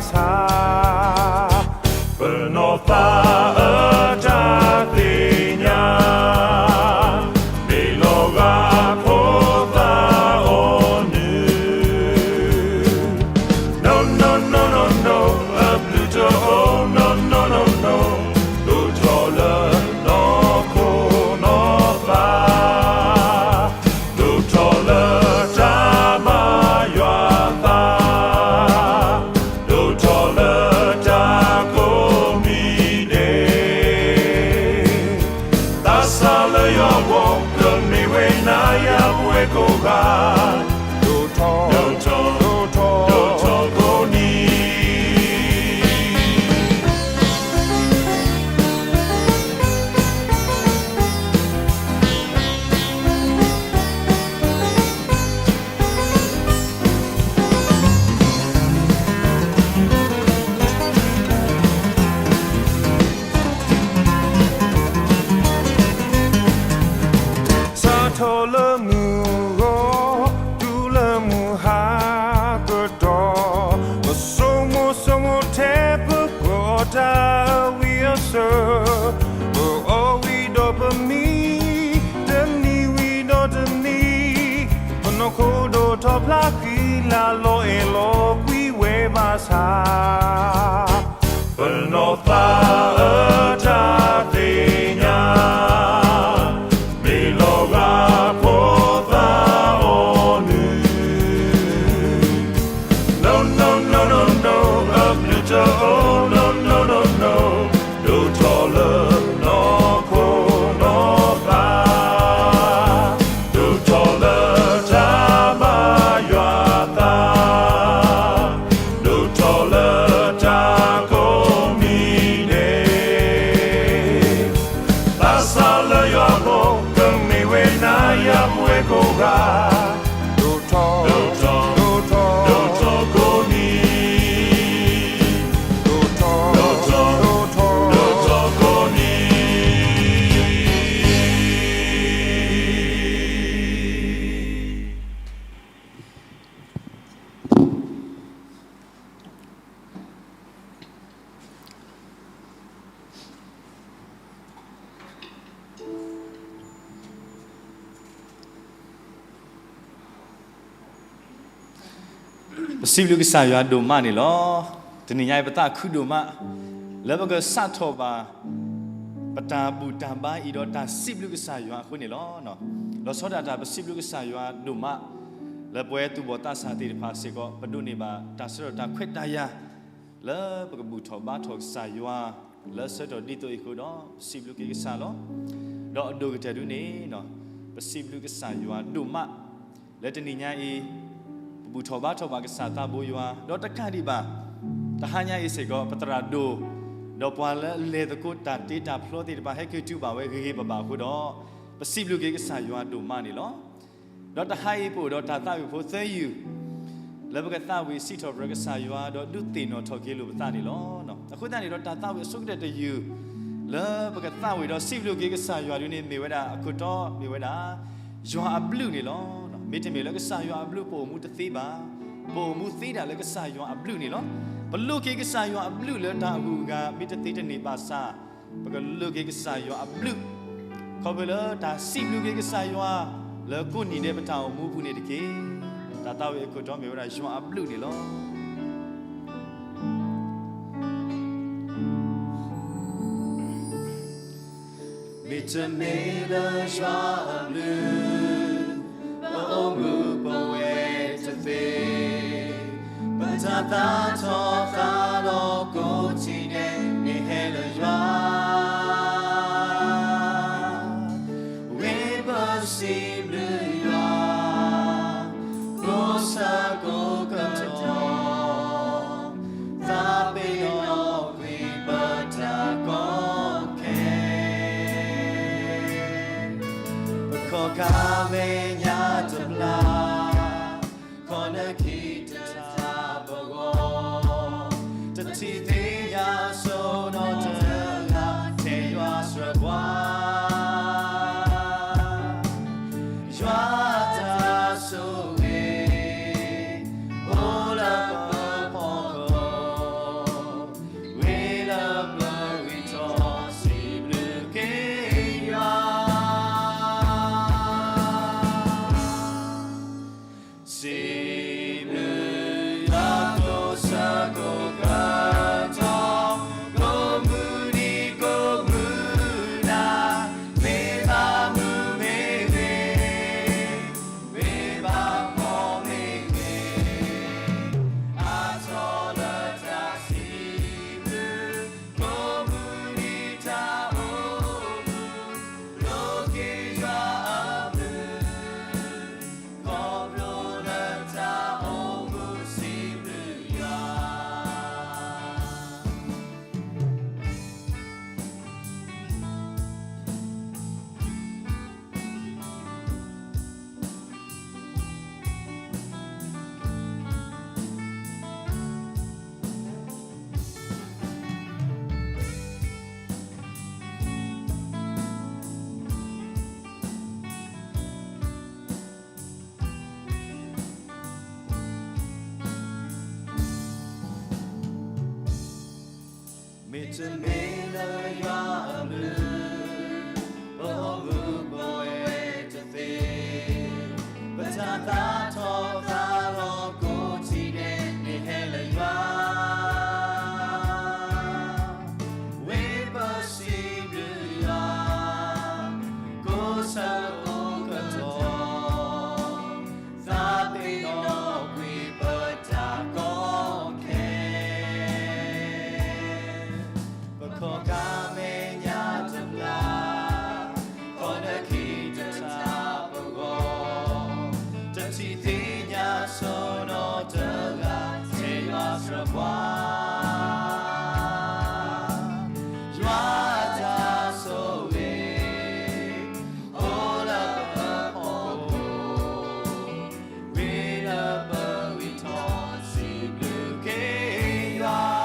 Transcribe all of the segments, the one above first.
ဆၣ်, ပနီၢ်သးအတၢ်သ့ၣ်ညါ, မ့ၢ်လီၤဂာ်ဖိသၣ်အီၣ်နုၢ်, no no no no no, အဘျုးတအိၣ် no no no no, ဒိၣ်ထီၣ်လၢနီၢ်ခိနီၢ်သး ဒိၣ်ထီၣ်လၢတၢ်ဘါယွၤသး, ဒိၣ်ထီၣ်လၢတၢ်ကိးမံၤဒဲး, သးစၢ်လၢယွၤအဂီၢ် ကမ့ၢ်ဝဲနၤယၤပဝဲကိးဂၤ, ဒိၣ်ထီၣ်, ဒိၣ်ထီၣ်, ဒိၣ်ထီၣ်ကိးနံၤ စးထီၣ်လၢမုၢ်ဂီၤ တုၤလၢမုၢ်ဟါကတီၢ်, ပဆိကမိၣ်ဆိကမိၣ်ထဲပကအီၣ်တၢ်ဝံၤအဆၢ, ပအီၣ်ဝံၤဒီးပမံ, တနံၤဝံၤဒီးတနံၤ, ပနီၢ်ခိဒိၣ်ထီၣ်ဖျါဃံလၤ လီၤအဲၣ်လီၤကွံဝဲဘၣ်ဆၣ် ပနီၢ်သးအတၢ်သ့ၣ်ညါ, မ့ၢ်လီၤဂာ်ဖိသၣ်အီၣ်နုၢ်, no no no no no, အဘျုးတအိၣ် no no no no, ဒိၣ်ထီၣ်လၢနီၢ်ခိနီၢ်သး, ဒိၣ်ထီၣ်လၢတၢ်ဘါယွၤသး, ဒိၣ်ထီၣ်လၢတၢ်ကိးမံၤဒဲး, သးစၢ်လၢယွၤအဂီၢ် ကမ့ၢ်ဝဲနၤယၤပဝဲကိးဂၤ, ဒိၣ်ထီၣ်, ဒိၣ်ထီၣ်, ဒိၣ်ထီၣ်ကိးနံၤ, ဒိၣ်ထီၣ်, ဒိၣ်ထီၣ်, ဒိၣ်ထီၣ်ကိးနံၤ. ပစံးဘျုးကစၢ်ယွၤဒိၣ်မးန့ၣ်လီၤ. တနံၤညါအံၤ ပသးခုဒိၣ်မး လၢပကစးထီၣ်ဘၣ် ပတၢ်ဘူၣ်တၢ်ဘါအံၤဒီးတၢ်စံးဘျုးကစၢ်ယွၤအဃိန့ၣ်လီၤ. လီၤဆီဒၣ်တၢ် ပစံးဘျုးကစၢ်ယွၤဒိၣ်မး လၢပဝဲသူၣ်ဘီၣ်သးစၢ်သ့ၣ်တဖၣ်စ့ၢ်ကီး ပဒိးန့ၢ်ဘၣ်တၢ်ဆၢထၢၣ်တၢ်ခွဲးတၢ်ယာ် လၢပကဘူၣ်ထီၣ်ဘါထီၣ်ကစၢ်ယွၤ လၢဆၢကတီၢ်ဒ်သိးအံၤအဃိဒီး ပစံးဘျုးက့ၤကစၢ်လီၤ. ဒီးအဒိၣ်ကတၢၢ်ဒ်န့ၣ် ပစံးဘျုးကစၢ်ယွၤဒိၣ်မး လၢတနံၤညါအံၤ ပဘူၣ်ထီၣ်ဘါထီၣ်ဘၣ်ကစၢ်သးဘိယွၤ ဒီးတကးဒံးဘၣ် တဟါညါအံၤစ့ၢ်ကီး ပသရၣ်ဒိၣ် ဒီးပှၤလၢအလဲၤသကိးတၢ်တ့တၢ်ဖျီသ့ၣ်တဖၣ် ဟဲက့ၤတုၤဘၣ်ဝဲဂ့ၤဂ့ၤဘၣ်ဘၣ်အဃိဒီး ပစံးဘျုးက့ၤကစၢ်ယွၤဒိၣ်မးန့ၣ်လီၤ. ဒီးတဟါအံၤပအိၣ်ဒီးတၢ်သးဝံၣ်ဖိသၢယုၢ် လၢပကသးဝံၣ်စံးထီၣ်ပတြၢၤကစၢ်ယွၤ ဒီးဒုးသ့ၣ်နီၣ်ထီၣ်က့ၤလိာ်ပသးန့ၣ်လီၤ. အဃိသတးန့ၣ်ဒီးတၢ်သးဝံၣ်အဆိကတၢၢ်တယုၢ် လၢပကသးဝံၣ်ဒီးစံးဘျုးက့ၤကစၢ်ယွၤဒ်န့ၣ် မ့ၢ်ဝဲဒၣ်အခိၣ်တီမ့ၢ်ဝဲဒၣ် ယွၤအဘျုးန့ၣ်လီၤ. မ့တမ့ၢ်လၢကစၢ်ယွၤအဘျုးပအိၣ်မူတသ့ဘၣ်. ပအိၣ်မူသ့ဒၣ်လၢကစၢ်ယွၤအဘျုးန့ၣ်လီၤ. ပလိးက့ၤကစၢ်ယွၤအဘျုးလၢတၢ်အဂုၤအဂၤမ့ၢ်တသ့တန့ၢ်ဘၣ်ဆၣ် ပကလိးက့ၤကစၢ်ယွၤအဘျုး ခီဖျိလၢတၢ်စံးဘျုးက့ၤကစၢ်ယွၤ လၢကိးနံၤဒဲးပတၢ်အိၣ်မူအပူၤန့ၣ်တက့ၢ်. တၢ်သးဝံၣ်အခိၣ်တီမ့ၢ်ဝဲဒၣ်ယွၤအဘျုးန့ၣ်လီၤ. မ့တမ့ၢ်လၢယွၤအဘျုး ပအိၣ်မူပဝဲတသ့, ပတၢ်သးထီၣ်သးလီၤကိးထံၣ်ဒဲးန့ၣ်ဟဲလၢယွၤ ဝံၤပစံးဘျုးယွၤ ကိးဆၢကိးကတီၢ် သးပ့ၤနီၣ်ကွံာ်ပတၢ်ကီခဲ ပခီၣ်ခါမဲာ်ညါတဘျီ ခီၣ်နခံတထါပဂီၢ် တထံၣ်သ့ၣ်ညါစိနီတဂၤ ထဲယွၤစၢၤကွၢ် ယွၤအတၢ်ဆိၣ်ဂ့ၤ အိၣ်လၢပဖီခိၣ် တမ့ၢ်လၢယွၤအဘျုး, ပအိၣ်မူပဝဲတသ့, ပတၢ်သးထီၣ်သးလီၤကိးထံၣ်န့ၣ် မ့ၢ်ဟဲလၢယွၤ, ဝံပစံးဘျုးယွၤ, ကိးဆၢကိးကတီၢ် သးပ့ၤနီၣ်ကွံာ်ပတၢ်ကီခဲ, ပခီၣ်ကါမဲာ်ညါတဘျါ, ခီၣ်နၢခံတထါပဂီၢ်, တထံၣ်သ့ၣ်ညါဆိနီတဂၤ ထဲယွၤစၢၤပှၤ, ယွၤအတၢ်ဆိၣ်ဂ့ၤ အိၣ်လၢပဖီခိၣ်, ဝံၤလၢပဂံၢ်ထီၣ် စံးဘျုးက့ၤယွၤ,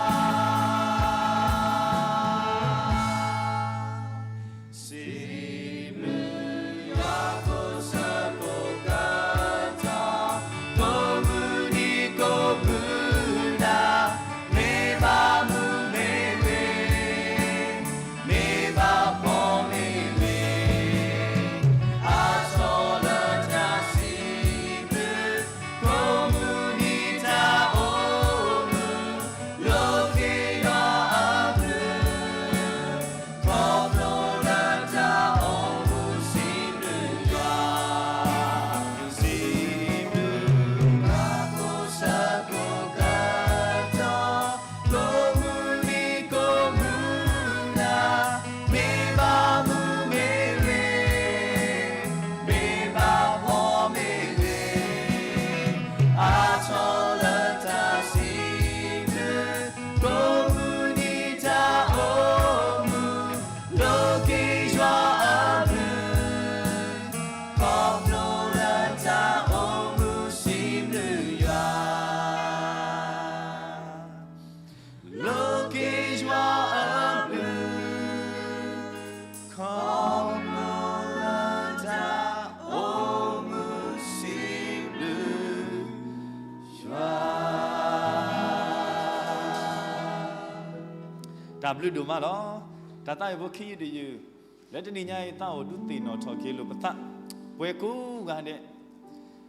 စံးဘျုးယွၤကိးဆၢကိးကတီၢ်, ကိးမုၢ်နံၤကိးမုၢ်နၤ, မ့ၢ်ဘၣ်မုာ်မ့ၢ်ဂ့ၤ, မ့ၢ်ဘၣ်ဖှီၣ်မ့ၢ်ဂ့ၤ, အါထီၣ်လၢတၢ်စံးဘျုး, ကိးမုၢ်နံၤတၢ်အိၣ်မုာ်, လိးက့ၤယွၤအဘျုး, ခီဖျိလၢတၢ်အိၣ်မူ စံးဘျုးယွၤ, စံးဘျုးယွၤကိးဆၢကိးကတီၢ်, ကိးမုၢ်နံၤကိးမုၢ်နၤ, မ့ၢ်ဘၣ်မုာ်မ့ၢ်ဂ့ၤ, မ့ၢ်ဘၣ်ဖှီၣ်မ့ၢ်ဂ့ၤ, အါထီၣ်လၢတၢ်စံးဘျုး, ကိးမုၢ်နံၤတၢ်အိၣ်မူ, လိးက့ၤယွၤအဘျုး, ခီဖျိလၢတၢ်အိၣ်မူ စံးဘျုးယွၤ, လိးက့ၤယွၤအဘျုး, ခီဖျိလၢတၢ်အိၣ်မူ စံးဘျုးယွၤ. တၢ်ဘျုးဒိၣ်မးလီၤ. တၢ်သးဝံၣ်ဖိခံယုၢ်တယုၢ်, လၢတနံၤညါအံၤ သးအိၣ်ဒုးသ့ၣ်နီၣ်ထီၣ်က့ၤလိာ်ပသး, ပှၤကိးဂၤဒဲး,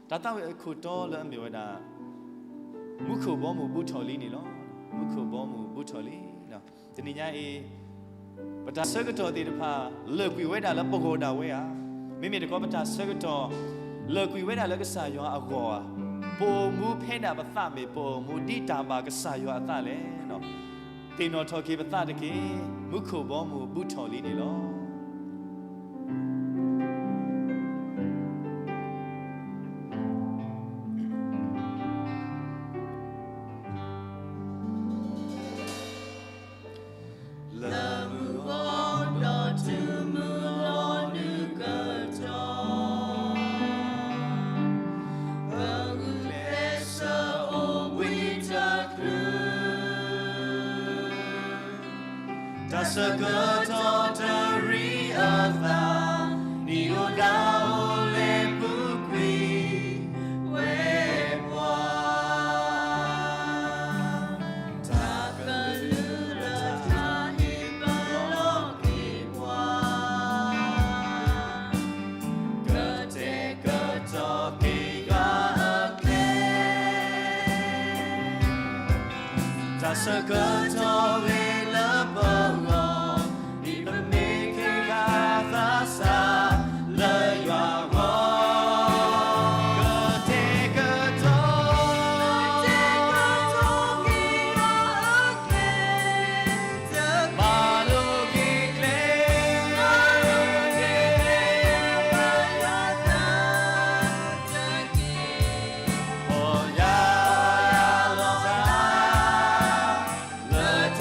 တၢ်သးဝံၣ်အခိၣ်တီလၢအမ့ၢ်ဝဲဒၣ် မူခိၣ်ဘီမုၢ်ဘူးထီၣ်လံန့ၣ်လီၤ. မူခိၣ်ဘီမုၢ်ဘူးထီၣ်လံ. တနံၤညါအံၤ ပတၢ်ဆၢကတီၢ်သ့ၣ်တဖၣ် လၢာ်ကွံာ်ဝဲဒၣ်လၢပဂီၢ်ဒၣ်ဝဲဧါ. မ့မ့ၢ်တခီ ပတၢ်ဆၢကတီၢ် လၢာ်ကွံာ်ဝဲဒၣ်လၢကစၢ်ယွၤအဂီၢ်ဧါ. ပအိၣ်မူဖဲဒၣ်ပသးမ့ၢ် ပအိၣ်မူဒ်တၢ်ဘၣ်ကစၢ်ယွၤအသးလဲၣ်. သ့ၣ်နီၣ်ထီၣ်က့ၤပသးတက့ၢ်. မူခိၣ်ဘီမုၢ်ဘူးထီၣ်လံန့ၣ်လီၤ. လၢမုၢ်ဂီၤဒီးတုၤမုၢ်လီၤ နုာ်ကတီၢ် ပဂုာ်ကျဲးစၢးအိၣ်ဝံတချုး တၢ်ဆၢကတီၢ်တရံးအသး, နံၣ်အိၣ်လါအိၣ်လဲၤပူၤကွံာ်ဝဲပှၤ, တၢ်ကလုၢ်လၢတၢ်ဟ့ၣ်ပလီၢ်က့ၤပှၤ ကတဲာ်ကတီၤက့ၤယွၤအကျဲ, တၢ်ဆၢကတီၢ်ဝဲလၢပဂီၢ်, ဒ်ပမ့ၢ်က့ၤဂၤသးစၢ်လၢယွၤအဂီၢ်, ကတဲာ်ကတီၤ မၤလိက့ၤကျဲ, ပီၢ်ယၢ်လီၤသး, လၢတၢ်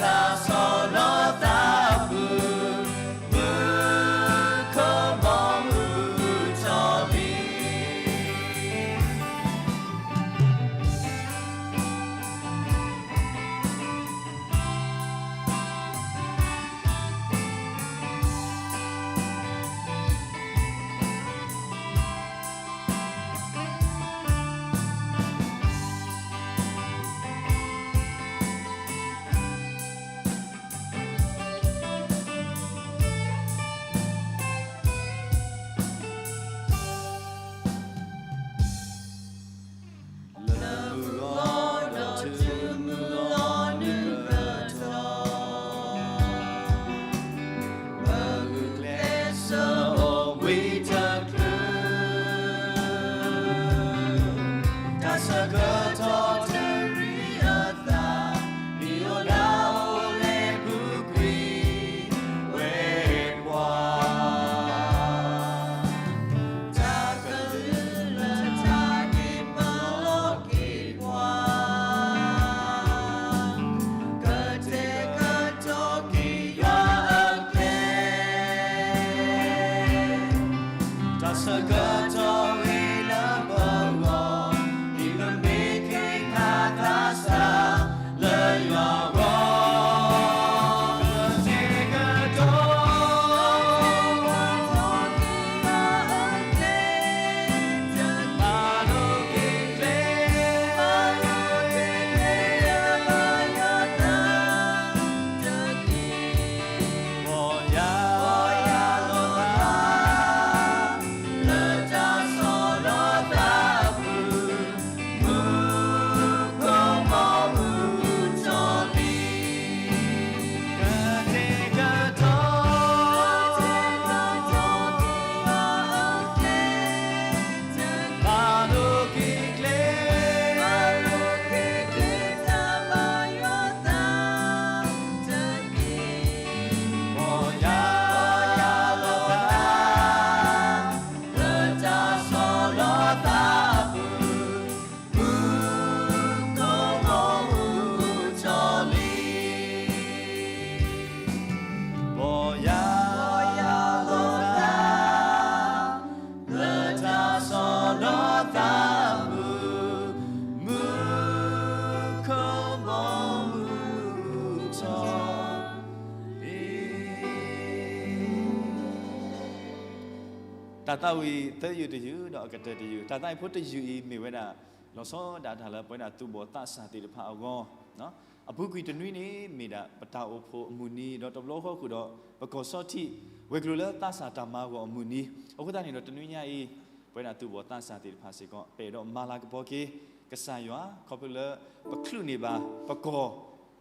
တၢ်သးဝံၣ်သၢယုၢ်တယုၢ် ဒီးအကတၢၢ်တယုၢ်, တၢ်သးဝံၣ်ဖိတယုၢ်အံၤမ့ၢ်ဝဲဒၣ် လီၤဆီဒၣ်တၢ်လၢပဝဲဒၣ်သူၣ်ဘီၣ်သးစၢ်သ့ၣ်တဖၣ်အဂီၢ်, အပူၤကွံာ်တနွံန့ၣ် မ့ၢ်ဒၣ်ပတၢ်အိၣ်ဖှိၣ်အမုၢ်နံၤ ဒီးတဘျီဃီဃုာ်ဒီး ပကီၢ်ဆီထံး ဝဲၤကျိၤလၢသးစၢ်တၢ်မၤဂီၤအမုၢ်နံၤ, အဃိသတးန့ၣ်ဒီးတနွံညါအံၤ ပဝဲဒၣ်သူၣ်ဘီၣ်သးစၢ်သ့ၣ်တဖၣ်စ့ၢ်ကီး ပအဲၣ်ဒိးမၤလၤကပီၤက့ၤ ကစၢ်ယွၤ ခီဖျိလၢ ပချုးန့ၢ်ဘၣ် ပကီၢ်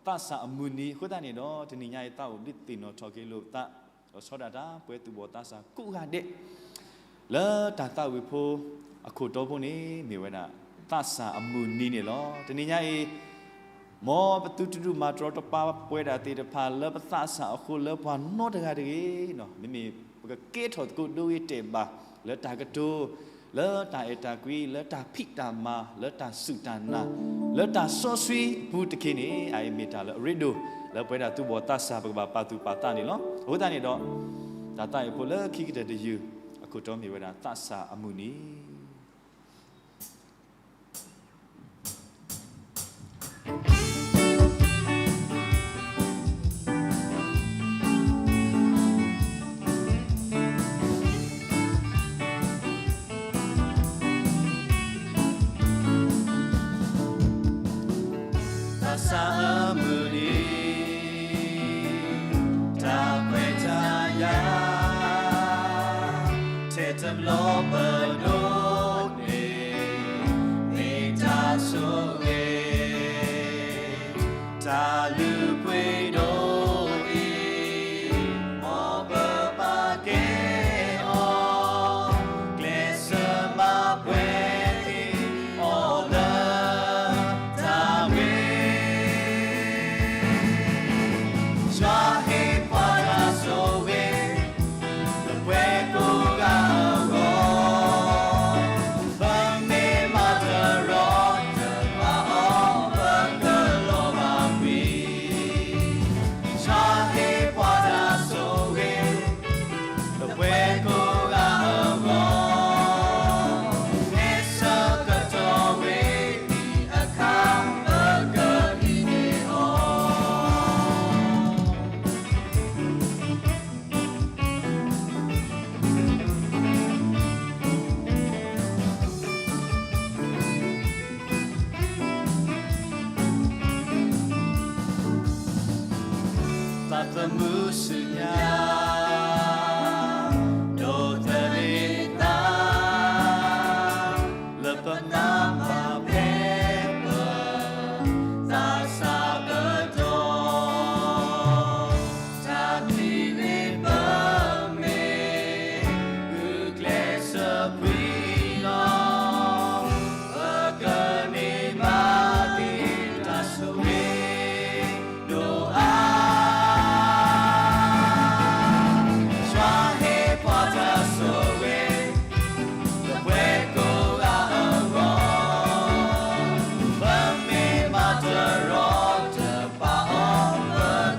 သးစၢ်အမုၢ်နံၤ အဃိသတးန့ၣ်ဒီး တနံၤညါအံၤသးအိၣ်ဒုးသ့ၣ်နီၣ်ထီၣ်က့ၤလိာ်ပသး ဒီးဆီဒၣ်တၢ်ပဝဲသူၣ်ဘီၣ်သးစၢ်ကိးဂၤဒဲး လၢတၢ်သးဝံၣ်ဖိ အခိၣ်တီဖိန့ၣ် မ့ၢ်ဝဲဒၣ် သးစၢ်အမုၢ်နံၤန့ၣ်လီၤ. တနံၤညါအံၤ မ်ပသုတဒုးမၤတရီတပါပဝဲဒၣ်သ့ၣ်တဖၣ်လၢပသးစၢ်အဃိလၢပှၤနီတဂၤတဂ့ၤ, မ့မ့ၢ်ပကကဲထီၣ်သကိးဒိဂ့ၤတဲာ်ဘၣ် လၢတၢ်ကတိၤ, လၢတၢ်အဲၣ်တၢ်ကွံ, လၢတၢ်ဖံးတၢ်မၤ, လၢတၢ်စူၢ်တၢ်နာ်, လၢတၢ်စီဆှံအပူၤတက့ၢ်န့ၣ် အအံၤမ့ၢ်တၢ်လၢအရ့ဒိၣ် လၢပဝဲဒၣ်သူၣ်ဘီၣ်သးစၢ်ပကဘၣ်ပာ်သူၣ်ပာ်သးန့ၣ်လီၤ. အဃိသတးန့ၣ်ဒီး တၢ်သးဝံၣ်ဖိလၢခံကတၢၢ်တယုၢ် အခိၣ်တီမ့ၢ်ဝဲဒၣ်သးစၢ်အမုၢ်နံၤ သးစၢ်အမုၢ်နံၤ တၢ်ခွဲးတၢ်ယာ် ထဲတဘျီပဒိးန့ၣ် မ့ၢ်တၢ်ဆိၣ်ဂ့ၤ တၢ်လုၢ်ပှ့ၤဒိၣ်အံၤ မ်ပဘၣ်ကဲအီၤ ကျဲးစၢးမၤပှဲၤက့ၤအီၤလၢ တၢ်ဂ့ၤ ယွၤဟ့ၣ်ပှၤတၢ်ဆိၣ်ဂ့ၤ လၢပှၤကိးဂၤအဂီၢ် ပမ့ၢ်မၤတရီတပါအီၤ ပကလီၤဘၣ်ကွံာ် ယွၤဟ့ၣ်ပှၤတၢ်ဆိၣ်ဂ့ၤ လၢပှၤကိးဂၤအဂီၢ် ဟဲဆၢကတီၢ်ဝဲဒၣ်အခါ ပကဟံးန့ၢ်အီၤ သးသမူဆူညါ ဒိးသန့ၤသး လၢပနၢ်ပၢၢ်ဖဲပ သးစၢ်ကတီၢ် တၢ်ချံန့ၣ်ပမ့ၢ် ဂုာ်ကျဲးစၢးပှံၤလီၤ ပကန့ၢ်ဘၣ်က့ၤတၢ်ဆိၣ်ဂ့ၤ ဒိၣ်အါ ယွၤဟ့ၣ်ပှၤတၢ်ဆိၣ်ဂ့ၤ လၢပှၤကိးဂၤအဂီၢ် ပမ့ၢ်မၤတရီတပါအီၤ ပ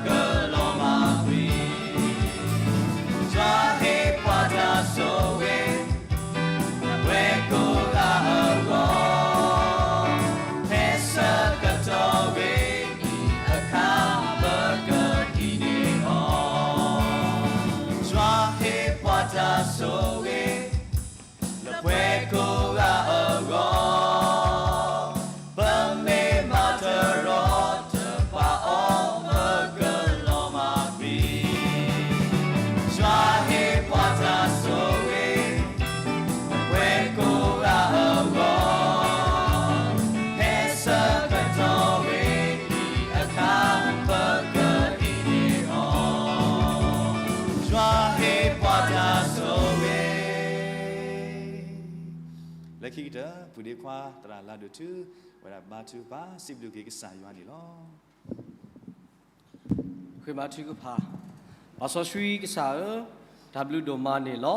ကလီၤဘၣ်ကွံာ် ယွၤဟ့ၣ်ပှၤတၢ်ဆိၣ်ဂ့ၤ လၢပှၤကိးဂၤအဂီၢ် ဟဲဆၢကတီၢ်ဝဲဒၣ်အခါ ပကဟံးန့ၢ်အီၤ ယွၤဟ့ၣ်ပှၤတၢ်ဆိၣ်ဂ့ၤ လၢပှၤကိးဂၤအဂီၢ် ပမ့ၢ်မၤတရီတပါအီၤ ပကလီၤဘၣ်ကွံာ် ယွၤဟ့ၣ်ပှၤတၢ်ဆိၣ်ဂ့ၤ လၢပှၤကိးဂၤအဂီၢ် ဟဲဆၢကတီၢ်ဝဲဒၣ်အခါ ပကဟံးန့ၢ်အီၤ ယွၤဟ့ၣ်ပှၤတၢ်ဆိၣ်ဂ့ၤ လၢခံကတၢၢ် ပုၢ်ဒ့ခွါ သရၣ်လါဒိၣ်ထူ ဝဲဒၣ်ဘါထုကဖၣ် စံးဘျုးက့ၤကစၢ်ယွၤန့ၣ်လီၤ. ဃ့ဘါထုကဖၣ်, ပၢ်စီဆှံကစၢ်ဧၢ, တၢ်ဘျုးဒိၣ်မးန့ၣ်လီၤ.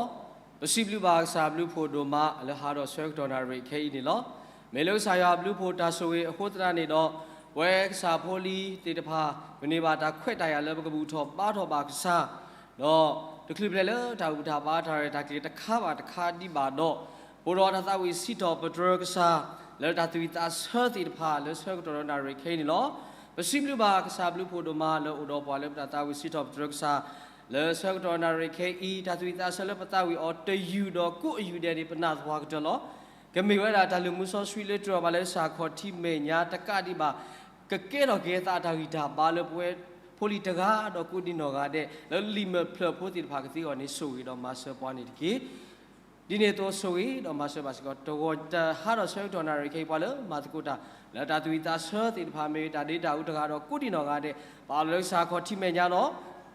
ပစံးဘျုးဘၣ်ကစၢ်အဘျုးဖှိၣ်ဒိၣ်မး လၢဟါဒီးဆၢကတီၢ်နၣ်ရံၣ်ခဲအံၤန့ၣ်လီၤ. မ့ၢ်လၢကစၢ်ယွၤအဘျုးဖှိၣ်တၢ်ဆိၣ်ဂ့ၤအဃိသတးန့ၣ်ဒီး, ပဝဲကစၢ်ဖိလံၤသ့ၣ်တဖၣ် ပန့ၢ်ဘၣ်တၢ်ခွဲးတၢ်ယာ်လၢပကဘူၣ်ထီၣ်ဘါထီၣ်ဘၣ်ကစၢ် ဒီးတချုးဖျဲးလၢတၢ်ဘူၣ်တၢ်ဘါတၢ်ရဲၣ်တၢ်ကျဲၤတခါဘၣ်တခါဒံးဘၣ်ဒီး, အိၣ်ဒီးတၢ်သးဝံၣ်စံးထီၣ်ပတြၢၤကစၢ် လၢတၢ်သးဝံၣ်သးဆၢသ့ၣ်တဖၣ် လၢဆၢကတီၢ်ဒီးနၣ်ရံၣ်ခဲအံၤန့ၣ်လီၤ. ပစံးဘျုးဘၣ်ကစၢ်ဘျုးဖှိၣ်ဒိၣ်မးလၢအိၣ်ဒီးပှၤလၢပတၢ်သးဝံၣ်စံးထီၣ်ပတြၢၤကစၢ် လၢဆၢကတီၢ်နၣ်ရံၣ်ခဲအံၤ တၢ်သူၣ်ဝံၣ်သးဆၢလၢပသးဝံၣ်အီၤတယုၢ်ဒီးကိးအယုၢ်ဒဲးန့ၣ် ပနာ်သပှၢ်ကတၢၢ်လီၤ. ကမ့ၢ်ဝဲဒၣ်တၢ်လုၢ်မူစီဆှံလၢတြီၢ်ဘၣ်လၢကစၢ်ခီၣ်ထံးမဲာ်ညါ တကးဒံးဘၣ် ကကဲထီၣ်က့ၤအသးတၢ်ဂံၢ်တၢ်ဘါလၢပဝဲဖိလံၤတဂၤဒီးကိးဒံနီၢ်ဂၤဒဲး လၢလံာ်မဲာ်ဖျၢၣ်ဖိသ့ၣ်တဖၣ်ကသ့အဂီၢ်န့ၣ် ဆိၣ်ဂ့ၤဒီးမၤစၢၤပှၤန့ၣ်တက့ၢ်. ဒ်န့ၣ်အသိးဆိၣ်ဂ့ၤဒီးမၤစၢၤဘၣ်စ့ၢ်ကီး တဂီၤတဟါဒီးဆၢကတီၢ်နၣ်ရံၣ်ခဲအံၤ ပှၤလၢမၤသကိးတၢ် လၢတၢ်သူၣ်ဝံၣ်သးဆၢသ့ၣ်တဖၣ်မ့ၢ်ဂ့ၤ တၢ်ဒ့တၢ်အူတဂၤဒီးကိးဒံနီၢ်ဂၤဒဲး ပာ်လီၤလၢကစၢ်ခီၣ်ထံးမဲာ်ညါ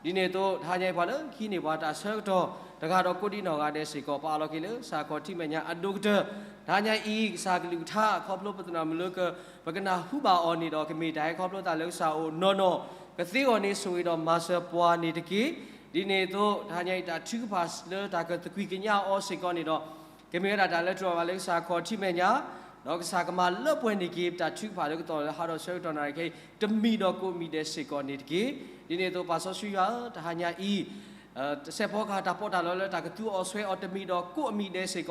လီၤ. ဒ်န့ၣ်အသိး တဟါညါအံၤပှၤလၢဟံးန့ၢ်ပှၤတၢ်ဆၢကတီၢ်တဂၤဒီးကိးဒံနီၢ်ဂၤဒဲးစ့ၢ်ကီး ပာ်လီၤက့ၤလၢကစၢ်ခီၣ်ထံးမဲာ်ညါအဒိၣ်ကတၢၢ် တဟါညါအံၤ ကစၢ်ကလုၢ်ကထါခီဖျိပသနၢၣ်မုၢ်လၢ ပကနၢ်ဟူဘၣ်အီၤန့ၣ်ဒီး ကမ့ၢ်တၢ်ဟဲခီဖျိသးလၢကစၢ်အိၣ်နီၢ်နီၢ် ကသ့အဂီၢ်န့ၣ် ဆိၣ်ဂ့ၤဒီးမၤစၢၤပှၤန့ၣ်တက့ၢ်. ဒ်န့ၣ်အသိး တဟါညါအံၤတၢ်ထုကဖၣ်လၢတၢ်ကသကွံာ်ကညးအီၤစ့ၢ်ကီးန့ၣ်ဒီး ကမ့ၢ်ဝဲဒၣ်တၢ်လၢတြီၢ်ဘၣ်လၢကစၢ်ခီၣ်ထံးမဲာ်ညါ ဒီးကစၢ်ကမၤလၢပှဲၤန့ၢ်က့ၤ ပတၢ်ထုကဖၣ်လၢကတီၢ်လၢဟါဒီးဆၢကတီၢ်နၣ်ရံၣ်ခဲအံၤ တမံၤဒီးကိးမံၤဒဲးစ့ၢ်ကီးန့ၣ်တက့ၢ်. ဒ်န့ၣ်အသိး ပၢ်စီဆှံယွၤဧၢ တဟါညါအံၤ စဲးဖီကဟၣ်တၢ်ပီးတၢ်လီလၢတၢ်ကသူအီၤဆွဲအီၤတမံၤဒီးကိးအမံၤဒဲးစ့ၢ်ကီးန့ၣ်ဒီး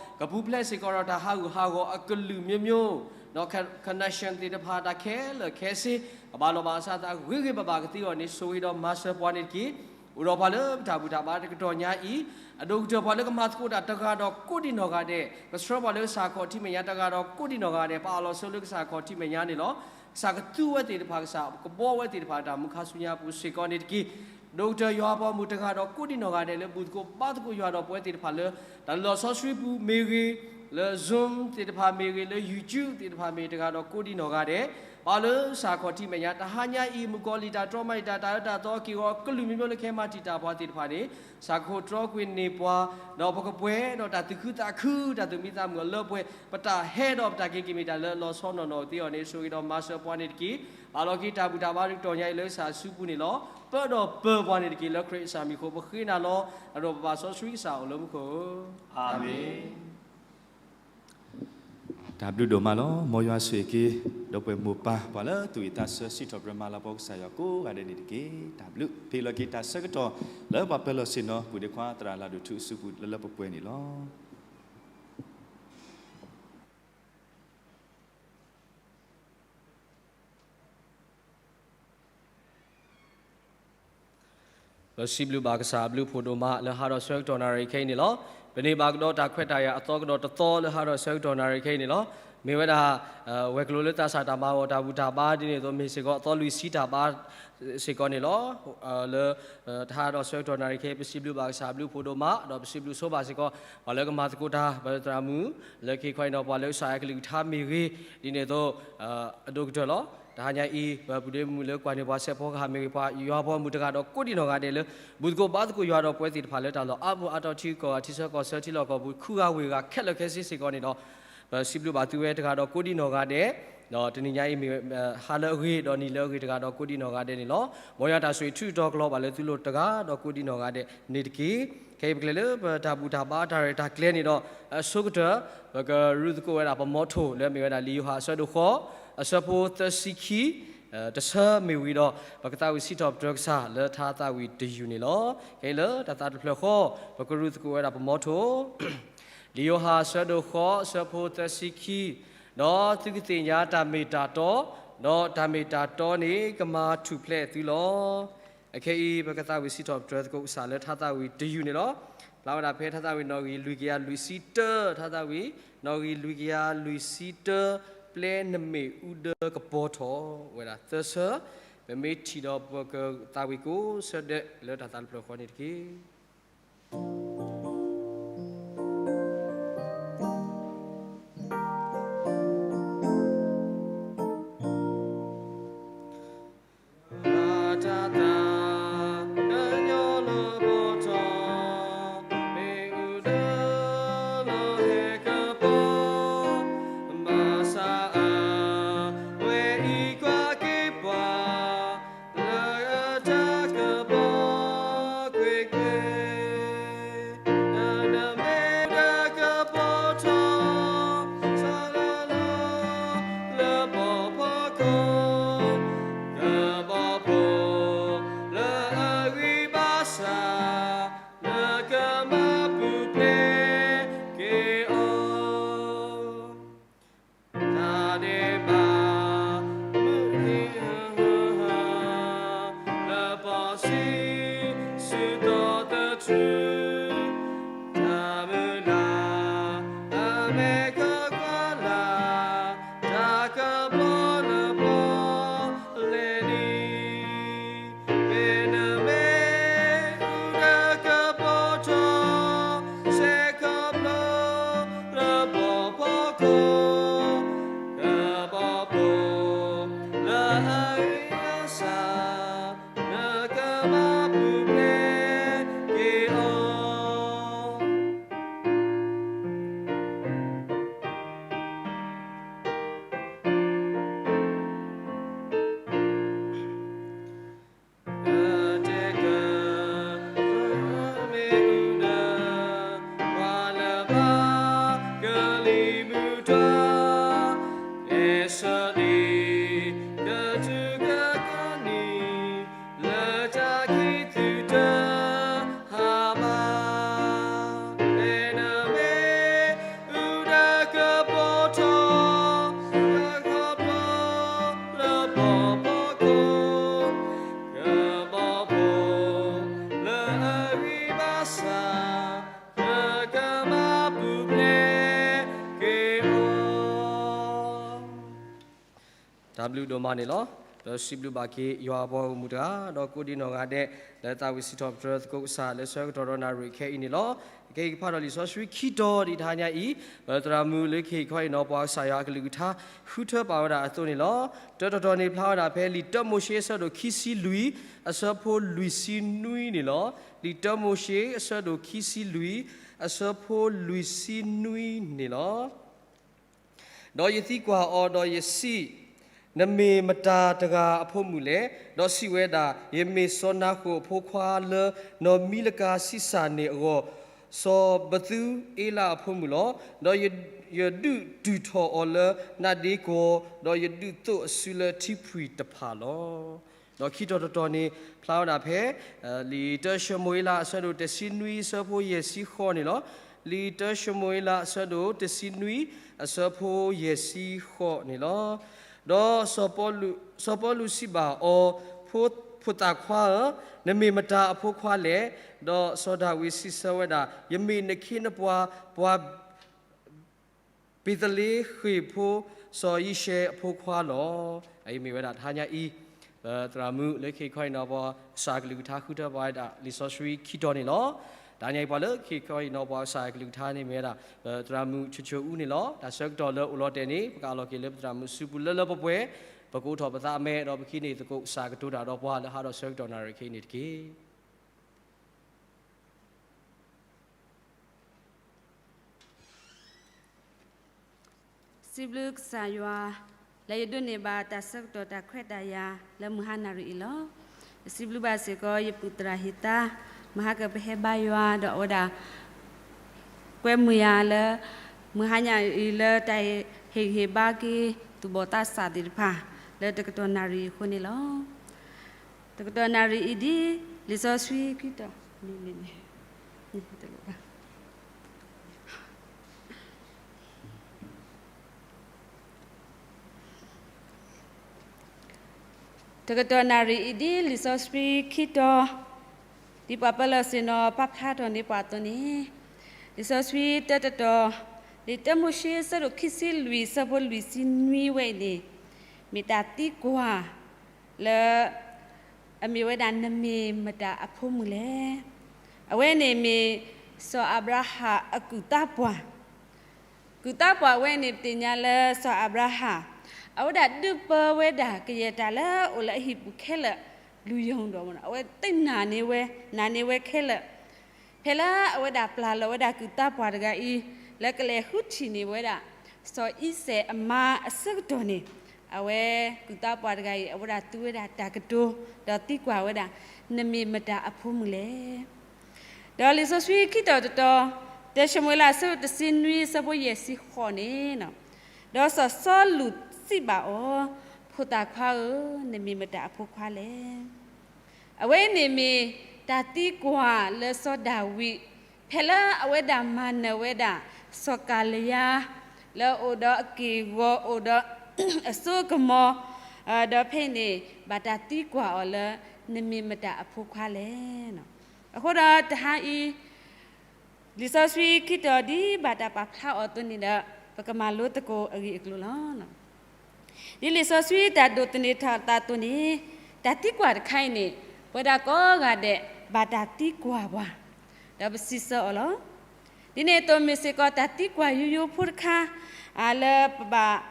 ကပူၤဖျဲးစ့ၢ်ကီးဒီးတၢ်ဟးဂူာ်ဟးဂီၤအကလုာ်မျိုးမျိုး ဒီး connection သ့ၣ်တဖၣ်တၢ်ခဲလၢာ်ခဲဆ့ ကဘၣ်လီၤဘၣ်အစးသးဂ့ၤဂ့ၤဘၣ်ဘၣ်ကသ့အဂီၢ်န့ၣ် ဆိၣ်ဂ့ၤဒီးမၤစၢၤပှၤန့ၣ်တက့ၢ်. အိၣ်ဒီးပှၤလၢပတၢ်ဘူၣ်တၢ်ဘါတကတီၢ်ညါအံၤ အဒိၣ်ကတၢၢ်ပှၤလၢကမၤသကိးတၢ်တဂၤဒီးကိးဒံနီၢ်ဂၤဒဲး ကဆှၢပှၤလၢကစၢ်ခီၣ်ထံးမဲာ်ညါတဂၤဒီးကိးဒံနီၢ်ဂၤဒဲး ပာ်အီၤလီၤဆိလၢကစၢ်ခီၣ်ထံးမဲာ်ညါန့ၣ်လီၤ. ကစၢ်ကသူဝဲသ့ၣ်တဖၣ် ကစၢ်ကဘှီဝဲသ့ၣ်တဖၣ်တၢ်မူခါဆူညါအပူၤစ့ၢ်ကီးန့ၣ်တက့ၢ်. ဒိၣ်ကတၢၢ်ယွၤအပှၤမုၣ်တဂၤဒီးကိးဒံနီၢ်ဂၤဒဲးလၢဘူၣ်သကိးဘါသကိးယွၤဒီးပဝဲသ့ၣ်တဖၣ်လၢ တၢ်လီၢ်စီဆှံပူၤမ့ၢ်ဂ့ၤ, လၢ Zoom သ့ၣ်တဖၣ်မ့ၢ်ဂ့ၤ, လၢ YouTube သ့ၣ်တဖၣ်မ့ၢ်တဂၤဒီးကိးဒံနီၢ်ဂၤဒဲး, ပာ်လၢကစၢ်ခီၣ်ထံးမဲာ်ညါ တဟါညါအံၤ မုၣ်ကီၤလံၢ်တၢ်တြီမၤအံၤတၢ်တၢ်အၢတၢ်သီက့ၢ်ဂီၤကလုာ်မံၤမံၤလၢကဟဲမၤတံာ်တာ်ပှၤသ့ၣ်တဖၣ်န့ၣ် ကစၢ်ကခိၣ်တြီကွံာ်န့ၢ်ပှၤ, ဒီးပကပှဲၤဒီးတၢ်သူၣ်ခုသးခု တၢ်သူၣ်မံသးမုာ်အလၢပှဲၤ ပတၢ်ဟဲဒီးပတၢ်က့ၤက့ၤမ့ၢ်တၢ်လၢအလီၤဆီနီၢ်နီၢ်သ့အီၤန့ၣ် ဆိၣ်ဂ့ၤဒီးမၤစၢၤပှၤန့ၣ်တက့ၢ်. ပာ်လီၤက့ၤတၢ်ဘူၣ်တၢ်ဘါတကတီၢ်ညါအံၤလၢကစၢ်အစုပူၤန့ၣ်လီၤ. ပၢဒီးပၢၤပှၤန့ၣ်တက့ၢ် လၢခရံာ်ကစၢ်မံၤအဃိ ပဃ့နၤလီၤ ဒီးပပၢ်စီဆှံကစၢ်အိၣ်လၢမူခိၣ်ဧၢ, အၤမ့ၣ်. တၢ်ဘျုးဒိၣ်မးလီၤ. မ်ယွၤဆိၣ်ဂ့ၤက့ၤ ဒီပုၢ်ဝဲၢ်မိၢ်ပၢ် ပှၤလၢသူၣ်ဝံၣ်သးဆၢစံးထီၣ်ပတြၢၤမၤလၤကပီၤကစၢ်ယွၤကိးဂၤဒဲးန့ၣ်တက့ၢ်. တၢ်ဘျုး ပဟ့ၣ်လီၤက့ၤတၢ်ဆၢကတီၢ် လၢပှၤပၢၤလီၢ်ဆ့ၣ်နီၤ ပုၢ်ဒ့ခွါသရၣ်လၢ်ဒိၣ်ထူအစုပူၤလၢလၢပှဲၤပှဲၤန့ၣ်လီၤ. ပစံးဘျုးဘၣ်ကစၢ်အဘျုးအဖှိၣ်ဒိၣ်မးလၢဟါဒီးဆၢကတီၢ်နၣ်ရံၣ်ခဲအံၤန့ၣ်လီၤ. ပန့ၢ်ဘၣ်ကဒီးတၢ်ခွဲးတၢ်ယာ်အသီကဒီးတသီလၢဟါဒီးဆၢကတီၢ်နၣ်ရံၣ်ခဲအံၤန့ၣ်လီၤ. မ့ၢ်ဝဲဒၣ် ဝဲၤကျိၤလၢသးစၢ်တၢ်မၤဂီၤတၢ်ဘူၣ်တၢ်ဘါဒ်န့ၣ်အသိး မ့ၢ်စ့ၢ်ကီးအသီလွံၢ်ဆံတၢ်ဘါ စ့ၢ်ကီးန့ၣ်လီၤ. လၢ တဟါဒီးဆၢကတီၢ်နၣ်ရံၣ်ခဲအံၤ ပစံးဘျုးဘၣ်ကစၢ်အဘျုးအဖှိၣ်ဒိၣ်မး ဒီးပစံးဘျုးဆိဘၣ်စ့ၢ်ကီး ပှၤလၢကမၤသကိးတၢ် ပသရၣ်မုၣ် လၢခံခီအံၤဒီးပှၤလၢကစၢ်အကလုၢ်ကထါမ့ၢ်ဂ့ၤ ဒ်န့ၣ်အသိး အဒိၣ်ကတၢၢ်လီၤ. တဟါညါအံၤ ပပုၢ်ဒ့မုၣ်လၢကွၢ်န့ၢ်ပှၤစဲးဖီကဟၣ်မ့ၢ်ဂ့ၤ ပှၤယွၤပှၤမုၣ်တဂၤဒီးကိးဒံနီၢ်ဂၤဒဲးလၢ ဘူၣ်သကိးဘါသကိးယွၤဒီးပဝဲသ့ၣ်တဖၣ်လၢတၢ်လီၢ်အါမူးအါတီထံကီၢ်ဂၤထံဆၢကီၢ်ဆၢထံလီၢ်ကီၢ်ပူၤ ခူဂၤဝ့ၢ်ဂၤခဲလၢာ်ခဲဆ့စ့ၢ်ကီးန့ၣ်ဒီး ပစံးဘျုးဘၣ်သုဝဲတဂၤဒီးကိးဒံနီၢ်ဂၤဒဲး, ဒီးတနံၤညါအံၤမ့ၢ် ဟါလၢအဂ့ၤ ဒီးနံၤလၢအဂ့ၤတဂၤဒီးကိးဒံနီၢ်ဂၤဒဲးန့ၣ်လီၤ. မ်ယွၤတၢ်ဆိၣ်ဂ့ၤထုးထီၣ်ကလီၤဘၣ်လၢသုလိၤတဂၤဒီးကိးဒံနီၢ်ဂၤဒဲးန့ၣ်တက့ၢ်. ခဲအံၤပကလဲၤလၢပတၢ်ဘူၣ်တၢ်ဘါတၢ်ရဲၣ်တၢ်ကျဲၤန့ၣ်ဒီး အဆိကတၢၢ် ပကရူၢ်သကိးဝဲဒၣ်ပမီထိၣ်လၢအမ့ၢ်ဝဲဒၣ်လံာ်ယိၤဟၣ်အဆၢဒိၣ်ဃီ အဆၢဖိသၢဆံခံ တဆၢမ့ၢ်ဝံၤဒီး ပကသးဝံၣ်စံးထီၣ်ပတြၢၤကစၢ်လၢထါသးဝံၣ်တယုၢ်န့ၣ်လီၤ. ခဲအံၤလၢတၢ်သးတဖျၢၣ်ဃီ ပကရူၢ်သကိးဝဲဒၣ်ပမီထိၣ် လံာ်ယိၤဟၣ်အဆၢဒိၣ်ဃီ အဆၢဖိသၢဆံခံ, ဒီးသုကသ့ၣ်ညါတၢ်မ့ၢ်တၢ်တီ, ဒီးတၢ်မ့ၢ်တၢ်တီန့ၣ်ကမၤထူၣ်ဖျဲးသုလီၤ. အခဲအံၤ ပကသးဝံၣ်စံးထီၣ်ပတြၢၤသကိးကစၢ်လၢထါသးဝံၣ်တယုၢ်န့ၣ်လီၤ. ဖျါဝဲဒၣ်ဖဲထါသးဝံၣ်နီၣ်ဂံၢ်လွံၢ်ကယၤလွံၢ်ဆံတၢ, ထါသးဝံၣ်နီၣ်ဂံၢ်လွံၢ်ကယၤလွံၢ်ဆံတၢ ပျဲနမ့ၢ်အူဒၢကပီၤထီၣ်ဝဲဒၣ်သၢဆၢ, ပမ့ၢ်ထံၣ်ဒီးပကသးဝံၣ်ကိးဆၢဒဲးလၢတၢ်သးတဖျၢၣ်ဃီန့ၣ်တက့ၢ်. လၢကမၤပူၤဖျဲးက့ၤအီၤ. တၢ်ဘျုးဒိၣ်မးန့ၣ်လီၤ. ပစံးဘျုးဘၣ်က့ၤယွၤအပှၤဂီၢ်မုၢ်တဂၤ ဒီးကိးဒံနီၢ်ဂၤဒဲး လၢသးဝံၣ်စံးထီၣ်ပတြၢၤသကိးကစၢ်လၢဆၢကတီၢ်ဒီးနၣ်ရံၣ်ခဲအံၤန့ၣ်လီၤ. ကဟ့ၣ်ကဖးဒီးလံာ်စီဆှံခံတီၤဒံးတဟါညါအံၤ, ပသရၣ်မုၣ်လၢကဟ့ၣ်ခီအံၤနီၤ ပှၤကစၢ်ယွၤအကလုၢ်ကထါ ဃုထၢပာ်ဝဲဒၣ်အသိးန့ၣ်လီၤ. တၢတတီၤန့ၣ်ဖျါဝဲဒၣ်ဖဲလံာ်တၢမိၤၡ့အဆၢဒိၣ်ခံဆံလွံၢ် အဆၢဖိလွံၢ်ဆံနွံန့ၣ်လီၤ. လံာ်တၢမိၤၡ့အဆၢဒိၣ်ခံဆံလွံၢ် အဆၢဖိလွံၢ်ဆံနွံန့ၣ်လီၤ. ဒီးယသံကွၢ်အီၤဒီးယစံး, နမ့ၢ်မတၤတဂၤအဖိမုၣ်လဲၣ်. ဒီးစံးဝဲဒၣ်, ယမ့ၢ်စီၤနၤဃိၣ်အဖိခွါလၢနီၢ်မံလကၤဆံးစၢ်န့ၣ်အဂီၢ်, စီၤဘသူအ့လးအဖိမုၣ်လီၤ. ဒီးယဒုးတူာ်ထီၣ်အီၤလၢနါဒ့ကဝီၤ, ဒီးယဒုးသိးအစုလၢထံဖှံၣ်တဖၣ်လီၤ. ဒီးခံတီၤတတီၤန့ၣ် ဖျါဝဲဒၣ်ဖဲ လံာ်တၢၡမူၤအ့လးအဆၢဒိၣ်တဆံနွံအဆၢဖိယဲၢ်ဆံဃိးန့ၣ်လီၤ. လံာ်တၢၡမူၤအ့လးအဆၢဒိၣ်တဆံနွံအဆၢဖိယဲၢ်ဆံဃိးန့ၣ်လီၤ. ဒီးစီၤပီလူးစံးဘၣ်အီၤ, ဖိသၣ်ခွါဧၢ, နမ့ၢ်မတၤအဖိခွါလဲၣ်. ဒီးစီၤဒၤဝံးစံးဆၢဝဲဒၣ်, ယမ့ၢ်နခ့နပှၤ, ပှၤ ဘ့းသလ့ဃ့ၣ်ဖိ စီၤယံၡဲအဖိခွါလီၤ. အအံၤမ့ၢ်ဝဲဒၣ်တဟါညါအံၤ ပသရၣ်မုၣ်လၢကဟ့ၣ်ခီအံၤနီၤ ပှၤကစၢ်အကလုၢ်ကထါဃုထၢပှၤဝဲဒၣ်လံာ်စီဆှံခံတီၤန့ၣ်လီၤ. တဟါညါအံၤပှၤလၢကဟ့ၣ်ခီအံၤနီၤ ပှၤကစၢ်အကလုၢ်ကထါန့ၣ်မ့ၢ်ဝဲဒၣ် ပသရၣ်မုၣ်ဆိဆိအူန့ၣ်လီၤ. တၢ်ဆၢကတီၢ်လၢအိၣ်လီၤတဲာ်န့ၣ် ပကအးလီၤက့ၤလၢပသရၣ်မုၣ်စုပူၤလၢလၢပှဲၤပှဲၤ, ပကအိးထီၣ်ပသးအမဲဒီးပကဟံးန့ၢ်သကိးကစၢ်ကတိၤတၢ်ဒီးပှၤလၢဟးဒီးဆၢကတီၢ်နၣ်ရံၣ်ခဲအံၤန့ၣ်တက့ၢ်. စံးဘျုးကစၢ်ယွၤ လၢယဒိးန့ၢ်ဘၣ်တၢ်ဆၢကတီၢ်တၢ်ခွဲးတၢ်ယာ်လၢမုၢ်ဟါနၣ်ရံၣ်အံၤလီၤ. ယစံးဘျုးဘၣ်စ့ၢ်ကီး ယပုၢ်သရၣ်ဟ့ၣ်သါ မဟါကပဟဲဘါယွၤ ဒီးအဝဲဒၣ် ကွဲမုာ်ယၤလၢ မုၢ်ဟါညါအံၤလၢတၢ်ဟ့ၣ်ဂံၢ်ဟ့ၣ်ဘါက့ၤ သူၣ်ဘီၣ်သးစၢ်သ့ၣ်တဖၣ် လၢတကတီၢ်နၣ်ရံၣ်အဃိန့ၣ်လီၤ. တကတီၢ်နၣ်ရံၣ်အံၤဒ် လံာ်စီဆှံခံတီၤ တကတီၢ်နၣ်ရံၣ်အံၤဒ်လံာ်စီဆှံခံတီၤ ဒ်ပှၤပၢလီၤဆ့ၣ်နီၤပာ်ဖျါထီၣ်န့ၢ်ပှၤအသိးန့ၣ်, လံာ်စီဆှံတၢတတီၤ လံာ်တၢမိၤၡ့အဆၢဒိၣ်ခံဆံလွံၢ်အဆၢဖိလွံၢ်ဆံနွံဝဲအံၤန့ၣ် မ့ၢ်တၢ်သံကွၢ်လၢ အမ့ၢ်ဝဲဒၣ်နမ့ၢ်မတၤအဖိမုၣ်လဲၣ်. အဝဲန့ၣ်မ့ၢ် စီၤအၤဘြၤဟၣ်အကုၢ်သးပှၢ် ကုၢ်သးပှၢ်ဝဲန့ၣ် ပသ့ၣ်ညါလၢစီၤအၤဘြၤဟၣ် အဝဲဒၣ်ဒုးပၢဝဲဒၣ်ကယဲၢ်တၢ်လၢအိၣ်လၢအဟံၣ်ပူၤခဲလၢာ် လူၤယိၤဒီး အဝဲသ့ၣ်နာ်န့ၢ်ဝဲ နာ်န့ၢ်ဝဲခဲလၢာ် ဖဲလၢအဝဲဒၣ်ပျၢ်လီၤဝဲဒၣ်ကုၢ်သးပှၢ်တဂၤအံၤ လၢကလဲၤဃုထံၣ်န့ၢ်ဝဲဒၣ် စီၤအံၤစဲးအမါအဆၢကတီၢ်န့ၣ် အဝဲကုၢ်သးပှၢ်တဂၤအံၤ အဝဲဒၣ်သူဝဲဒၣ်တၢ်ကတိၤ ဒီးသံကွၢ်ဝဲဒၣ် နမ့ၢ်မတၤအဖိမုၣ်လဲၣ်. ဒီးလံာ်စီဆှံခံတီၤတတီၤ တၢၡမူၤအ့လးအဆၢဒိၣ်တဆံနွံအဆၢဖိယဲၢ်ဆံဃိးန့ၣ်, ဒီးစီၤစီလူးစံးဘၣ်အီၤ, ဖိသၣ်ခွါဧၢ, နမ့ၢ်မတၤအဖိခွါလဲၣ်. အဝဲအံၤန့ၣ်မ့ၢ်တၢ်သံကွၢ်လၢစီၤဒၤဝံး ဖဲလၢအဝဲဒၣ်မၤနၢၤဝဲဒၣ် စီၤကၤလယါ လၢအအိၣ်ဒီးအက့ၢ်အဂီၤ အိၣ်ဒီးအစိအကမီၤ ဒီးဖဲအံၤန့ၣ် ဘၣ်တၢ်သံကွၢ်အီၤလၢ နမ့ၢ်မတၤအဖိခွါလဲၣ်. အဃိဒီးတဟါအံၤ လံာ်စီဆှံခံတီၤဒ်ဘၣ်တၢ်ပာ်ဖျါအီၤအသိးန့ၣ်ဒီး ပကမၤလိသကိးအဂ့ၢ်အကျိၤလီၤ. ဒ်လံာ်စီဆှံတၢ်ဒိးသန့ၤထီၣ်အသးအသိးန့ၣ်, တၢ်သံကွၢ်တခါအံၤန့ၣ် ပဝဲဒၣ်ကိးဂၤဒဲး ဘၣ်တၢ်သံကွၢ်ပှၤ, ဒီးပစံးဆၢအီၤလီၤ. ဒ်န့ၣ်အသိးမ့ၢ်စ့ၢ်ကီးတၢ်သံကွၢ်ယိယိဖိတခါ လၢပဘၣ်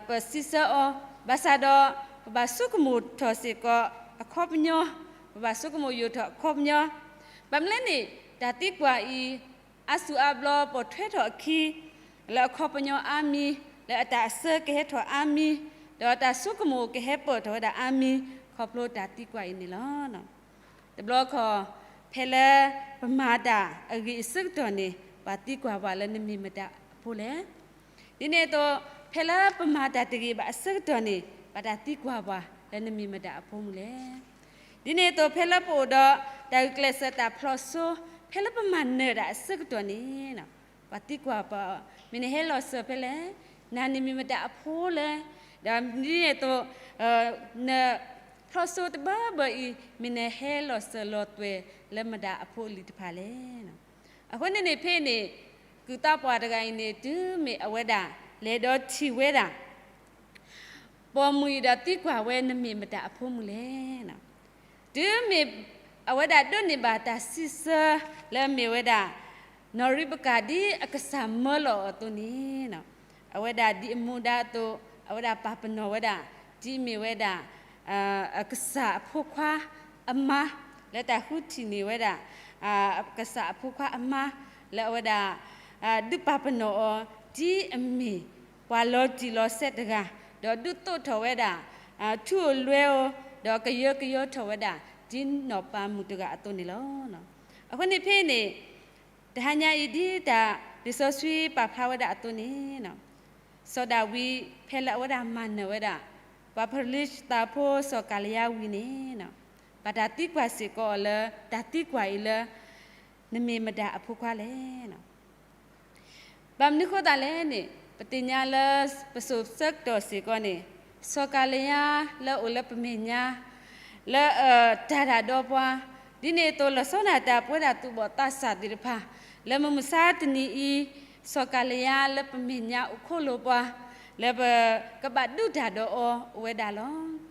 ပစံးဆၢအီၤ, ဘၣ်ဆၣ်ဒီး ပဘၣ်ဆိကမိၣ်ထီၣ်စ့ၢ်ကီးအခီပညီ, ပဘၣ်ဆိကမိၣ်ယိာ်ထီၣ်အခီပညီ, ဘၣ်မနုၤလဲၣ်န့ၣ် တၢ်သံကွၢ်အံၤ အါစုအါဘျီပိာ်ထွဲထီၣ်အခံ လၢအခီပညီအါမံၤ, လၢအတၢ်အဆၢကဟဲထီၣ်အါမံၤ, ဒီးတၢ်ဆိကမိၣ်ကဟဲပၢၢ်ထီၣ်ဝဲဒၣ်အါမံၤ ခီဖျိတၢ်သံကွၢ်အံၤန့ၣ်လီၤ. တဘျီခီ ဖဲလၢပမၤတၢ်အဂ့ၤအဆၢကတီၢ်န့ၣ် ပှၤသံကွၢ်ပှၤလၢနမ့ၢ်မတၤအဖိလဲၣ်. ဒ်န့ၣ်အသိး ဖဲလၢပမၤတၢ်တဂ့ၤဘၣ်အဆၢကတီၢ်န့ၣ် ဘၣ်တၢ်သံကွၢ်ပှၤလၢနမ့ၢ်မတၤအဖိမုၣ်လဲၣ်. ဒ်န့ၣ်အသိး ဖဲလၢပအိၣ်ဒီးတၢ်ဂုာ်ကျဲးစၢးတၢ်ဖျိးစိ ဖဲလၢပမၤနၢၤတၢ်အဆၢကတီၢ်န့ၣ် ပှၤသံကွၢ်ပှၤ မ့ၢ်နဟဲလီၤစၢၤဖဲလဲၣ်, နၤန့ၣ်မ့ၢ်မတၤအဖိလဲၣ်, ဒီးဒ်န့ၣ်အသိး နဖျိးစိတဘၢဘၢအံၤ မ့ၢ်နဟဲလီၤစၢၤလီၤသွဲၣ် လၢမတၤအဖိအလံၤတဖၣ်လဲၣ်. အဃိန့ၣ်န့ၣ် ဖဲအံၤန့ၣ် ကုၢ်သးပှၢ်တဂၤအံၤန့ၣ် တုၤမ့ၢ်အဝဲဒၣ်လဲၤဒီးထံၣ်ဝဲဒၣ် ပိာ်မုၣ်အံၤဒီးသံကွၢ်ဝဲ နမ့ၢ်မတၤအဖိမုၣ်လဲၣ်. တုၤမ့ၢ်အဝဲဒၣ်ဒိးန့ၢ်ဘၣ်တၢ်စံးဆၢလၢအမ့ၢ်ဝဲဒၣ် နီၢ်ရံးဘကၤဒ်အကစၢ်မၢလီၤအီၤအသိးန့ၣ် အဝဲဒၣ်ဒ်အမူဒါအသိး အဝဲဒၣ်ပာ်ပနီၣ်ဝဲဒၣ် ဒ်အမ့ၢ်ဝဲဒၣ် အကစၢ်အဖိခွါအမါ လၢတၢ်ဃုထံၣ်န့ၢ်ဝဲဒၣ် ကစၢ်အဖိခွါအမါ လၢအဝဲဒၣ် ဒုးပာ်ပနီၣ်အီၤ ဒ်အမ့ၢ်ပှၤလီၤတံၢ်လီၤဆဲးတဂၤ ဒီးဒုးသိးထီၣ်ဝဲဒၣ် ထူဧိၤလွဲဧိၤ ဒီးကယၢကယီထီၣ်ဝဲဒၣ် ဒ်နီၢ်ပၤမုၣ်တဂၤအသိးန့ၣ်လီၤ. အဃိန့ၣ်ဖဲအံၤန့ၣ် တဟါညါအံၤဒ်တၢ် လံာ်စီဆှံပာ်ဖျါဝဲဒၣ်အသိးန့ၣ် စီၤဒၤဝံးဖဲလၢအဝဲဒၣ်မၤနၢၤဝဲဒၣ် ပှၤဖလံးသးဖိစီၤကၤလံယါဝံၤန့ၣ် ဘၣ်တၢ်သံကွၢ်စ့ၢ်ကီးအီၤလၢ တၢ်သံကွၢ်အံၤလၢ နမ့ၢ်မတၤအဖိခွါလဲၣ်. ဘၣ်မနုၤဃိသတးလဲၣ်န့ၣ် ပသ့ၣ်ညါလၢပစိၤဆၢကတီၢ်စ့ၢ်ကီးန့ၣ် စီၤကၤလံယါလၢအအိၣ်လၢပမဲာ်ညါ လၢအတၢ်ဒၣ်ဒီးပှၤ ဒ်န့ၣ်အသိးလီၤဆီဒၣ်တၢ်ပဝဲဒၣ်သူၣ်ဘီၣ်သးစၢ်သ့ၣ်တဖၣ် လၢမုၢ်မဆါတနံၤအံၤ စီၤကၤလံယါလၢပမဲာ်ညါအိၣ်ခိးလိာ်ပှၤ လၢပကဘၣ်ဒုးတၢ်ဒီးအီၤအိၣ်ဝဲဒၣ်လီၤ.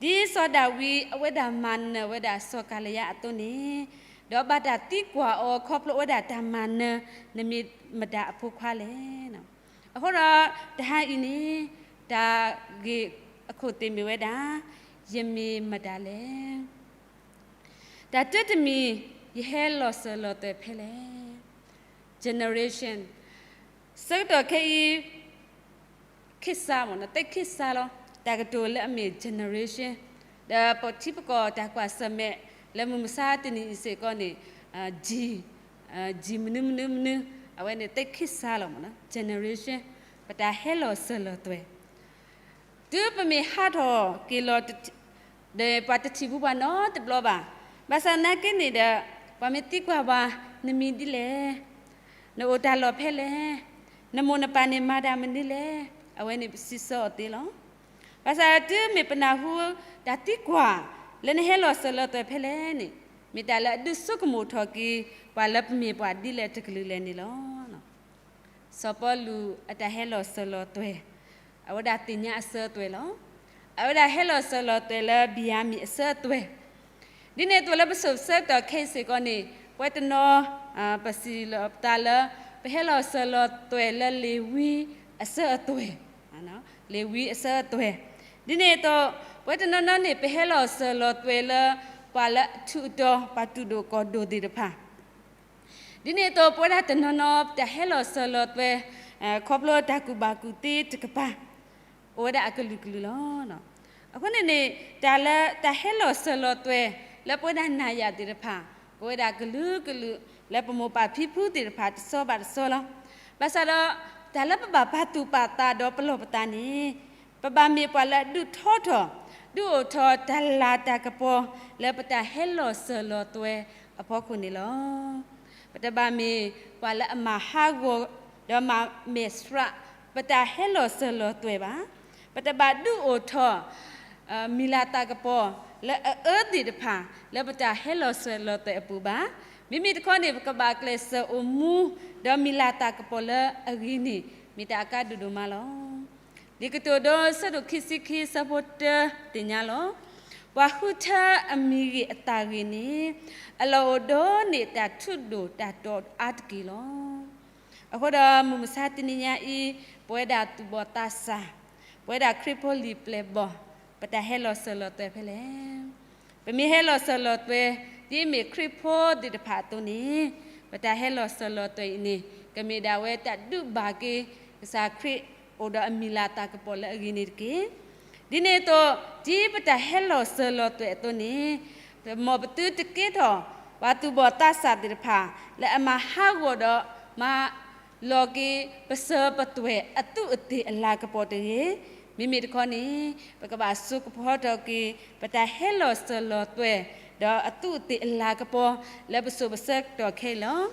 ဒ်စီၤဒၤဝံးအဝဲဒၣ်မၤနၢၤဝဲဒၣ်စီၤကၤလံယါအသိးန့ၣ် ဒီးဘၣ်တၢ်သံကွၢ်အီၤခီဖျိဝဲဒၣ်တၢ်မၤနၢၤ နမ့ၢ်မတၤအဖိခွါလဲၣ်. အဃိဒီး တဟါအံၤန့ၣ် တၢ်ဂ့ၢ်အခိၣ်သ့ၣ်မ့ၢ်ဝဲဒၣ် ယမ့ၢ်မတၤလဲၣ်. တၢ်တၢတမံၤ ယဟဲလီၤစၢၤလီၤသွဲၣ်ဖဲလဲၣ်. generation ဆၢကတီၢ်ခဲအံၤ ခ့ၣ်စါမ့ၢ်နီၤ သ့ၣ်ခ့ၣ်စါလီၤ တၢ်ကတိၤလၢအမ့ၢ် generation ဒီးပထံပကီၢ်တၢ်ကွၢ်ဆၢၣ်မဲာ် လၢမုၢ်မဆါတနံၤအံၤစ့ၢ်ကီးန့ၣ် G G မနုၤမနုၤမနုၤ အဝဲန့ၣ်သ့ၣ်ခ့ၣ်စါလီၤမ့ၢ်နီၤ generation ပတၢ်ဟဲလီၤစၢၤလီၤသွဲၣ် တုၤပမ့ၢ်ဟးထီၣ်က့ၤလီၤ ဒီးပှၤတထံၣ်ဘူးပှၤနီတဘျီဘၣ်. ဘၣ်ဆၣ်သနာ်က့န့ၣ်ဒီး ပှၤမ့ၢ်သံကွၢ်ပှၤ နမံၤဒ်လဲၣ်, နအိၣ်တၢ်လီၢ်ဖဲလဲၣ်, နမိၢ်နပၢ်န့ၣ်မၤတၢ်မနုၤလဲၣ်, အဝဲန့ၣ်ပစံးဆၢအီၤသ့လီၤ. ဘၣ်ဆၣ်တုၤမ့ၢ်ပနၢ်ဟူတၢ်သံကွၢ် လၢနဟဲလီၤစၢၤလီၤသွဲၣ်ဖဲလဲၣ်န့ၣ် မ့ၢ်တၢ်လၢအဒုးဆိကမိၣ်ထီၣ်က့ၤ ပှၤလၢပမ့ၢ်ပှၤဒ်လဲၣ်တကလုာ်လဲၣ်န့ၣ်လီၤ. စီၤပီလူးအတၢ်ဟဲလီၤစၢၤလီၤသွဲၣ်, အဝဲဒၣ်သ့ၣ်ညါအစၢၤအသွဲၣ်လီၤ. အဝဲဒၣ်ဟဲလီၤစၢၤလီၤသွဲၣ်လၢဘံၣ်ယၤမံၣ်အစၢၤအသွဲၣ်, ဒ်န့ၣ်အသိးလၢပစိၤပဆၢကတီၢ်ခဲအံၤစ့ၢ်ကီးန့ၣ် ပဝဲတနီၤ ပစံးလီၤပသးလၢ ပဟဲလီၤစၢၤလီၤသွဲၣ်လၢလ့ၤဝံအစၢၤအသွဲၣ်, လ့ၤဝံအစၢၤအသွဲၣ်, ဒ်န့ၣ်အသိး ပဝဲတနီၤနီၤန့ၣ် ပဟဲလီၤစၢၤလီၤသွဲၣ်လၢ ပှၤလၢအထူးအတီၤ ပှၤတူၢ်ဒိၣ်ကီၢ်ဒိၣ်သ့ၣ်တဖၣ် ဒ်န့ၣ်အသိး ပဝဲဒၣ်တနီၤနီၤ ပတၢ်ဟဲလီၤစၢၤလီၤသွဲၣ် ခီဖျိတၢ်ကူၣ်ဘၣ်ကူၣ်သ့တကပၤ အိၣ်ဝဲဒၣ်အကလုာ်ကလုာ်လီၤ. အဃိန့ၣ်န့ၣ် တၢ်လၢတၢ်ဟဲလီၤစၢၤလီၤသွဲၣ် လၢပဝဲဒၣ်နၤယၤသ့ၣ်တဖၣ် ကအိၣ်ဝဲဒၣ်ကလုာ်ကလုာ် လၢပမိၢ်ပၢ်ဖံဖုသ့ၣ်တဖၣ်တဆီဘၣ်တဆီလီၤ. ဘၣ်ဆၣ်ဒီး တၢ်လၢပဘၣ်ပာ်သူၣ်ပာ်သးဒီးပလီၢ်ပသးန့ၣ် ပဘၣ်မ့ၢ်ပှၤလၢအဒုးထီထီၣ် ဒုးအိၣ်ထီၣ်တၢ်လၤတၢ်ကပီၤ လၢပတၢ်ဟဲလီၤစၢၤလီၤသွဲၣ်အဖီခိၣ်န့ၣ်လီၤ. ပတဘၣ်မ့ၢ်ပှၤလၢအမၤဟးဂီၤ ဒီးမၤမဲာ်ဆှး ပတၢ်ဟဲလီၤစၢၤလီၤသွဲၣ်ဘၣ်. ပတဘၣ်ဒုးအိၣ်ထီၣ် မံၤလၤသးကပီၤ လၢအအၢသ့ၣ်တဖၣ် လၢပတၢ်ဟဲလီၤစၢၤလီၤသွဲၣ်အပူၤဘၣ်. မ့မ့ၢ်တခီန့ၣ် ပကဘၣ်ကျဲးစၢးအိၣ်မူ ဒီးမံၤလၤသးကပီၤလၢအဂ့ၤန့ၣ် မ့ၢ်တၢ်အကါဒိၣ်ဒိၣ်မးလီၤ. လံာ်ကတိၤဒိ ဆၢဒိၣ်ခံဆံခံ ဆၢဖိတၢ သ့ၣ်ညါလီၤ. ပှၤဃုထၢအမံၤဂ့ၤအသးဂ့ၤန့ၣ် အလီၢ်အိၣ်ဒီးန့ၢ်တၢ်ထူးဒိၣ်တၢ်တီၤအါတက့ၢ်လီၤ. အဃိဒီးမုၢ်မဆါတနံၤညါအံၤ ပဝဲဒၣ်သူၣ်ဘီၣ်သးစၢ်, ပဝဲဒၣ်ခရံာ်ဖိလံာ်ပျဲၢ်ဘီၣ် ပတၢ်ဟဲလီၤစၢၤလီၤသွဲၣ်ဖဲလဲၣ်. ပမ့ၢ်ဟဲလီၤစၢၤလီၤသွဲၣ် ဒ်မ့ၢ်ခရံာ်ဖိသ့ၣ်တဖၣ်အသိးန့ၣ် ပတၢ်ဟဲလီၤစၢၤလီၤသွဲၣ်အံၤန့ၣ် ကမ့ၢ်ဒၣ်ဝဲတၢ်ဒုးဘၣ်က့ၤ ကစၢ်ခရံာ်အိၣ်ဒီးအမံၤလၤသးကပီၤလၢအဂ့ၤန့ၣ်တက့ၢ်. ဒ်န့ၣ်အသိး ဒ်ပတၢ်ဟဲလီၤစၢၤလီၤသွဲၣ်အသိးန့ၣ် မ်ပသုတကဲထီၣ် ပှၤသူၣ်ဘီၣ်သးစၢ်သ့ၣ်တဖၣ် လၢအမၤဟးဂီၤဒီးမၤ လီၤက့ၤပစၢၤပသွဲၣ်အသူးအသ့ၣ်အလၤကပီၤတဂ့ၤ. မ့မ့ၢ်တခီန့ၣ် ပကဘၣ်စိကဖီထီၣ်က့ၤ ပတၢ်ဟဲလီၤစၢၤလီၤသွဲၣ် ဒီးအသူးအသ့ၣ်အလၤကပီၤ လၢပစိၤပဆၢကတီၢ်ခဲအံၤလီၤ.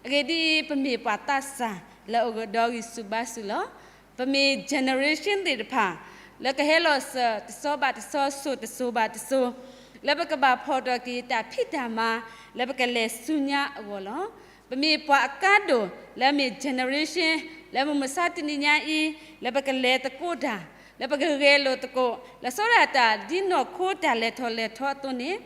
အဂ့ၢ်ဒ်အံၤ, ပမ့ၢ်ပှၤသးစၢ်လၢအအိၣ်ဒီးဂံၢ်ဆူၣ်ဘါဆူၣ်လီၤ. ပမ့ၢ် generation သ့ၣ်တဖၣ် လၢကဟဲလီၤစၢၤတဆီဘၣ်တဆီ စိၤတစိၤဘၣ်တစိၤ လၢပကဘၣ်ဖီၣ်တီၣ်က့ၤတၢ်ဖံးတၢ်မၤ လၢပကလဲၤဆူညါအဂီၢ်လီၤ. ပမ့ၢ်ပှၤအကါဒိၣ် လၢအမ့ၢ် generation လၢမုၢ်မဆါတနံၤညါအံၤ လၢပကလဲၤသကိးတၢ် လၢပကဂဲၤလိာ်သကိး လီၤဆီဒၣ်တၢ်ဒ်နီၢ်ခိတၢ်လဲၤထီၣ်လဲၤထီအသိးန့ၣ်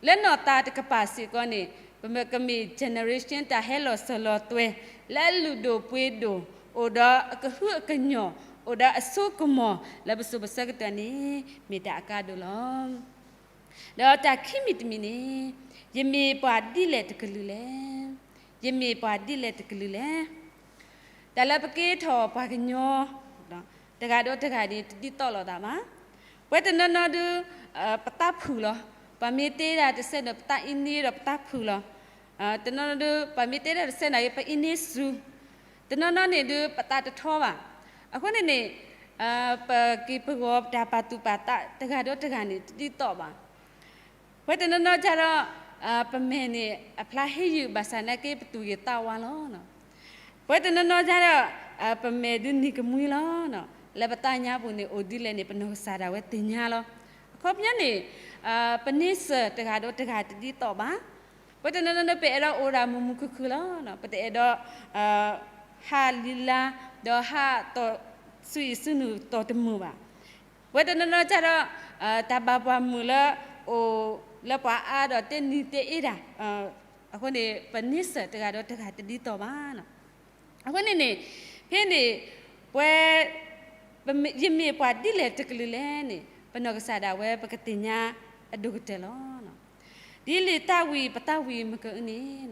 လၢနီၢ်သးတကပၤစ့ၢ်ကီးန့ၣ် ပမ့ၢ်ကမ့ၢ် generation တၢ်ဟဲလီၤစၢၤလီၤသွဲၣ် လၢအလုၢ်ဒိၣ်ပှ့ၤဒိၣ် အိၣ်ဒီးအကဟုအကညီၢ် အိၣ်ဒီးအစိကမီၤ လၢပစိၤပဆၢကတီၢ်န့ၣ် မ့ၢ်တၢ်အကါဒိၣ်လီၤ. ဒီးတၢ်ခံမံၤတမံၤန့ၣ် ယမ့ၢ်ပှၤဒ်လဲၣ်တကလုာ်လဲၣ်. ယမ့ၢ်ပှၤဒ်လဲၣ်တကလုာ်လဲၣ်. တၢ်လၢပကဲထီၣ်ပှၤကညီ တဂၤဒီးတဂၤန့ၣ် တဒ်သိးလိာ်သးဘၣ်. ပှၤတနီၤနီၤဒုး ပသးဖုၣ်လီၤ. ပှၤမ့ၢ်တဲဒၣ်တစဲးဒီး ပသးအ့န့ဒီးပသးဖုၣ်လီၤ. တနီၤနီၤဒုး ပှၤမ့ၢ်တဲဒၣ်တစဲးဒီး ပအ့န့စူၤ တနီၤနီၤန့ၣ်ဒုး ပသးတထီဘၣ်. အဃိန့ၣ်န့ၣ် ပက့ၤပဂီၤတၢ်ပာ်သူၣ်ပာ်သး တဂၤဒီးတဂၤန့ၣ် တဒ်သိးဘၣ်. ပှၤတနီၤနီၤကဒီး ပမဲာ်န့ၣ် အဖျါဟ့ၣ်ယုၢ် ဘၣ်ဆၣ်နာ်က့ ပသူၣ်ဂ့ၤသးဝါလီၤ. ပှၤတနီၤနီၤကဒီး ပမဲာ်ဒုးနံၤကမှံလီၤ. လၢပသးညါပူၤန့ၣ် အိၣ်ဒ်လဲၣ်န့ၣ် ပနီၢ်ကစၢ်ဒၣ်ဝဲသ့ၣ်ညါလီၤ. အခီပညီန့ၣ် ပန့ဆၢၣ်တဂၤဒီးတဂၤတဒ်သိးဘၣ်. ပှၤတနီၤနီၤဒုး ပအဲၣ်ဒိးအိၣ်ဒၣ်မုာ်မုာ်ခုၣ်ခုၣ်လီၤ. ပတအဲၣ်ဒိး ဟးလံလါ ဒီးဟးတီၢ်ဆူအံၤဆူနုာ်တီၢ်တမုာ်ဘၣ်. ပှၤတနီၤနီၤကဒီး တၢ်ဘၣ်ပှၤမုာ်လၢ အိၣ်လၢပှၤအါဒီးတဲနံၤတဲအ့တၢ် အဃိန့ၣ် ပန့ဆၢၣ်တဂၤဒီးတဂၤတဒ်သိးဘၣ်. အဃိန့ၣ်န့ၣ် ဖဲန့ၣ် ပှၤ ယမ့ၢ်ပှၤဒ်လဲၣ်တကလုာ်လဲၣ်န့ၣ် ပနီၢ်ကစၢ်ဒၣ်ဝဲ ပကသ့ၣ်ညါအဒိၣ်ကတၢၢ်လီၤ. ဒ်လံာ်သးဝံၣ်ပသးဝံၣ်မုၢ်ကအုန့ၣ်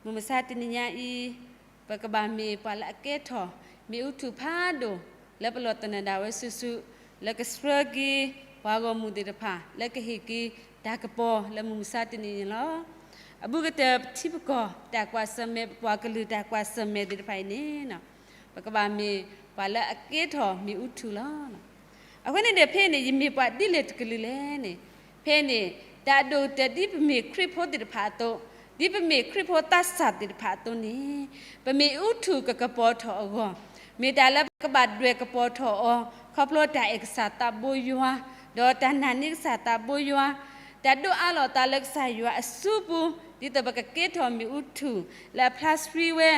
မုၢ်မဆါတနံၤညါအံၤ ပကဘၣ်မ့ၢ်ပှၤလၢအကဲထီၣ် မ့ၣ်အူထူၣ်ဖးဒိၣ် လၢပလီၢ်သနၢၣ်ဒၣ်ဝဲစုာ်စုာ် လၢကဆှၢက့ၤ ပှၤဂီၢ်မုၢ်သ့ၣ်တဖၣ် လၢကဟ့ၣ်က့ၤတၢ်ကပီၤလၢမုၢ်မဆါတနံၤန့ၣ်လီၤ. အဘူးကတၢၢ်ပထံပကီၢ်တၢ်ကွၢ်ဆၢၣ်မဲာ် ပပှၤကလုာ်တၢ်ကွၢ်ဆၢၣ်မဲာ်သ့ၣ်တဖၣ်အံၤန့ၣ် ပကဘၣ်မ့ၢ်ပှၤလၢအကဲထီၣ်မ့ၣ်အူထူၣ်လီၤ. အဃိန့ၣ်ဒီး ဖဲန့ၣ် ယမ့ၢ်ပှၤဒ်လဲၣ်တကလုာ်လဲၣ်န့ၣ် ဖဲန့ၣ် တၢ်အဒိၣ်ကတၢၢ်ဒ်ပမ့ၢ်ခရံာ်ဖိသ့ၣ်တဖၣ်အသိး, ဒ်ပမ့ၢ်ခရံာ်ဖိသးစၢ်သ့ၣ်တဖၣ်အသိးန့ၣ်, ပမ့ၣ်အူထူၣ်ကကပီၤထီၣ်အဂီၢ်, မ့ၢ်တၢ်လၢပကဘၣ်ဒွဲၣ်ကပီၤထီၣ်အီၤ ခီဖျိတၢ်အဲၣ်ကစၢ်သးဘိယွၤ, ဒီးတၢ်နာ်န့ၢ်ကစၢ်သးဘိယွၤ, တၢ်ဒိးအးလီၤသးလၢကစၢ်ယွၤအစုပူၤ, ဒ်သိးပကကဲထီၣ်မ့ၣ်အူထူၣ် လၢအဖျါဆှံဝဲ,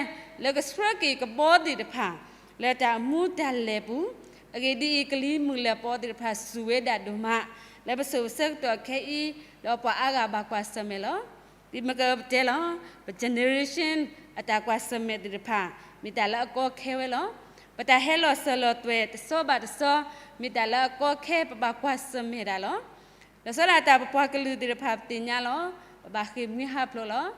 လၢကဆှၢက့ၤကဘီသ့ၣ်တဖၣ် လၢတၢ်မူတၢ်လဲၤပူၤ, အဂ့ၢ်ဒ်အံၤ, ကလံၤမုၢ်လၢ်ပီသ့ၣ်တဖၣ်စူၢ်ဝဲဒၣ်ဒိၣ်မး, လၢပစိၤပဆၢကတီၢ်ခဲအံၤ, ဒီးပှၤအါဂၤဘၣ်ကွၢ်ဆၢၣ်မဲာ်လီၤ. ဒ်မ့ၢ်ကပတဲလီၤ, ပ generation အတၢ်ကွၢ်ဆၢၣ်မဲာ်သ့ၣ်တဖၣ် မ့ၢ်တၢ်လၢအကီခဲဝဲလီၤ. ပတၢ်ဟဲလီၤစၢၤလီၤသွဲၣ်တစီဘၣ်တစီ မ့ၢ်တၢ်လၢအကီခဲ ပဘၣ်ကွၢ်ဆၢၣ်မဲာ်ဒၣ်လီၤ. လီၤဆီဒၣ်တၢ်ပပှၤကလုာ်သ့ၣ်တဖၣ်ပသ့ၣ်ညါလီၤ. ပဘၣ်ဃ့ၢ်မှံဟးဖျိးလီၤ.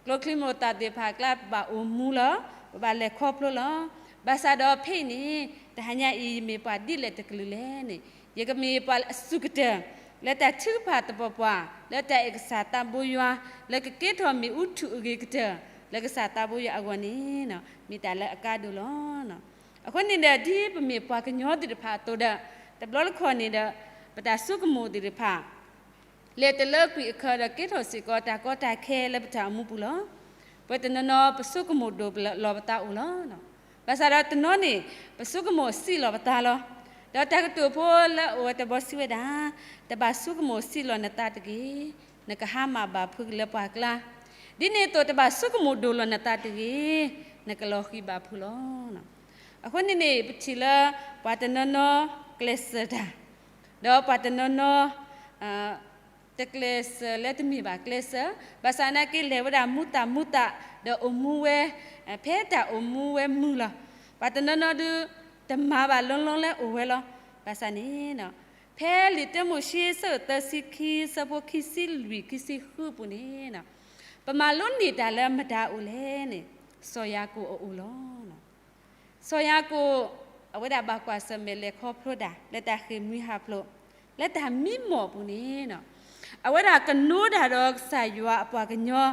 ကျိချံမျိာ်သၣ်သ့ၣ်တဖၣ်အကျါ ပဘၣ်အိၣ်မူလီၤ. ပဘၣ်လဲၤခီဖျိလီၤ. ဘၣ်ဆၣ်ဒီးဖဲအံၤန့ၣ် တဟါညါအံၤ ယမ့ၢ်ပှၤဒ်လဲၣ်တကလုာ်လဲၣ်န့ၣ်, ယကမ့ၢ်ပှၤလၢအစူၢ်ကတၢၢ် လၢတၢ်ထုကဖၣ်သပှၢ်ပှၢ် လၢတၢ်အဲၣ်ကစၢ်သးဘိယွၤ, လၢကကဲထီၣ်မ့ၣ်အူထူၣ်အဂ့ၤကတၢၢ် လၢကစၢ်သးဘိယွၤအဂီၢ်န့ၣ် မ့ၢ်တၢ်လၢအကါဒိၣ်လီၤ. အဃိန့ၣ်ဒီး ဒ်ပမ့ၢ်ပှၤကညီသ့ၣ်တဖၣ်အသိးဒီး တဘျီတခီၣ်န့ၣ်ဒီး ပတၢ်ဆိကမိၣ်သ့ၣ်တဖၣ် လဲၤတလၢကွံာ်အခၢးဒီး ကဲထီၣ်စ့ၢ်ကီးတၢ်ကီတၢ်ခဲလၢပတၢ်အိၣ်မူပူၤလီၤ. ပှၤတနီၤနီၤ ပဆိကမိၣ်ဒိၣ်လီၤပသးအိၣ်လီၤ. ဘၣ်ဆၣ်ဒီးတနီၤန့ၣ် ပဆိကမိၣ်စံးလီၤပသးလီၤ. ဒီးတၢ်ကတိၤဖိလၢအအိၣ်ဝဲတဘီစံးဝဲဒၣ်, တဘၣ်ဆိကမိၣ်စံးလီၤနသးတဂ့ၤ, နကဟါမၢ်ဘၣ်ဖုးလၢပှၤကျါ, ဒ်န့ၣ်အသိး တဘၣ်ဆိကမိၣ်ဒိၣ်လီၤနသးတဂ့ၤ, နကလီၤဃံၤဘၣ်ဖုးလီၤ. အဃိန့ၣ်န့ၣ် ပထံၣ်လၢ ပှၤတနီၤနီၤကျဲးစၢးတၢ်, ဒီးပှၤတနီၤနီၤ တကျဲးစၢးလၢတမ့ၢ်ဘၣ်ကျဲးစၢး, ဘၣ်ဆၣ်နာ်က့လဲၤဝဲဒၣ်မူသၣ်မူသး ဒီးအိၣ်မူဝဲ ဖဲတၢ်အိၣ်မူဝဲမုာ်လီၤ. ပှၤတနီၤနီၤဒုး တမၤဘၣ်လီၤလီၤလၢအိၣ်ဝဲလီၤ. ဘၣ်ဆၣ်န့ၣ် ဖဲလံာ်တၢမိၤၡ့ ဆၢဒိၣ်သၢဆံခံ ဆၢဖိခံဆံလွံၢ် ခံဆံဃုပူၤန့ၣ် ပမၤလိန့ၢ်တၢ်လၢမတၤအိၣ်လဲၣ်န့ၣ် စီၤယၤကိာ်အအိၣ်လီၤ. စီၤယၤကိာ် အဝဲဒၣ်ဘၣ်ကွၢ်ဆၢၣ်မဲာ်လဲၤခီဖျိတၢ် လၢတၢ်ဃ့ၢ်မှံဟးဖျိး လၢတၢ်မံမီၢ်အပူၤန့ၣ် အဝဲဒၣ်ကနိးတၢ်ဒီးကစၢ်ယွၤအပှၤကညီ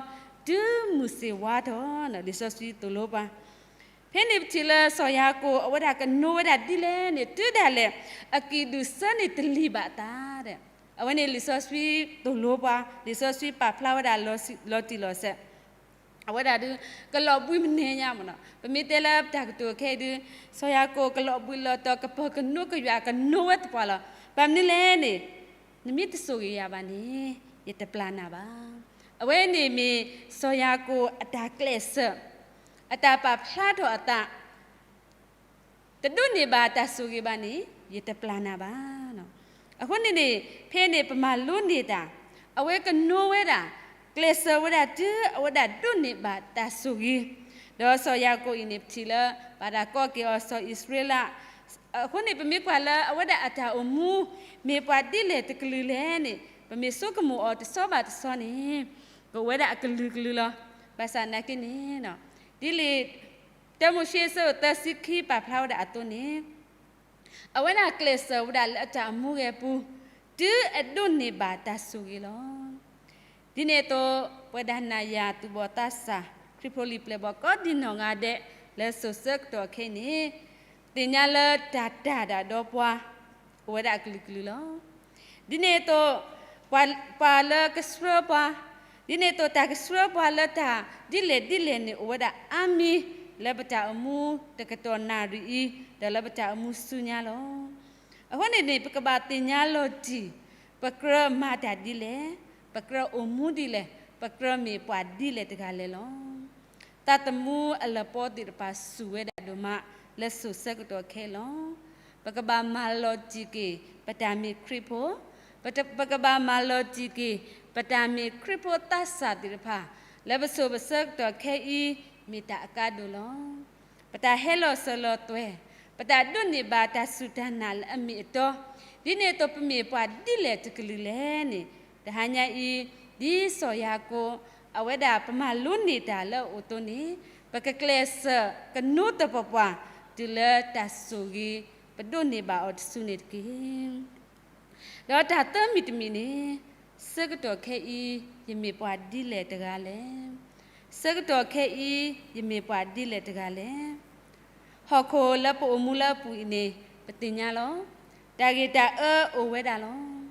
တုၤမုၢ်ဆ့ၣ်ဝါထီၣ်န့ၣ် လံာ်စီဆှံသိၣ်လိပှၤ ဖဲန့ၣ်ပထံၣ်လၢစီၤယၤကိာ် အဝဲဒၣ်ကနိးဝဲဒၣ်ဒ်လဲၣ်န့ၣ် တုၤဒၣ်လဲာ် အကံၢ်ဒုၣ်စၢန့ၣ်တလံၤဘၣ်အသးဒီး အဝဲန့ၣ်လံာ်စီဆှံသိၣ်လိပှၤ လံာ်စီဆှံပာ်ဖျါဝဲဒၣ်လီၤတံၢ်လီၤဆဲး အဝဲဒၣ်ဒုး ကလီၤဘှံးမနုၤညါမ့ၢ်နီၤ ပမ့ၢ်တဲလၢပတၢ်ကတိၤခဲအံၤဒုး စီၤယၤကိာ်ကလီၤဘှံးလီၤတီၤ ကပၢၤကနိကယွၤကနိးဝဲသပှၢ်လီၤ. ဘၣ်မနုၤလဲၣ်န့ၣ် နမ့ၢ်တဆိၣ်ဂ့ၤယၤဘၣ်န့ၣ် ယတပျၢ်နၤဘၣ်. အဝဲန့ၣ်မ့ၢ်စီၤယၤကိာ်အတၢ်ကျဲးစၢး, အတၢ်ပာ်ဖျါထီၣ်အသး, တဒိးန့ၢ်ဘၣ်တၢ်ဆိၣ်ဂ့ၤဘၣ်န့ၣ် ယတပျၢ်နၤဘၣ်. အဃိန့ၣ်န့ၣ် ဖဲန့ၣ်ပမၤလိန့ၢ်တၢ်, အဝဲကနိဝဲဒၣ်, ကျဲးစၢးဝဲဒၣ်တုၤအဝဲဒၣ်ဒိးန့ၢ်ဘၣ်တၢ်ဆိၣ်ဂ့ၤ, ဒီးစီၤယၤကိာ်အံၤန့ၣ် ပထံၣ်လၢ ဘၣ်တၢ်ကိးက့ၤအီၤစီၤအံၣ်စရ့လး, အဃိန့ၣ် ပမ့ၢ်ကွၢ်လၢအဝဲဒၣ်အတၢ်အိၣ်မူ မ့ၢ်ပှၤဒ်လဲၣ်တကလုာ်လဲၣ်န့ၣ် ပမ့ၢ်ဆိကမိၣ်အီၤတဆီဘၣ်တဆီန့ၣ် ကအိၣ်ဝဲဒၣ်အကလုာ်ကလုာ်လီၤ. ဘၣ်ဆၣ်နာ်က့န့ၣ် ဒ်လံာ်တၢမိၤၡ့အဆၢဒိၣ်သၢဆံခံပာ်ဖျါဝဲဒၣ်အသိးန့ၣ် အဝဲဒၣ်ကျဲးစၢးဝဲဒၣ်လၢအတၢ်အိၣ်မူအပူၤ တုၤအဒိးန့ၢ်ဘၣ်တၢ်ဆိၣ်ဂ့ၤလီၤ. ဒ်န့ၣ်အသိး ပဝဲဒၣ်နၤယၤသူၣ်ဘီၣ်သးစၢ် ခရံာ်ဖိလံၤပျဲၢ်ဘီၣ်ကိးဒံနီၢ်ဂၤဒဲး လၢစိၤဆၢကတီၢ်ခဲအံၤန့ၣ် သ့ၣ်ညါလၢတၢ်တၢ်ဒၣ်ဒီပှၤ အိၣ်ဝဲဒၣ်အကလုာ်ကလုာ်လီၤ. ဒ်န့ၣ်အသိး ပှၤလၢကဆှၢပှၤ, ဒ်န့ၣ်အသိးတၢ်ကဆှၢပှၤလၢတၢ်ဒ်လဲၣ်ဒ်လဲၣ်န့ၣ် အိၣ်ဝဲဒၣ်အါမံၤ လၢပတၢ်အိၣ်မူတကတီၢ်နၣ်ရံၣ်အံၤ ဒီးလၢပတၢ်အိၣ်မူဆူညါလီၤ. အဃိန့ၣ်န့ၣ် ပကဘၣ်သ့ၣ်ညါလီၤတံၢ် ပကြၢးမၤတၢ်ဒ်လဲၣ်, ပကြၢးအိၣ်မူဒ်လဲၣ်, ပကြၢးမ့ၢ်ပှၤဒ်လဲၣ်တဂၤလဲၣ်လီၤ. သးသမူအလၢပီသ့ၣ်တဖၣ်စူၢ်ဝဲဒၣ်ဒိၣ်မး လၢစိၤဆၢကတီၢ်ခဲအံၤလီၤ. ပကဘၣ်မၤလီၤတံၢ်က့ၤ ပတၢ်မ့ၢ်ခရံာ်ဖိ, ပတ- ပကဘၣ်မၤလီၤတံၢ်က့ၤ ပတၢ်မ့ၢ်ခရံာ်ဖိသးစၢ်သ့ၣ်တဖၣ် လၢပစိၤပဆၢကတီၢ်ခဲအံၤ မ့ၢ်တၢ်အကါဒိၣ်လီၤ. ပတၢ်ဟဲလီၤစၢၤလီၤသွဲၣ်, ပတၢ်ဒိးန့ၢ်ဘၣ်တၢ်စူၢ်တၢ်နာ်လၢအမ့ၢ်အတီ, ဒ်န့ၣ်အသိးပမ့ၢ်ပှၤဒ်လဲၣ်တကလုာ်လဲၣ်န့ၣ် တဟါညါအံၤ ဒ်စီၤယၤကိာ် အဝဲဒၣ်ပမၤလိန့ၢ်တၢ်လၢအအိၣ်အသိးန့ၣ် ပကကျဲးစၢးကနိသပှၢ်ပှၢ် တုၤလၢတၢ်ဆိၣ်ဂ့ၤ ပဒိးန့ၢ်ဘၣ်အီၤတစုန့ၣ်တက့ၢ်. ဒီးတၢ်သၢမံၤတမံၤန့ၣ် ဆၢကတီၢ်ခဲအံၤ ယမ့ၢ်ပှၤဒ်လဲၣ်တဂၤလဲၣ်. ဆၢကတီၢ်ခဲအံၤ ယမ့ၢ်ပှၤဒ်လဲၣ်တဂၤလဲၣ်. ဟီၣ်ခိၣ်လၢပအိၣ်မူလၢအပူၤအံၤန့ၣ် ပသ့ၣ်ညါလီၤ. တၢ်ဂ့ၢ်တၢ်အၢအိၣ်ဝဲဒၣ်လီၤ.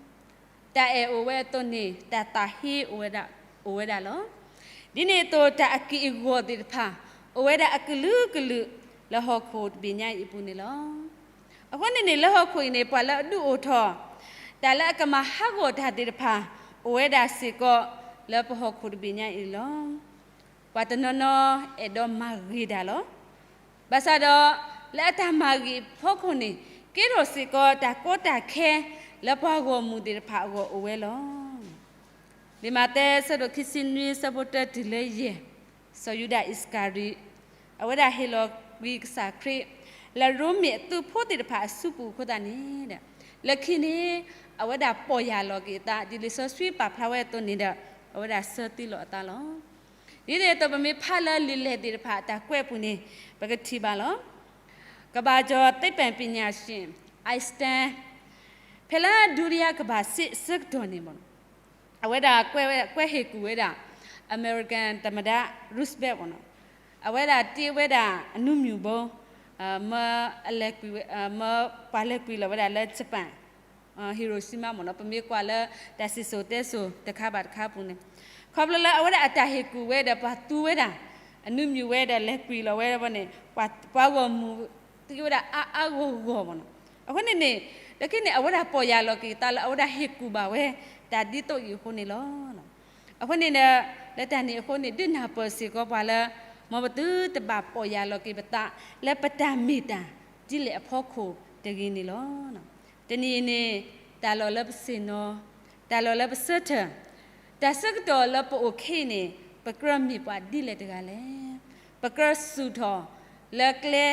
တၢ်အဲၣ်အိၣ်ဝဲအသိးန့ၣ် တၢ်သးဟ့အိၣ်ဝဲဒၣ်, အိၣ်ဝဲဒၣ်လီၤ. ဒ်န့ၣ်အသိး တၢ်အကံၢ်အဂီၤသ့ၣ်တဖၣ် အိၣ်ဝဲဒၣ်အကလုာ်ကလုာ် လၢဟီၣ်ခိၣ်တဘ့ၣ်ညါအံၤအပူၤန့ၣ်လီၤ. အဃိန့ၣ်န့ၣ် လၢဟီၣ်ခိၣ်အံၤန့ၣ် ပှၤလၢအဒုးအိၣ်ထီၣ် တၢ်လၢအကမၤဟးဂီၤတၢ်သ့ၣ်တဖၣ် အိၣ်ဝဲဒၣ်စ့ၢ်ကီး လၢပဟီၣ်ခိၣ်တဘ့ၣ်ညါအံၤလီၤ. ပှၤတနီၤနီၤအဲၣ်ဒိးမၤဂ့ၤတၢ်လီၤ. ဘၣ်ဆၣ်ဒီး လၢအတၢ်မၤဂ့ၤအဖီခိၣ်န့ၣ် ကဲထီၣ်စ့ၢ်ကီးတၢ်ကီတၢ်ခဲ လၢပှၤဂီၢ်မုၢ်သ့ၣ်တဖၣ်အဂီၢ်အိၣ်ဝဲလီၤ. လံာ်မးသဲအဆၢဒိၣ်ခံဆံနွံ အဆၢဖိတၢတုၤလၢယဲၢ်, စီၤယူဒၤအံၣ်စကၤရံၤ, အဝဲဒၣ်ဟ့ၣ်လီၤကွံာ်ကစၢ်ခရံာ် လၢရိမ့ၤအသုးဖိသ့ၣ်တဖၣ်အစုပူၤအဃိသတးန့ၣ်ဒီး လၢခံန့ၣ် အဝဲဒၣ်ပီၢ်ယၢ်လီၤက့ၤအသး ဒ်လံာ်စီဆှံပာ်ဖျါဝဲအသိးန့ၣ်ဒီး အဝဲဒၣ်ဆၢသံလီၤအသးလီၤ. ဒ်န့ၣ်အသိးပမ့ၢ်ဖးလၢလံာ်လဲၢ်သ့ၣ်တဖၣ်အတၢ်ကွဲးအပူၤန့ၣ် ပကထံၣ်ဘၣ်လီၤ. ကမ္ဘာကျော်သိပ္ပံပညာရှင် Einstein ဖဲလၢဒုတိယကမ္ဘာစစ်အဆၢကတီၢ်န့ၣ် အဝဲဒၣ်ကွဲးဝဲ- ကွဲးဟ့ၣ်ကူၣ်ဝဲဒၣ် အမဲရကၤသမ္မတ Roosevelt ပေါ့နော်, အဝဲဒၣ်တ့ဝဲဒၣ်အနူမၠူၣ်ဘိ မၢအလဲၤကွံာ်ဝဲ- မၢပှၤလဲၤကွံာ်လီၤဝဲဒၣ်လၢ Japan Hiroshima ပေါ့နော်, ပမ့ၢ်ကွၢ်လၢတၢ်စံၣ်စိၤတဲစိၤတခါဘၣ်တခါအပူၤန့ၣ်, ခီဖျိလၢအဝဲဒၣ်အတၢ်ဟ့ၣ်ကူၣ်ဝဲဒီးပှၤသူဝဲဒၣ် အနူမၠူၣ်ဝဲဒီးလဲၤကွံာ်လီၤဝဲဘၣ်န့ၣ် ပှၤ- ပှၤဂီၢ်မုၢ်သံဝဲဒၣ်အါအါဂီၢ်ဂီၢ် ပေါ့နော်. အဃိန့ၣ်န့ၣ် လၢခံန့ၣ် အဝဲဒၣ်ပီၢ်ယၢ်လီၤက့ၤအသးလၢအဝဲဒၣ်ဟ့ၣ်ကူၣ်ဘၣ်ဝဲ တၢ်ဒ်သိးအံၤအဃိန့ၣ်လီၤ. အဃိန့ၣ်ဒီး လၢတၢ်န့ၣ်အဃိန့ၣ် ဒုးနၢ်ပၢၢ်စ့ၢ်ကီးပှၤလၢ မ်ပသုတဘၣ်ပီၢ်ယၢ်လီၤက့ၤပသး လၢပတၢ်မ့ၢ်တၢ်ဒ်လဲၣ်အဖီခိၣ်တဂ့ၤန့ၣ်လီၤ. တနံၤအံၤန့ၣ် တၢ်လီၢ်လၢပဆ့ၣ်နီၤ, တၢ်လီၢ်လၢပဆၢထၢၣ်, တၢ်ဆၢကတီၢ်လၢပအိၣ်ခဲအံၤန့ၣ် ပကြၢးမ့ၢ်ပှၤဒ်လဲၣ်တဂၤလဲၣ်. ပကြၢးစူၢ်ထီၣ်လၢကျဲ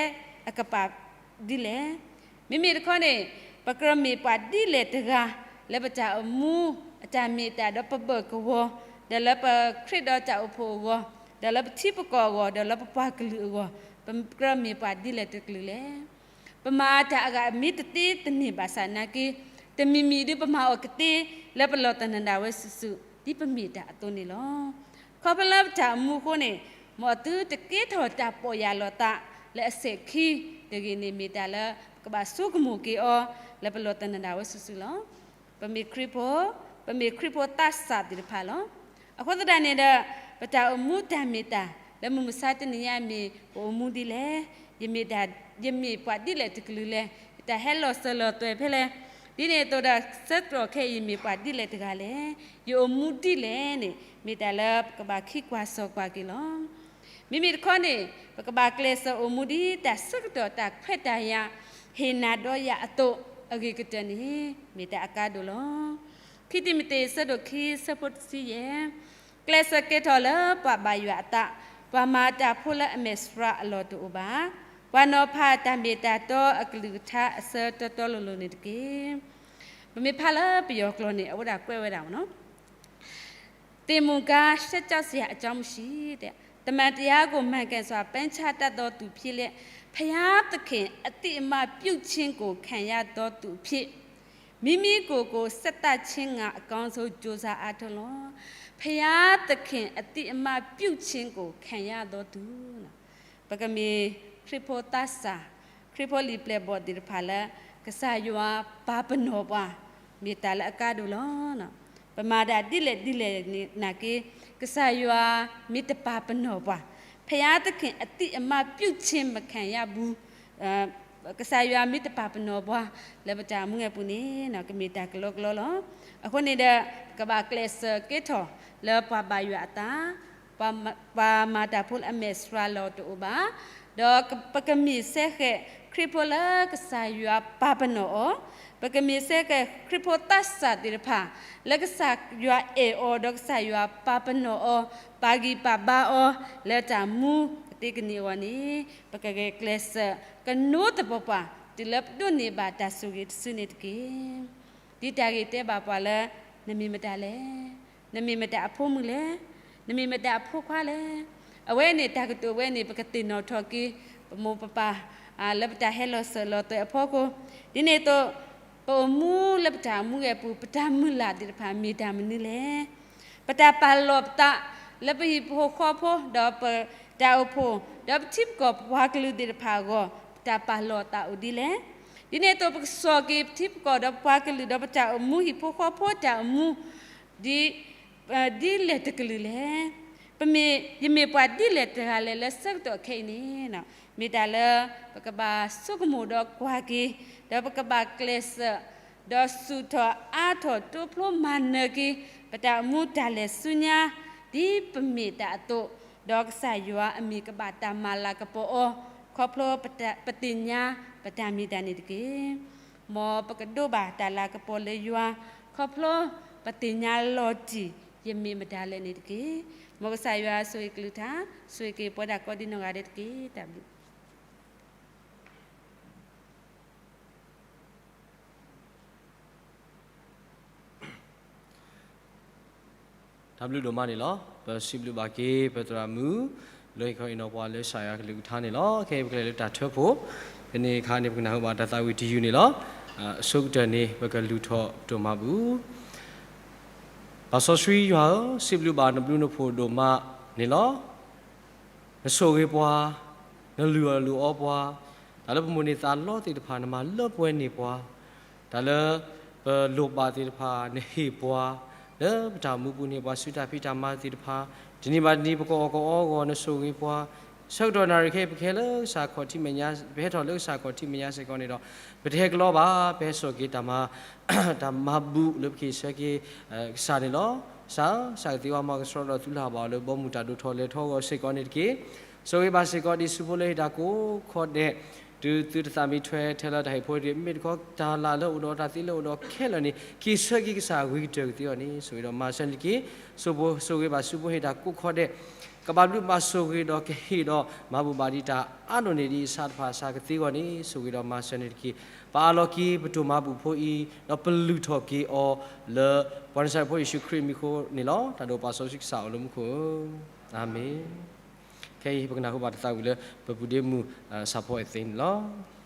အကပၤဒ်လဲၣ်. မ့မ့ၢ်တခီန့ၣ် ပကြၢးမ့ၢ်ပှၤဒ်လဲၣ်တဂၤ လၢပတၢ်အိၣ်မူအတၢ်မ့ၢ်တၢ်ဒီးပဘၢၣ်ကဝီၤ, ဒီးလၢပခရံာ်ဒီးတၢ်အိၣ်ဖှိၣ်အဂီၢ်, ဒီးလၢပထံပကီၢ်အဂီၢ်, ဒီးလၢပပှၤကလုာ်အဂီၢ်, ပကြၢးမ့ၢ်ပှၤဒ်လဲၣ်တကလုာ်လဲၣ်. ပမၤတၢ်အဂၤမ့ၢ်တသ့တန့ၢ်ဘၣ်ဆၣ်နာ်က့, တမံၤမံၤဒုးပမၤအီၤကသ့ လၢပလီၢ်တၢ်နၢ်ဒၣ်ဝဲစုာ်စုာ် ဒ်ပမ့ၢ်တၢ်အသိးန့ၣ်လီၤ. ခီဖျိလၢပတၢ်အိၣ်မူအဃိန့ၣ်, မ်အသုတကဲထီၣ်တၢ်ပီၢ်ယၢ်လီၤသးလၢအစဲးခံတဂ့ၤန့ၣ် မ့ၢ်တၢ်လၢပကဘၣ်ဆိကမိၣ်က့ၤအီၤ လၢပလီၢ်တၢ်နၢ်ဒၣ်ဝဲစုာ်စုာ်လီၤ. ပမ့ၢ်ခရံာ်ဖိ, ပမ့ၢ်ခရံာ်ဖိသးစၢ်သ့ၣ်တဖၣ်လီၤ. အဃိသတးန့ၣ်ဒီး ပတၢ်အိၣ်မူတၢ်မ့ၢ်တၢ်လၢမုၢ်မဆါတနံၤညါမ့ၢ်ပအိၣ်မူဒ်လဲၣ်, ယမ့ၢ်တၢ်- ယမ့ၢ်ပှၤဒ်လဲၣ်တကလုာ်လဲၣ်, ယတၢ်ဟဲလီၤစၢၤလီၤသွဲၣ်ဖဲလဲၣ်, ဒ်န့ၣ်အသိးဒီး ဆၢကတီၢ်ခဲအံၤမ့ၢ်ပှၤဒ်လဲၣ်တဂၤလဲၣ်, ယအိၣ်မူဒ်လဲၣ်န့ၣ် မ့ၢ်တၢ်လၢပကဘၣ်ခံကွၢ်စိာ်ကွၢ်က့ၤလီၤ. မ့မ့ၢ်တခီန့ၣ် ပကဘၣ်ကျဲးစၢးအိၣ်မူဒ်တၢ်ဆၢကတီၢ်တၢ်ခွဲးတၢ်ယာ် ဟ့ၣ်နၤဒီးယၤအသိး အဂ့ၤကတၢၢ်န့ၣ် မ့ၢ်တၢ်အကါဒိၣ်လီၤ. ခံတံၤမသ့း ဆၢဒိၣ်ခံ ဆၢဖိတဆံယဲၢ်, ကျဲးစၢးကဲထီၣ်လၢပှၤဘၣ်ယွၤအသး, ပှၤမၤတၢ်ဖိလၢအမဲာ်ဆှးအလီၢ်တအိၣ်ဘၣ်, ပှၤနီၤဖးတၢ်မ့ၢ်တၢ်တီအကလုၢ်ကထါအဆၢတီတီလိၤလိၤန့ၣ်တက့ၢ်. ပမ့ၢ်ဖးလၢပယီၤကျိာ်န့ၣ် အဝဲဒၣ်ကွဲးဝဲဒၣ်မ့ၢ်နီၤ သ့ၣ်မုၣ်ကါ ရှက်ကြောက်စရာအကြောင်းမရှိ တမန်တရားကို မှန်ကန်စွာ ပိုင်းခြားတတ်သောသူဖြစ်လျက် ဘုရားသခင်အသိအမှတ်ပြုခြင်းကို ခံရသောသူအဖြစ် မိမိကိုယ်ကို ဆက်သချင်ငှာ အကောင်းဆုံးကြိုးစားအားထုတ်လော့. ဘုရားသခင်အသိအမှတ်ပြုခြင်းကို ခံရသောသူ ပကမ့ၢ်ခရံာ်ဖိသးစၢ်, ခရံာ်ဖိလံာ်ပျဲၢ်ဘီၣ်သ့ၣ်တဖၣ်လၢ ကစၢ်ယွၤပာ်ပနီၣ်ပှၤ မ့ၢ်တၢ်လၢအကါဒိၣ်လီၤ. ပမၤဒၣ်ဒ်လဲၣ်ဒ်လဲၣ်နာ်က့ ကစၢ်ယွၤမ့ၢ်တပာ်ပနီၣ်ပှၤ, ဘုရားသခင်အသိအမှတ်ပြုခြင်း မခံရဘူး ကစၢ်ယွၤမ့ၢ်တပာ်ပနီၣ်ပှၤ လၢပတၢ်အိၣ်မူအပူၤန့ၣ် ကမ့ၢ်တၢ်ကလီကလီလီၤ. အဃိန့ၣ်ဒီး ပကဘၣ်ကျဲးစၢးကဲထီၣ်လၢပှၤဘၣ်ယွၤအသး, ပှၤမၤတၢ်ဖိလၢအမဲာ်ဆှးလီၢ်တအိၣ်ဘၣ်, ဒီးပကမ့ၢ်စ့ၢ်ကီး ခရံာ်ဖိလၢကစၢ်ယွၤပာ်ပနီၣ်အီၤ, ပကမ့ၢ်စ့ၢ်ကီး ခရံာ်ဖိသးစၢ်သ့ၣ်တဖၣ် လၢကစၢ်ယွၤအဲၣ်အီၤ ဒီးကစၢ်ယွၤပာ်ပနီၣ်အီၤ, ပာ်ဂံၢ်ပာ်ဘါအီၤ လၢတၢ်မူအသ့ကန့ၢ်အဂီၢ်န့ၣ် ပကဂဲၤကျဲးစၢး ကနိးသပှၢ်ပှၢ် တုၤလၢပဒိးန့ၢ်ဘၣ်တၢ်ဆိၣ်ဂ့ၤတစုန့ၣ်တက့ၢ်. ဒ်တၢ်ဂ့ၢ်တဲဘၣ်ပှၤလၢ နမ့ၢ်မတၤလဲၣ်, နမ့ၢ်မတၤအဖိမုၣ်လဲၣ်, နမ့ၢ်မတၤအဖိခွါလဲၣ်, အဝဲန့ၣ်တၢ်ကတိၤဝဲန့ၣ် ပကသ့ၣ်နီၣ်ထီၣ်က့ၤ ပမိၢ်ပပၢ် လၢပတၢ်ဟဲလီၤစၢၤလီၤသွဲၣ်အဖီခိၣ်, ဒ်န့ၣ်အသိး ပအိၣ်မူလၢပတၢ်အိၣ်မူအပူၤ ပတၢ်မုၢ်လၢ်သ့ၣ်တဖၣ်မ့ၢ်တၢ်မနုၤလဲၣ်. ပတၢ်ပာ်လီၤပသး လၢပဟံၣ်ဖိဃီဖိ ဒီးပတၢ်အိၣ်ဖှိၣ် ဒီးပထံပကီၢ်ပပှၤကလုာ်သ့ၣ်တဖၣ်အဂီၢ် ပတၢ်ပာ်လီၤသးအိၣ်ဒ်လဲၣ်. ဒ်န့ၣ်အသိး ပကစိာ်က့ၤပထံပကီၢ်ဒီးပပှၤကလုာ် ဒီးပတၢ်အိၣ်မူဟံၣ်ဖိဃီဖိတၢ်အိၣ်မူ ဒ် ဒ်လဲၣ်တကလုာ်လဲၣ်. ပမ့ၢ် ယမ့ၢ်ပှၤဒ်လဲၣ်တဂၤလဲၣ်လၢဆၢကတီၢ်ခဲအံၤန့ၣ် မ့ၢ်တၢ်လၢ ပကဘၣ်ဆိကမိၣ်ဒီးကွၢ်က့ၤ ဒီးပကဘၣ်ကျဲးစၢး ဒီးဆူၣ်ထီၣ်အါထီၣ်တိဖျိမၤနၢၤက့ၤ ပတၢ်အိၣ်မူတၢ်လဲၤဆူညါ ဒ်ပမ့ၢ်တၢ်အသိး, ဒီးကစၢ်ယွၤအမံၤကဘၣ်တၢ်မၤလၤကပီၤအီၤ ခီဖျိပသ့ၣ်ညါပတၢ်မ့ၢ်တၢ်န့ၣ်တက့ၢ်. မ်ပကဒိးဘၣ်တၢ်လၤကပီၤလၢယွၤ ခီဖျိပသ့ၣ်ညါလီၤတံၢ် ယမ့ၢ်မတၤလဲၣ်န့ၣ်တက့ၢ်. မ်ကစၢ်ယွၤဆိၣ်ဂ့ၤကလုၢ်ကထါ, ဆိၣ်ဂ့ၤက့ၤပဝဲဒၣ်ကိးဒံနီၢ်ဂၤဒဲးတက့ၢ်. တၢ်ဘျုး တၢ်ဘျုးဒိၣ်မးန့ၣ်လီၤ. ပစံးဘျုးဘၣ်က့ၤ ပသရၣ်မုၣ် လၢဟ့ၣ်ခီဟ့ၣ်နီၤပှၤလၢကစၢ်ယွၤကလုၢ်ကထါန့ၣ်လီၤ. ခဲအံၤပကလဲၤလၢတၢ်ထၢဖှိၣ်, ဖဲန့ၣ်အခါန့ၣ် ပကနၢ်ဟူဘၣ်တၢ်သးဝံၣ်တယုၢ်န့ၣ်လီၤ. အဆိကတၢၢ်န့ၣ် ပကလုၢ်ထီၣ်ဒိၣ်မးပူၤ ပၢ်စီဆှံယွၤဧၢ, စံးဘျုးဘၣ်နဘျုးနဖှိၣ်ဒိၣ်မးန့ၣ်လီၤ. နဆိၣ်ဂ့ၤပှၤ, နလုၢ်အီၣ်လုၢ်အီပှၤ, တၢ်လၢပမိၣ်န့ၢ်သးလီသ့ၣ်တဖၣ် နမၤလၢပှဲၤန့ၢ်ပှၤ, တၢ်လၢပလိၣ်ဘၣ်သ့ၣ်တဖၣ် နဟ့ၣ်ပှၤ, လၢပတၢ်မူပူၤန့ၣ် ပှၤစုတၢ်ဖံးတၢ်မၤသ့ၣ်တဖၣ် တနံၤဘၣ်တနံၤ ပကအီၣ်ကအီအဂီၢ် နဆိၣ်ဂ့ၤပှၤ, ဆၢကတီၢ်နၣ်ရံၣ်ခဲအံၤ ပကဟဲလၢကစၢ်ခီၣ်ထံးမဲာ်ညါ, ပဟဲထီၣ်လၢကစၢ်ခီၣ်ထံးမဲာ်ညါစ့ၢ်ကီးန့ၣ်ဒီး ပတဟဲကလီဘၣ်, ပဟဲစိာ်က့ၤတၢ်မၤ တၢ်မၤဘူၣ်လၢပကဟ့ၣ်ဆၢက့ၤ ကစၢ်န့ၣ်လီၤ. ကစၢ်ဧၢ, ကစၢ်ကသ့ဝဲမၤကဆှီဒီးသူလၢ်ဘၣ်အီၤလၢဘီမုၢ်တၢ်ဒိၣ်ထီၣ်လဲၤထီၣ်အဂီၢ်စ့ၢ်ကီးန့ၣ်တက့ၢ်. ဆိၣ်ဂ့ၤဘၣ်စ့ၢ်ကီးဒ်ဆူဖိလၢဟ့ၣ်တၢ်ကိးခီဒဲး, တုၤသုတသးမံထွဲထဲလၢတၢ်ဟ့ၣ်ဖိတဂ့ၤ, မ့မ့ၢ်တခီ တၢ်လၢ်လၢအိၣ်ဒီး တၢ်သ့လၢအိၣ်ဒီးခဲလၢာ်န့ၣ် ကဟ့ၣ်ဆၢက့ၤကစၢ်ဂ့ၤကတၢၢ်ကသ့အီၤန့ၣ် ဆိၣ်ဂ့ၤဒီးမၤစၢၤန့ၣ်တက့ၢ်. ဆိၣ်ဂ့ၤဘၣ်ဆူဖိဟ့ၣ်တၢ်ကိးခီဒဲး ကဘၣ်ဘျုးဘၣ်ဆိၣ်ဂ့ၤဒီးကဟ့ၣ်ဒီး မၤဘူၣ်ဘၣ်ဒံးတၢ်အါဒိၣ်န့ၢ်ဒံးအဆၣ်တဖၣ်အဆၣ်ကသ့အဂီၢ်န့ၣ် ဆိၣ်ဂ့ၤဒီးမၤစၢၤန့ၣ်တက့ၢ်. ပအးလီၤက့ၤပတိၢ်မၤဘူၣ်ဖိအံၤ ဒီးပလုၢ်ထီၣ်က့ၤအီၤလၢ ပှၤနၤစၤရ့းဖိယ့ၣ်ၡူးခရံာ်အမံၤအဃိန့ၣ်လီၤ. တၢ်ဒိးပာ်စီဆှံကစၢ်အိၣ်လၢမူခိၣ်ဧၢ, အၤမ့ၣ်. ခဲအံၤပကနၢ်ဟူဘၣ်တၢ်သးဝံၣ်လၢ ပပုၢ်ဒ့မုၣ် စၢဖီအဲၣ်သ့န့ၣ်လီၤ.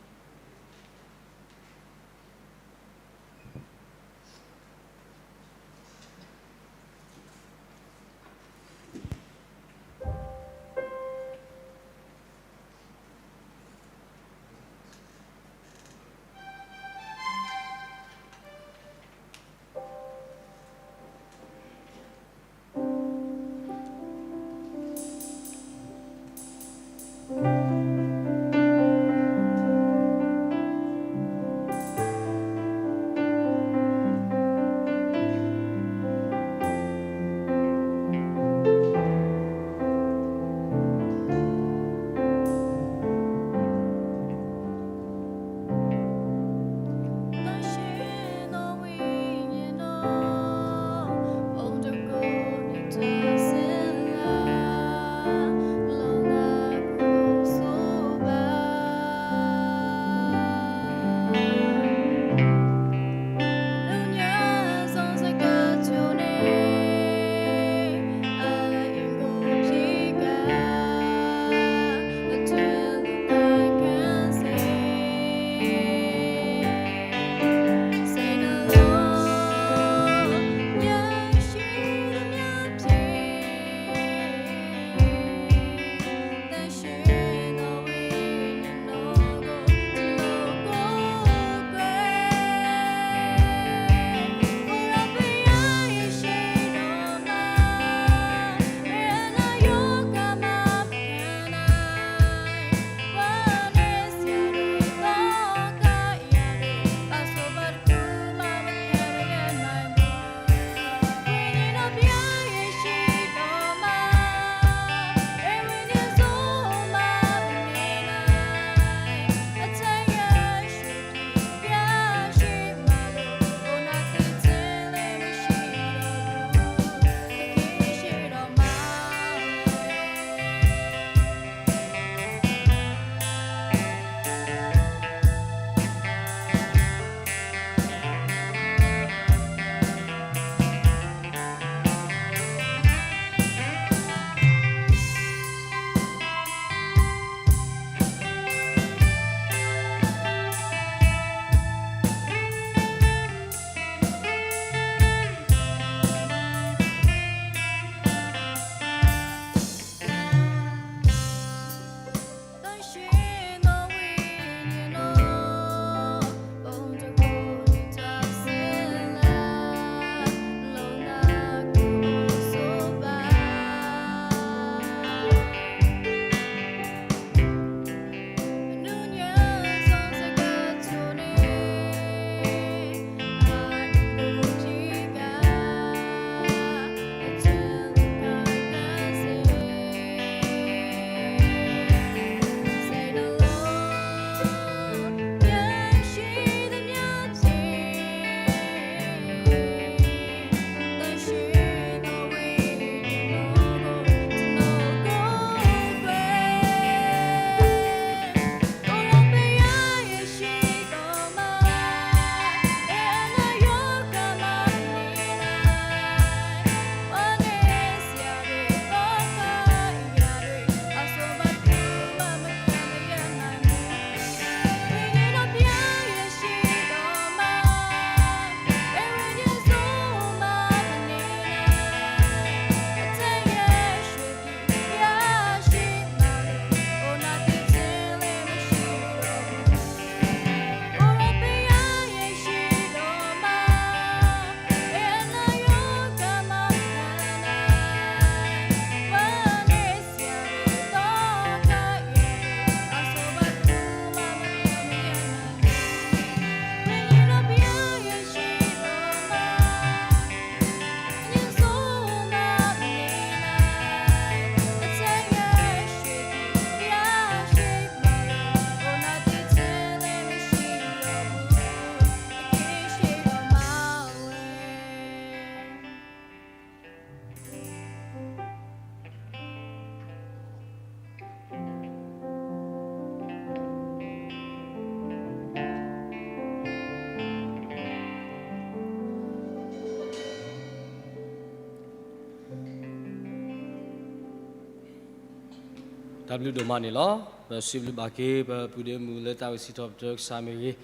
တၢ်ဘျုးဒိၣ်မးန့ၣ်လီၤ. ပစံးဘျုးဘၣ်က့ၤ ပပုၢ်ဒီးမုၣ်လၢသးဝံၣ်စံးထီၣ်ပတြၢၤကစၢ်မ့ၢ်ဂ့ၤ,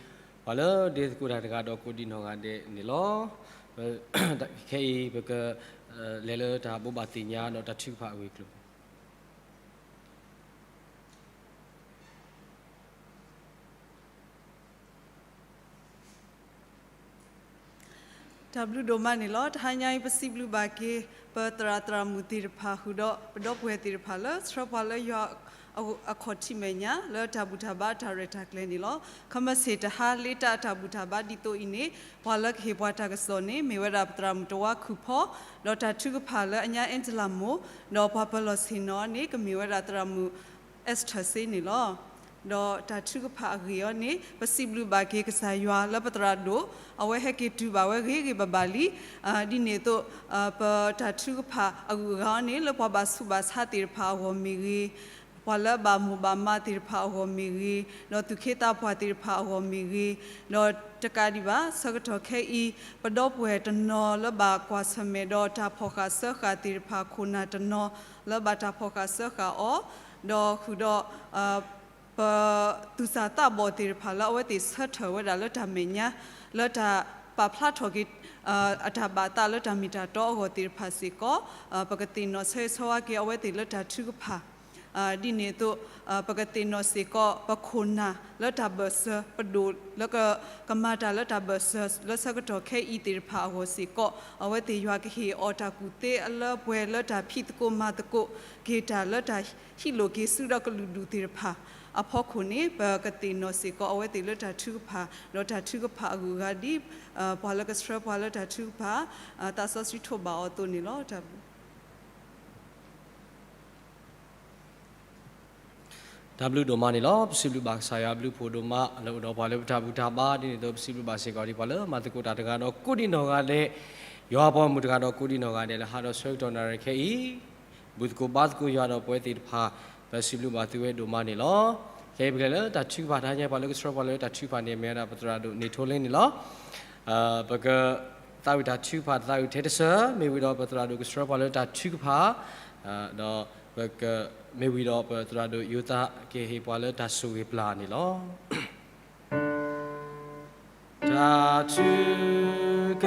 ပှၤလၢဒ့သကိးတၢ်တဂၤဒီးကိးဒံးနီၢ်ဂၤဒဲးန့ၣ်လီၤ. ခဲအံၤပက လဲၤလၢတၢ်ဘိးဘၣ်သ့ၣ်ညါဒီးတၢ်ထုကဖၣ်အဂ့ၢ်အကျိၤ တၢ်ဘျုးဒိၣ်မးန့ၣ်လီၤ. တဟါညါအံၤ ပစံးဘျုးဘၣ်က့ၤ ပသရၣ်သရၣ်မုၣ်သ့ၣ်တဖၣ် ဃုာ်ဒီးပဒီပုၢ်ဝဲၢ်သ့ၣ်တဖၣ်လၢ ဆှၢပှၤလၢယွၤအခီၣ်ထံးမဲာ်ညါ လၢတၢ်ဘူၣ်တၢ်ဘါအတၢ်ရဲၣ်တၢ်ကျဲၤန့ၣ်လီၤ. ခမ့ၢ်စ့ၢ်တဟါလ့တၢ်အတၢ်ဘူၣ်တၢ်ဘါဒ်သိးအံၤန့ၣ် ပှၤလၢကဟ့ၣ်ပှၤတၢ်ကစီၣ်န့ၣ် မ့ၢ်ဝဲဒၣ်ပသရၣ်မုၣ်တဝါခုၣ်ဖီ, ဒီးတၢ်ထုကဖၣ်လၢအညါ Angela မိၢ်, ဒီးပှၤပၢၤလီၢ်ဆ့ၣ်နီၤန့ၣ် ကမ့ၢ်ဝဲဒၣ်သရၣ်မုၣ် Esther စ့န့ၣ်လီၤ. ဒီးတၢ်ထုကဖၣ်အဂ့ၢ်အီၤန့ၣ် ပစံးဘျုးဘၣ်က့ၤကစၢ်ယွၤလၢပသရၣ်ဒိၣ် အဝဲဟဲက့ၤတုၤဘၣ်ဝဲဂ့ၤဂ့ၤဘၣ်ဘၣ်လံ. ဒ်န့ၣ်အသိး ပတၢ်ထုကဖၣ်အဂုၤအဂၤအီၤန့ၣ် လၢပှၤဘၣ်ဆူးဘၣ်ဆါသ့ၣ်တဖၣ်အဂီၢ်မ့ၢ်ဂ့ၤ, ပှၤလၢအဘၣ်မိၢ်ဘၣ်မါသ့ၣ်တဖၣ်အဂီၢ်မ့ၢ်ဂ့ၤ, ဒီးသူၣ်က့သးပှၢ်သ့ၣ်တဖၣ်အဂီၢ်မ့ၢ်ဂ့ၤ, ဒီးတကးဒံးဘၣ် ဆၢကတီၢ်ခဲအံၤ ပဒီပုၢ်ဝဲၢ်တနီၤလၢဘၣ်ကွၢ်ဆၢၣ်မဲာ်ဒီးတၢ်ဖီၣ်ဃာ်စၢဃာ်သ့ၣ်တဖၣ် ခိၣ်နၢ်တနီၤလၢဘၣ်တၢ်ဖီၣ်ဃာ်စၢဃာ်အီၤ, ဒီးဃုာ်ဒီး ပသူၣ်စၢ်သးဘီၣ်သ့ၣ်တဖၣ်လၢ အဝဲသ့ၣ်ဆၢထၢၣ်ဝဲဒၣ်လၢတၢ်မဲာ်ညါ လၢတၢ်ပာ်ဖျါထီၣ်က့ၤ အတၢ်ဘၣ်သးလၢတၢ်မ့ၢ်တၢ်တီအဂီၢ်သ့ၣ်တဖၣ်စ့ၢ်ကီး, ပကသ့ၣ်နီၣ်ဆၢဂ့ၤဆၢဝါက့ၤအဝဲသ့ၣ်လၢတၢ်ထုကဖၣ်, ဒ်န့ၣ်အသိး ပကသ့ၣ်နီၣ်စ့ၢ်ကီး ပခိၣ်နၢ်လၢတၢ်ဘၢၣ်စၢၤ ပဒိၣ်လၢက ကမၤတၢ်လၢတၢ်ဘၢၣ်စၢၤ လၢဆၢကတီၢ်ခဲအံၤသ့ၣ်တဖၣ်အဂီၢ်စ့ၢ်ကီး, အဝဲသ့ၣ်ယွၤကဟ့ၣ်အီၤတၢ်ကူၣ်သ့အလၢပှဲၤလၢတၢ်ဖံးသကိးမၤသကိးက့ၤတၢ်လၢတၢ်ဟံးလိာ်က့ၤဆူဒီးကလုာ်ဒူၣ်သ့ၣ်တဖၣ်အဖီခိၣ်န့ၣ် ပကသ့ၣ်နီၣ်စ့ၢ်ကီးအဝဲသ့ၣ်လၢတၢ်ထုကဖၣ်, ဒီးတၢ်ထုကဖၣ်အဂုၤအဂၤဒ် ပှၤလၢကဆှၢပှၤလၢတၢ်ထုကဖၣ် သးစီဆှံထိးဘၣ်အီၤအသိးန့ၣ်လီၤ. တၢ်ဘျုး တၢ်ဘျုးဒိၣ်မးန့ၣ်လီၤ. ပစံးဘျုးဘၣ်ကစၢ်ယွၤအဘျုးအဖှိၣ်ဒိၣ်မး လၢအိၣ်ဒီးပှၤလၢပတၢ်ဘူၣ်တၢ်ဘါဒ်န့ၣ်အသိး ပစံးဘျုးဘၣ်စ့ၢ်ကီးဒ်ပှၤလၢမၤသကိးတၢ်တဂၤဒီးကိးဒံးနီၢ်ဂၤဒဲး, ယွၤပှၤမုၣ်တဂၤဒီးကိးဒံးနီၢ်ဂၤဒဲးလၢဟးဒီးဆၢကတီၢ်နၣ်ရံၣ်ခဲအံၤ ဘူၣ်သကိးဘါသကိးယွၤဒီးပဝဲသ့ၣ်တဖၣ် ပစံးဘျုးဘၣ်သုဝဲဒိၣ်မးန့ၣ်လီၤ. ခဲအံၤပကလဲၤလၢတၢ်ထုကဖၣ်တဟါညါ ပှၤလၢကဆှၢပှၤလၢတၢ်ထုကဖၣ်န့ၣ် မ့ၢ်ဝဲဒၣ်ပသရၣ်ဒိၣ်န့ၣ်ထိလ့န့ၣ်လီၤ. ပကသးဝံၣ်တၢ်ထုကဖၣ်တၢ်သးဝံၣ်ထဲတစၢၤ မ့ၢ်ဝံၤဒီးပသရၣ်ဒိၣ်ကဆှၢပှၤလၢတၢ်ထုကဖၣ်, ဒီးပက မ့ၢ်ဝံၤဒီးပသရၣ်ဒိၣ်ယိၤသးကဟ့ၣ်ပှၤလၢတၢ်ဆိၣ်ဂ့ၤပျၢ်န့ၣ်လီၤ. တၢ်ထုက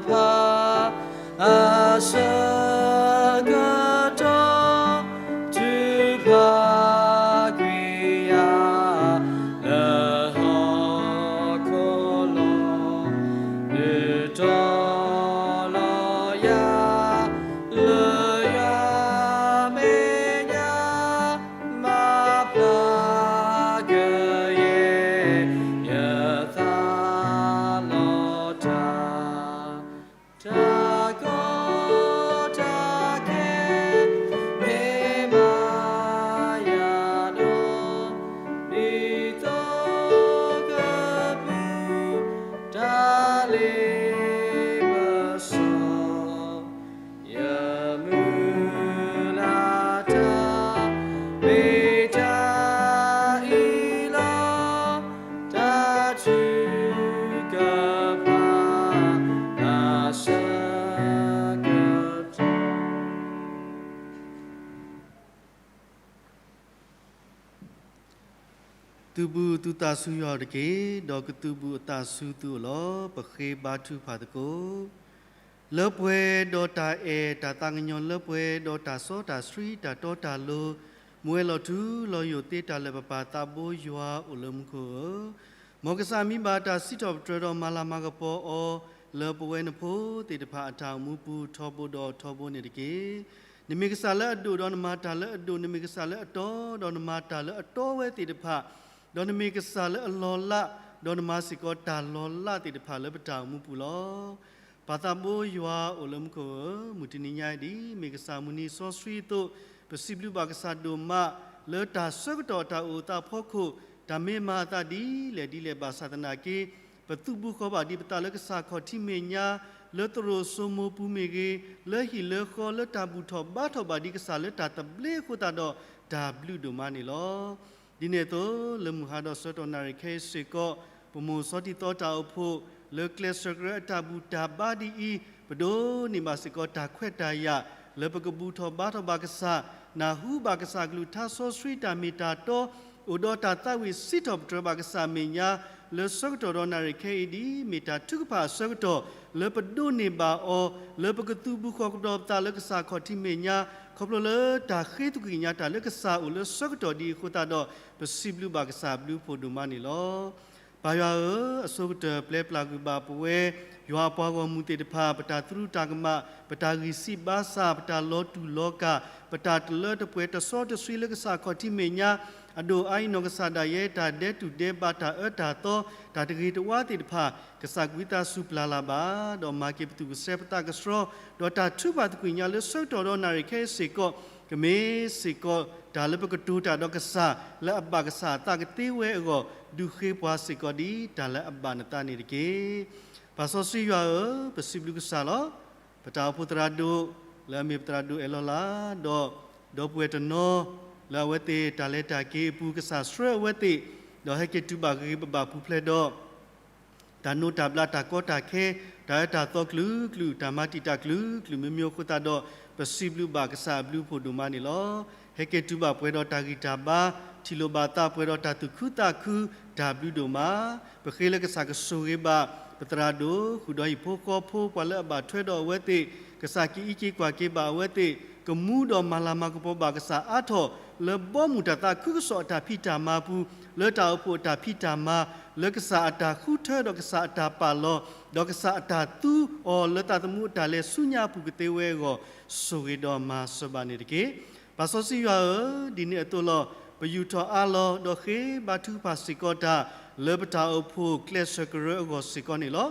ဖၣ် အဆၢကတီၢ် ထုကဖၣ်ကွံာ်ယၤ လၢဟီၣ်ခိၣ်လီၤ, ဒုးတီၤလီၤယၤ လၢယွၤမဲာ်ညါ မၤပျၢ်ကယဲၢ် ယသးလီၤတၢ်, တၢ်ကီတၢ်ခဲ မ့ၢ်မၤယၤဒီး ဒ်သိးကပူၤ တၢ်လ့ပစီ ယမုၢ်လၢ်တၢ် မ့ၢ်တၢ်အံၤလီၤ, တၢ်ထုကဖၣ် အဆၢကတီၢ် သုးဘူးသုသးဆူယွၤတက့ၢ်, ဒီးကသုးဘူးအသးဆူသုအိၣ်လီၤ. ပဃ့ဘါထုကဖၣ်သကိး. လၢပှဲၤဒီးတၢ်အဲၣ်တၢ်သးကညီၤ, လၢပှဲၤဒီးတၢ်စီတၢ်ဆှံ တၢ်တီတၢ်လိၤ, မူဝဲလီၤထူလီၤယိာ်သ့တၢ်လၢာ်ပပၢ်သးဘိယွၤအိၣ်လၢမူခိၣ်ဧၢ, မ်ကစၢ်မံဘၣ်တၢ်စံးထီၣ်ပတြၢၤဒီးမၤလၤမၤကပီၤအီၤ လၢပဝဲနဖိသ့ၣ်တဖၣ်အတၢ်အိၣ်မူပူၤထီဘိဒီးထီဘိန့ၣ်တက့ၢ်. နမ့ၢ်ကစၢ်လၢအဒိၣ်ဒီးနမၤတၢ်လၢအဒိၣ်, နမ့ၢ်ကစၢ်လၢအတီဒီးနမၤတၢ်လၢအတီဝဲသ့ၣ်တဖၣ်, ဒီးနမ့ၢ်ကစၢ်လၢအလီၤလး ဒီးနမၤစ့ၢ်ကီးတၢ်လီၤလးသ့ၣ်တဖၣ်လၢပတၢ်အိၣ်မူပူၤလီၤ. ပၢ်သးဘိယွၤအိၣ်လၢမူခိၣ်ဧၢ, မုၢ်တနံၤညါအံၤဒ်အံၤ မ့ၢ်ကစၢ်မုၢ်နံၤစီဆှံအသိး, ပစံးဘျုးဘၣ်ကစၢ်ဒိၣ်မး လၢတၢ်ဆၢကတီၢ်အတၢ်အိၣ်သးအဖီခိၣ် တၢ်မ့ၢ်မၤအသးဒ်လဲၣ်ဒ်လဲၣ်ဘၣ်ဆၣ်သနာ်က့ ပသုးဘူးဃီၤဘၣ်ဒံးပသးလၢကစၢ်ခီၣ်ထံးမဲာ်ညါ လၢသရိာ်စိမိၤပူၤမ့ၢ်ဂ့ၤ, လၢဟံၣ်လၢဃီလၢတၢ်ဘူၣ်ထီၣ်ဘါထီၣ်ဘၣ်ဒံးကစၢ်လၢတၢ်သဘျ့အဃိသတးဒီး တၢ်ဘျုးဒိၣ်မးန့ၣ်လီၤ. ဒ်န့ၣ်အသိး လၢမုၢ်ဟါဒီးဆၢကတီၢ်နၣ်ရံၣ်ခဲအံၤစ့ၢ်ကီး ပမိၢ်စီတံၢ်သီတၢ်အိၣ်ဖှိၣ် လၢကျဲးစၢးကရၢအတၢ်ဘူၣ်တၢ်ဘါဒ်အံၤ, ပဒိးန့ၢ်ဘၣ်စ့ၢ်ကီးတၢ်ခွဲးတၢ်ယာ် လၢပကဘူၣ်ထီၣ်ဘါထီၣ်ဘၣ်ကစၢ် နၢ်ဟူဘၣ်ကစၢ်အကလုၢ်ကထါစီဆှံတၢ်မ့ၢ်တၢ်တီ, အိၣ်ဒီးတၢ်သးဝံၣ်စံးထီၣ်ပတြၢၤဘၣ်ကစၢ်အမဲာ်ညါ, လၢဆၢကတီၢ်ဒီးနၣ်ရံၣ်ခဲအံၤဒ်အံၤ, မ့ၢ်တၢ်ထုကဖၣ်အဆၢကတီၢ်, လၢပဒိးန့ၢ်ဘၣ်အီၤ, လၢပကသူၣ်ဘီၣ်ခီၣ်ကဒီးပသးလၢကစၢ်ခီၣ်ထံးမဲာ်ညါ, ခီဖျိလၢတၢ်ဃ့သကွံာ်ကညးတၢ်လၢကစၢ်အအိၣ်လၢဆၢကတီၢ်ဒ်အံၤအဃိသတးဒီး, ပစံးဘျုးဘၣ်ကစၢ်အဘျုးအဖှိၣ်ဒိၣ်မးန့ၣ်လီၤ. ပၢ်ယွၤဧၢ, အဆိကတၢၢ်ပျဲပျၢ်ကွံာ်ဘၣ်ပဝဲ ယွၤအပှၤဂီၢ်မုၢ်သ့ၣ်တဖၣ်, ပတၢ်သရူးတၢ်ကမၣ်, ပတၢ်ဂံၢ်စၢ်ဘါစၢ်, ပတၢ်လီၤတူာ်လီၤကာ်, ပတၢ်တလၢတပှဲၤတစီတဆှံလၢကစၢ်ခီၣ်ထံးမဲာ်ညါ, အဒိၣ်အါအံၤနီၢ်ကစၢ်ဒၣ်ယဲ တၢ်ဒဲးတူၢ်ဒဲးဘး တၢ်အၢတၢ်သီ, တၢ်တဂ့ၤတဝါသ့ၣ်တဖၣ်, ကစၢ်ကွံာ်သးစူၤပျၢ်လၢ်ဘၣ်, ဒီးမၤက့ၤပသူၣ်ပစဲပသးကဆှီ, ဒီးတၢ်ထုကဖၣ်သကွံာ်ကညးလၢဆၢကတီၢ်ဒီးနၣ်ရံၣ်ခဲအံၤစ့ၢ်ကီး, ကမ့ၢ်စ့ၢ်ကီးတၢ်လၢပကတိၤတၢ်ဒီးကစၢ် လၢအဘၣ်ကစၢ်အသးကသ့ဝဲအဂီၢ်, ဒုးဃ့ပှၤစ့ၢ်ကီးဒ်တၢ်လၢအဘၣ်နသးန့ၣ်တက့ၢ်. ပၢ်စီဆှံယွၤဧၢ, ပစံးဘျုးကစၢ်လီၤ. ပတၢ်အိၣ်ဖှိၣ်သရၣ်ဒိၣ် လၢအမ့ၢ်ပသရၣ်ဒိၣ်အဲၣ်လီၤလး, ဒီး ဒီပုၢ်ဝဲၢ်တနီၤ လၢအဝဲသ့ၣ်တၢ်လဲၤတၢ်က့ၤအပူၤ ကစၢ်ဆှၢအဝဲသ့ၣ်, ဒီးဟဲက့ၤတူၢ်ဘၣ်ဂ့ၤဂ့ၤဘၣ်ဘၣ်ပူၤဖျဲးဒီး တၢ်နိးတၢ်ဘျးတၢ်ကီတၢ်ခဲ, တၢ်အၢတၢ်သီကလုာ်ကလုာ်, တၢ်မၤတံာ်တာ်ကလုာ်ကလုာ်မ့ၢ်မ့ၢ်အဃိသတးဒီး, ပစံးဘျုးဘၣ်ကစၢ်အဘျုးအဖှိၣ်ဒိၣ်မးန့ၣ်လီၤ. ဟဲက့ၤတူၢ်ဘၣ်ပှဲၤဒီးတၢ်ဂံၢ်တၢ်ဘါ, ထံၣ်လိာ်ဘၣ်သးပှဲၤဒီးတၢ်သူၣ်ခုသးခု, တၢ်ဘျုးဒိၣ်မး. ပဃ့လၢကစၢ်ကဆိၣ်ဂ့ၤဘၣ် ပသရၣ်ဒိၣ် ဃုာ်ဒီးဟံၣ်ဖိဃီဖိ ပှၤလၢအဘၣ်ထွဲဒီးအဝဲသ့ၣ်, ကစၢ်ကအံးက့ၤကွၢ်က့ၤဘၣ်အဝဲသ့ၣ်, ကမူဒီးမၤလၤမၤကပီၤဘၣ်ကစၢ်အါထီၣ် လၢဘီမုၢ်တၢ်သးခုကစီၣ်အတၢ်ဖံးတၢ်မၤအပူၤ, လၢတၢ်အိၣ်ဖှိၣ်အတၢ်ဖံးတၢ်မၤ, လၢကစၢ်အတၢ်ဃုထၢဒီးကစၢ်အတၢ်ပာ်လီၤ, ဒီးကစၢ်အတၢ်သူအီၤလၢသးသမူအတၢ်လဲၤဆူညါအပူၤကသ့ဝဲအဂီၢ်, ဆိၣ်ဂ့ၤဒီးမၤစၢၤဘၣ်န့ၣ်တက့ၢ်. ပၢ်စီဆှံယွၤဧၢ, ဒ်န့ၣ်အသိးလီၤ. ပယူာ်ထီၣ်အါလီၤ ဒီးဃ့ဘါထုကဖၣ်စ့ၢ်ကီးတၢ် လၢပတၢ်အိၣ်ဖှိၣ်ကျဲးစၢးကရၢအဂီၢ်စ့ၢ်ကီးန့ၣ်လီၤ.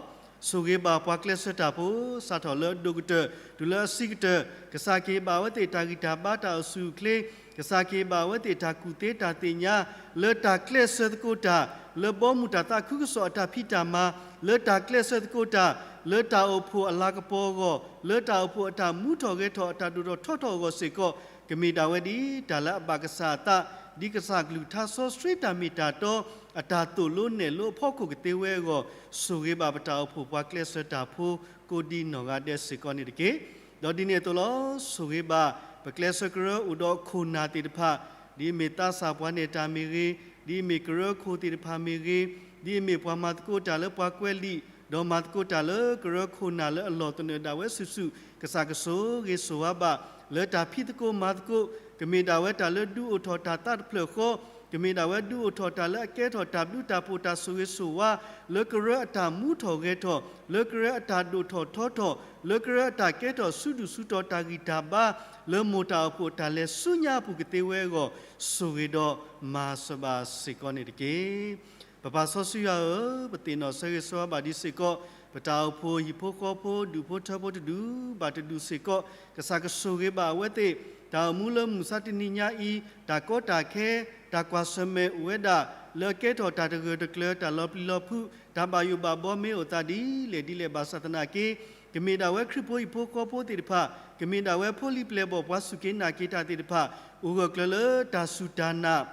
ဆိၣ်ဂ့ၤဘၣ်ပှၤကျဲးစၢးတၢ်ဖိ, စးထီၣ်လၢအဒိၣ်ကတၢၢ် တုၤလၢအဆံးကတၢၢ်, ကစၢ်ကဟ့ၣ်ဘၣ်အဝဲသ့ၣ်တၢ်ဂံၢ်တၢ်ဘါတၢ်အိၣ်ဆူၣ်အိၣ်ချ့, ကစၢ်ကဟ့ၣ်ဘၣ်အဝဲသ့ၣ်တၢ်ကူၣ်သ့တၢ်သ့ၣ်ညါ, လၢတၢ်ကျဲးစၢးသကိးတၢ် လၢဘီမုၢ်တၢ်သးခုကစီၣ်အတၢ်ဖံးတၢ်မၤ, လၢတၢ်ကျဲးစၢးသကိးတၢ် လၢတၢ်အိၣ်ဖှိၣ်အလၤကပီၤအဂီၢ်, လၢတၢ်အိၣ်ဖှိၣ်အတၢ်မူထီၣ်ဂဲၤထီၣ်အတၢ်ဒိၣ်ထီၣ်ထီထီၣ်အဂီၢ်စ့ၢ်ကီး, ကမ့ၢ်ဒၣ်ဝဲဒ်တၢ်လၢအဘၣ်ကစၢ်အသး, ဒ်ကစၢ်ကလုၢ်ကထါစီဆှံတၢ်မ့ၢ်တၢ်တီ အတၢ်သိၣ်လိနဲၣ်လိအဖီခိၣ်ကသ့ဝဲအဂီၢ်, ဆိၣ်ဂ့ၤဘၣ်ပတၢ်အိၣ်ဖှိၣ်ပှၤကျဲးစၢးတၢ်ဖိ ကိးဒံနီၢ်ဂၤဒဲးစ့ၢ်ကီးန့ၣ်တက့ၢ်. ဒီးဒ်န့ၣ်အသိးလီၤ. ဆိၣ်ဂ့ၤဘၣ် ပကျဲးစၢးကရၢအိၣ်ဒီးခိၣ်နၢ်သ့ၣ်တဖၣ်, ဒ်အမ့ၢ်သးစၢ်ပှၤနဲၣ်တၢ်မ့ၢ်ဂ့ၤ, ဒ်အမ့ၢ်ကရၢခိၣ်သ့ၣ်တဖၣ်မ့ၢ်ဂ့ၤ, ဒ်အမ့ၢ်ပှၤမၤသကိးတၢ်လၢပှၤကွဲးလံာ်, ဒီးမၤသကိးတၢ်လၢကရၢခိၣ်နၢ်လၢအလီၢ်သနၢၣ်ဒၣ်ဝဲစုာ်စုာ်, ကစၢ်ကဆိၣ်ဂ့ၤဆိၣ်ဝါဘၣ် လၢတၢ်ဖံးသကိးမၤသကိး, ကမ့ၢ်ဒၣ်ဝဲတၢ်လၢဒုးအိၣ်ထီၣ်တၢ်သးတဖျၢၣ်ဃီ, ကမ့ၢ်ဒၣ်ဝဲဒုးအိၣ်ထီၣ်တၢ်လၢအကဲထီၣ်တၢ်ဘျုးတၢ်ဖှိၣ်တၢ်ဆိၣ်ဂ့ၤဆိၣ်ဝါ, လၢကရၢအတၢ်မူထီၣ်ဂဲၤထီၣ်, လၢကရၢအတၢ်ဒိၣ်ထီၣ်ထီထီၣ်, လၢကရၢအတၢ်ကဲထီၣ်ဆူဒူၣ်ဆူတီၤတၢ်ဂံၢ်တၢ်ဘါ, လၢမိၢ်တၢ်အိၣ်ဖှိၣ်တၢ်လဲၤဆူညါအပူၤကသ့ဝဲအဂီၢ်, ဆိၣ်ဂ့ၤဒီးမၤစၢၤဘၣ်စ့ၢ်ကီးန့ၣ်တက့ၢ်. ပပၢ်စီဆှံယွၤဧၢ, ပသ့ၣ်နီၣ်ဆၢဂ့ၤဆၢဝါဘၣ်ဒ်စ့ၢ်ကီး, ပတၢ်အိၣ်ဖှိၣ်ဟံၣ်ဖိဃီဖိ ဒူၣ်ဖိထၢဖိတဒူၣ်ဘၣ်တဒူၣ်စ့ၢ်ကီး, ကစၢ်ကဆိၣ်ဂ့ၤဘၣ်အဝဲသ့ၣ်, တၢ်အိၣ်မူလၢမုၢ်မဆါတနံၤညါအံၤ, တၢ်ကီတၢ်ခဲ, တၢ်ကွၢ်ဆၢၣ်မဲာ်အိၣ်ဝဲဒၣ်, လၢအကဲထီၣ်တၢ်တဂၢၢ်တကျၢၤ တၢ်လီၤပျံၤလီၤဖုး, တၢ်ဘၣ်ယိၣ်ဘၣ်ဘီမ့ၢ်အိၣ်သးဒ်လဲၣ်ဒ်လဲၣ်ဘၣ်ဆၣ်သနာ်က့, ကမ့ၢ်ဒၣ်ဝဲခရံာ်ဖိဟံၣ်ဖိဃီဖိသ့ၣ်တဖၣ်, ကမ့ၢ်ဒၣ်ဝဲဖိလံၤပျဲၢ်ဘီၣ်ပှၤစူၢ်က့ၤနာ်က့ၤတၢ်သ့ၣ်တဖၣ်, အိၣ်ဂၢၢ်ကျၢၤလၢတၢ်စူၢ်တၢ်နာ်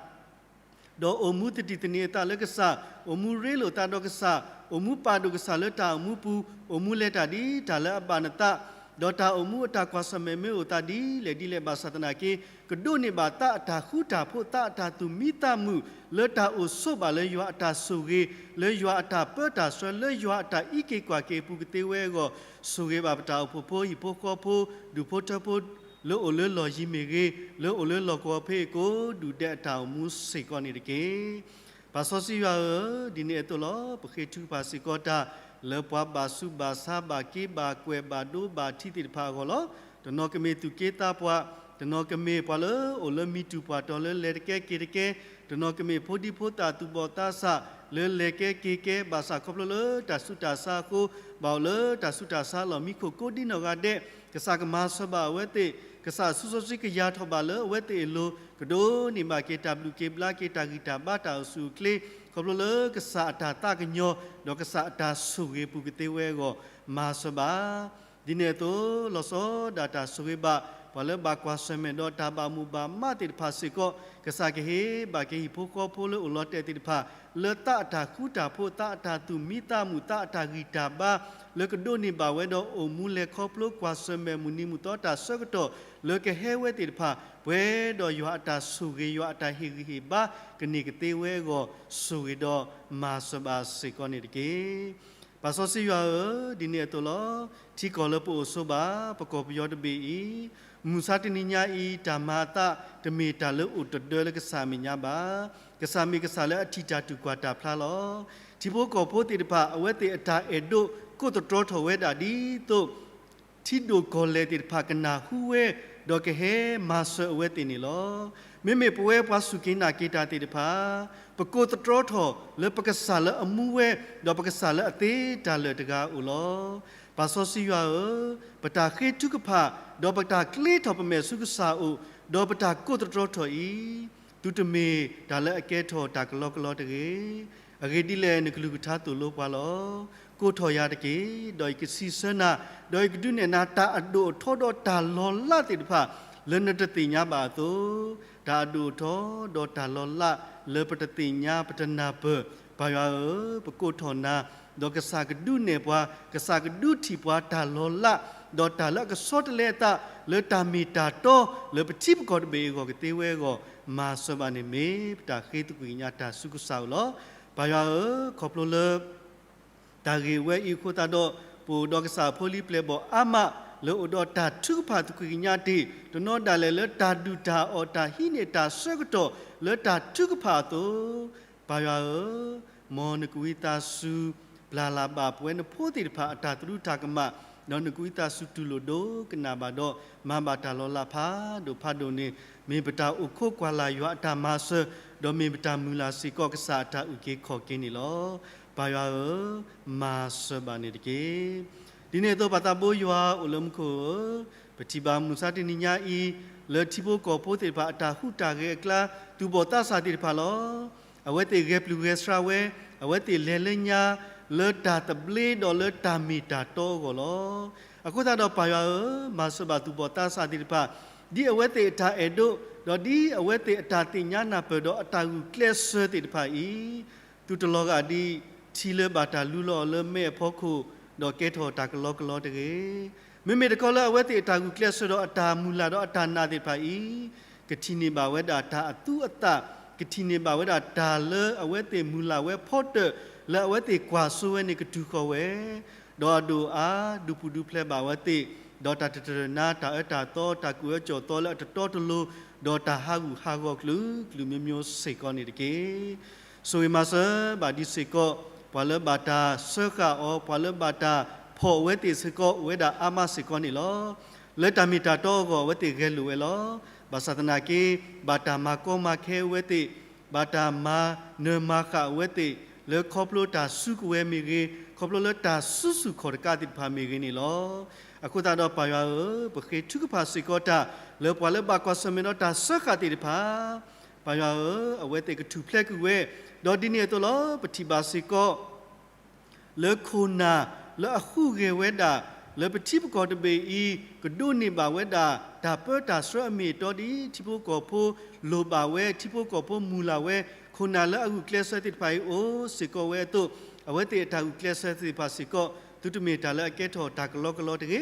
ဒီးအိၣ်မူသဒံၣ်သန့ၤအသးလၢကစၢ်, အိၣ်မူရ့လိာ်သးဒီးကစၢ်, အိၣ်မူပာ်ဒိၣ်ကစၢ်လၢတၢ်အိၣ်မူပူၤ, အိၣ်မူလဲၤတၢ်ဒ်တၢ်လၢအဘၣ်နသး, ဒီးတၢ်အိၣ်မူအတၢ်ကွၢ်ဆၢၣ်မဲာ်မ့ၢ်အိၣ်သးဒ်လဲၣ်ဒ်လဲၣ်ဘၣ်ဆၣ်သနာ်က့, ကဒိးန့ၢ်ဘၣ်သးအတၢ်ဃူတၢ်ဖိး သးအတၢ်သူၣ်မံသးမုာ် လၢတၢ်အိၣ်ဆိးဘၣ်လၢယွၤအတၢ်ဆိၣ်ဂ့ၤ, လၢယွၤအတၢ်ပၢတၢ်ဆှၢ, လၢယွၤအတၢ်အံးက့ၤကွၢ်က့ၤအပူၤကသ့ဝဲအဂီၢ်, ဆိၣ်ဂ့ၤဘၣ်ပတၢ်အိၣ်ဖှိၣ်ဖိဟံၣ်ဖိဃီဖိ ဒူၣ်ဖိထၢဖိ လၢအိၣ်လၢလီၢ်ယံၤမ့ၢ်ဂ့ၤ, လၢအိၣ်လၢလီၢ်ကဝီၤဖဲအံၤကိးဒူၣ်ဒဲးအတၢ်အိၣ်မူစ့ၢ်ကီးန့ၣ်တက့ၢ်. ပၢ်စီဆှံယွၤဧၢ, ဒ်န့ၣ်အသိးလီၤ. ပဃ့ထုကဖၣ်စ့ၢ်ကီးတၢ် လၢပှၤဘၣ်ဆူးဘၣ်ဆါဘၣ်က့ဘၣ်ကွဲးဘၣ်ဒိဘၣ်ထံးသ့ၣ်တဖၣ်အဂီၢ်လီၤ. တနီၤကမ့ၢ်သူၣ်က့သးပှၢ်, တနီၤကမ့ၢ်ပှၤလၢအိၣ်လၢမံၤတူၢ်ပှၢ်တီၤလၢလဲၤတကဲက့ၤတကဲ, တနီၤကမ့ၢ်ဖိဒံဖိသၣ်သူၣ်ဘီၣ်သးစၢ် လၢလဲၤကဲက့ၤကဲ ဘၣ်ဆၣ်ခီဖျိလၢတၢ်ဆူးတၢ်ဆါအဃိ ဘၣ်အိၣ်လၢတၢ်ဆူးတၢ်ဆါလီၢ်မံခိၣ်ကိးဒံနီၢ်ဂၤဒဲး, ကစၢ်ကမၤစၢၤဘၣ်အဝဲသ့ၣ်, ကစၢ်အစိၤစီဆှံကယၤထီၣ်ဘၣ်လၢအဝဲသ့ၣ်အလိၤ, ကဒိးန့ၢ်ဘၣ်က့ၤတၢ်ဘျုးက့ၤဘျါက့ၤတၢ်ဂံၢ်တၢ်ဘါတၢ်အိၣ်ဆူၣ်အိၣ်ချ့, ခီဖျိလၢကစၢ်အတၢ်သးကညီၤ ဒီးကစၢ်အတၢ်ဆိၣ်ဂ့ၤအပူၤကသ့ဝဲအဂီၢ်, မၤစၢၤဘၣ်. ဒ်န့ၣ်အသိး လီၤဆီဒၣ်တၢ်ဆိၣ်ဂ့ၤဘၣ် ပှၤလၢဘၣ်ကွၢ်ဆၢၣ်မဲာ်ဒီးတၢ်ဘၣ်မိၣ်ဘၣ်မးသ့ၣ်တဖၣ်စ့ၢ်ကီး, ကစၢ်ကဟ့ၣ်ဘၣ်က့ၤဟံၣ်ဖိဃီဖိလၢအိၣ်လီၤတဲာ်သ့ၣ်တဖၣ် လၢသးအတၢ်ဃူတၢ်ဖိး, သးအတၢ်သူၣ်မံသးမုာ်, သးအတၢ်ဂံၢ်တၢ်ဘါ လၢကဒိးန့ၢ်ဘၣ်ဝဲဒီးအိၣ်မူလဲၤခီဖျိကွၢ်ဆၢၣ်မဲာ်မုၢ်နံၤမုၢ်သီတၢ်ဆၢကတီၢ် လၢကဟဲဝဲသ့ၣ်တဖၣ် ပှဲၤဒီးယွၤအတၢ်ဆိၣ်ဂ့ၤ ယွၤအတၢ်ဟ့ၣ်ဂံၢ်ဟ့ၣ်ဘါ ကန့ၢ်ကသ့ဝဲအဂီၢ် ဆိၣ်ဂ့ၤဒီးမၤစၢၤဘၣ်စ့ၢ်ကီးန့ၣ်တက့ၢ်. ပၢ်စီဆှံယွၤဧၢ, ဒ်န့ၣ်အသိးလီၤ. ထံကီၢ်လၢပအိၣ်ဆိးဘၣ် ပကီၢ်ပယီၤတဘ့ၣ်အံၤ, မုၢ်ဆါတနံၤညါအံၤ တၢ်မၤအသး တမ့ၢ်တၢ်လၢအိၣ်တဒၢလၢကစၢ်အမဲာ်ညါဘၣ်. ကစၢ်မ့ၢ်ကစၢ်လၢအထံၣ်တၢ်တူၢ်ကွၢ်တၢ်ဖျါလီၤ. ထံဖိကီၢ်ဖိသ့ၣ်တဖၣ် အဝဲသ့ၣ်အတၢ်အဲၣ်ဒိးကိးသတြီထီၣ်ဝဲဒၣ်ဒ်သိး ထံဒိၣ်ကီၢ်လဲၢ်သ့ၣ်တဖၣ်ကနၢ်ဟူဝဲ ဒီးကဟဲမၤစၢၤအဝဲသ့ၣ်န့ၣ်လီၤ. မ့မ့ၢ်ပဝဲပှၤစူၢ်က့ၤနာ်က့ၤတၢ်သ့ၣ်တဖၣ် ပကိးသတြီထီၣ်လၢပကစၢ်လၢအမူဝဲ ဒီးပကစၢ်လၢအသ့တၢ်လၢာ်တဂၤဧိၤလီၤ. ပၢ်စီဆှံယွၤဧၢ, ပတၢ်ဃ့ထုကဖၣ် ဒီးပတၢ်ကျ့ထီၣ်ပမဲာ်ဆူကစၢ်အအိၣ် ဒီးပတၢ်ကိးသတြီထီၣ်အံၤ သုတမ့ၢ်တၢ်လၢအကဲထီၣ်တၢ်ကလီကလီတဂ့ၤ. အဂ့ၢ်ဒ်လဲၣ် နကလုၢ်ကထါသိၣ်လိပှၤလီၤ. ကိးထီၣ်ယၤတက့ၢ်, ဒီးယကစံးဆၢနၤ, ဒီးယကဒုးနဲၣ်နၤ တၢ်အဒိၣ်အထီဒီးတၢ်လီၤလးသ့ၣ်တဖၣ် လၢနတသ့ၣ်ညါဘၣ်အသိး, တၢ်အဒိၣ်အထီဒီးတၢ်လီၤလး လၢပတသ့ၣ်ညါပတနၢ်ပၢၢ်, ပၢ်ယွၤဧၢ, ပကိးထီၣ်နၤ, ဒီးကစၢ်ကဒုးနဲၣ်ပှၤ, ကစၢ်ကဒုးထံၣ်ပှၤတၢ်လီၤလး, ဒီးတၢ်လၢအကဆီတလဲအသး လၢတၢ်မ့ၢ်တၢ်တီ လၢပထံပကီၢ်တဘ့ၣ်အဂီၢ်ကသ့ဝဲအဂီၢ်, မၤစၢၤဘၣ်န့ၣ်မ့ၢ်ပတၢ်ဃ့သကွံာ်ကညးတၢ်ဆူကစၢ်အအိၣ်လီၤ. ပၢ်ယွၤဧၢ, ခီဖျိလၢ တၢ်ဂ့ၢ်ဝဲအံၤအဃိသတးဒီး, ပအိၣ်ဒီးကစၢ်အဖိလံၤပျဲၢ်ဘီၣ်အါမး လၢအိၣ်ဒီးတၢ်ထုကဖၣ်သကွံာ်ကညးတ့ၢ်, တနီၤဒၣ်လဲာ်လၢတၢ်ဒုၣ်တၢ်အီၣ် တၢ်ဟံးန့ၢ်တၢ်ဆၢကတီၢ် လၢတၢ်ထုကဖၣ်အသိး, ပၢ်ယွၤဧၢ, မ်နကဝံသးစူၤ ပျၢ်လၢ်ဘၣ်ပဝဲနဖိသ့ၣ်တဖၣ်အတၢ်သရူးတၢ်ကမၣ်, ဒီးနကဝံသးစူၤတူၢ်လိာ်ဒိကနၣ်ဘၣ်ဒီး မၤဘၣ်တၢ်လီၤလးဖးဒိၣ်ဖးဒိၣ်န့ၣ်, မ့ၢ်ပတၢ်အိၣ်ခိးကွၢ်လၢ်ယွၤအတၢ်မၤစၢၤ, ဒီးမ့ၢ်ပတၢ်မုၢ်လၢ်စ့ၢ်ကီးကစၢ်အတၢ်အုၣ်က့ၤခီၣ်က့ၤန့ၣ်လီၤ. ပၢ်ယွၤဧၢ, မၤစၢၤဘၣ်န့ၣ်တက့ၢ်. ဒ်န့ၣ်အသိးပၢ်သးဘိယွၤအိၣ်လၢမူခိၣ်ဧၢ, ပထံၣ်ဘၣ်မုၢ်ဆါတနံၤညါအံၤ, လၢထံဖိကီၢ်ဖိသ့ၣ်တဖၣ်အတၢ်ဟူးတၢ်ဂဲၤအကျါ, သူၣ်ဘီၣ်သးစၢ်သ့ၣ်တဖၣ်လီၤ. အဝဲသ့ၣ်ဂဲၤပျုၢ်ဂဲၤဆှးဝဲ, အဝဲသ့ၣ်လဲၤလၢညါ, လၢတၢ်သဘျ့ဒီးလၢတၢ်မ့ၢ်တၢ်တီအဂီၢ်လီၤ. အဃိသတးဒီးပၢ်ယွၤဧၢ, မၤစၢၤဘၣ်သူၣ်ဘီၣ်သးစၢ်သ့ၣ်တဖၣ်, ဒ်အဝဲသ့ၣ်အတၢ်အဲၣ်ဒိး, ဒီးဒ်အဝဲသ့ၣ်အတၢ်သ့ၣ်ညါနၢ်ပၢၢ်ဒီးအတၢ်ဂုာ်ကျဲးစၢးသ့ၣ်တဖၣ်အံၤ, သုတလီၤဂာ်ဒ်ထံလၢဘၣ်တၢ်လူလီၤအီၤလၢမဲာ်အဖီခိၣ်, ဒီးကဲထီၣ်တၢ်ကလီကလီတဂ့ၤ. မ့မ့ၢ်တခီလၢအဝဲသ့ၣ်အတၢ်ဂုာ်ကျဲးစၢးဒီးအတၢ်မုၢ်လၢ်ဒီးအတၢ်နာ်သ့ၣ်တဖၣ်အံၤ, ကထံၣ်န့ၢ်ဘၣ်ဝဲဒၣ်တၢ်အသူအသၣ်, ကထံၣ်န့ၢ်ဘၣ်ဝဲဒၣ်တၢ်လၢအဝဲသ့ၣ်မုၢ်လၢ်ဝဲဖီတၢၣ်, လၢအဝဲသ့ၣ်ကွၢ်စိဝဲန့ၣ်ကတုၤဃီၤဝဲ, ဒီးအဒိၣ်အါဒုးပူၤဒုးဖျဲးဘၣ်အဝဲသ့ၣ်, ဒီးတၢ်တတၢၢ်တနါ တၢ်အၢတၢ်သီ တၢ်ကူၣ်အၢကူၣ်သီလၢအတတီတလိၤ, ဒီးတၢ်ဟးဂူာ်ဟးဂီၤကလုာ်ကလုာ်မျိုးမျိုးစ့ၢ်ကီးန့ၣ်တက့ၢ်. ဆိၣ်ဂ့ၤမၤစၢၤဘၣ်ဒံးစ့ၢ်ကီး, ပှၤလၢဘၣ်တၢ်စၢဃာ်အီၤ, ပှၤလၢဘၣ်တၢ်ဖီၣ်အဝဲသ့ၣ်စ့ၢ်ကီး အိၣ်ဝဲဒၣ်အါမးစ့ၢ်ကီးန့ၣ်လီၤ. လၢတၢ်မ့ၢ်တၢ်တီအဂီၢ် အဝဲသ့ၣ်ဂဲၤလိာ်ဝဲလီၤ. ဘၣ်ဆၣ်သနာ်က့ ဘၣ်တၢ်မၤကီမၤခဲအဝဲသ့ၣ်, ဘၣ်တၢ်မၤနၢၤမၤဃၣ်အဝဲသ့ၣ်, လၢခီဖျိတၢ်စုကဝဲၤမ့ၢ်ဂ့ၤ, ခီဖျိလၢတၢ်စုဆူၣ်ခီၣ်တကးသ့ၣ်တဖၣ်မ့ၢ်ဂ့ၤန့ၣ်လီၤ. အဃိသတးဒီးပၢ်ယွၤဧၢ, ပဃ့ထုကဖၣ်စ့ၢ်ကီးတၢ် လၢပှၤလၢဘၣ်ကွၢ်ဆၢၣ်မဲာ်ဒီးတၢ်စၢဃာ်သ့ၣ်တဖၣ်, ပၢ်ယွၤဧၢ, အဝဲသ့ၣ်ကထူၣ်ဖျဲးကွံာ်ဝဲ, ဒီးဒ်န့ၣ်အသိးလီၤ. ပထံၣ်ဘၣ်စ့ၢ်ကီး လၢခိၣ်နၢ်လၢအဟူးဂဲၤဝဲဒၣ် လၢပထံပကီၢ်တဘ့ၣ်အံၤ ကဒိးန့ၢ်ဘၣ်ဝဲဒၣ် တၢ်ပၢတၢ်ဆှၢအမ့ၢ်အတီဒ် ထံဖိကီၢ်ဖိလိၣ်ဘၣ်ဝဲ, ထံဖိကီၢ်ဖိမုၢ်လၢ်ဝဲ, ခိၣ်နၢ်လၢအဂုာ်ကျဲးစၢးသ့ၣ်တဖၣ်အံၤအိၣ်စ့ၢ်ကီးဝဲအသိး, အဝဲသ့ၣ်အတၢ်ဂုာ်ကျဲးစၢးသ့ၣ်တဖၣ်စ့ၢ်ကီး သုတမ့ၢ်တၢ်လၢအကဲထီၣ်တၢ်ကလီကလီတဂ့ၤ.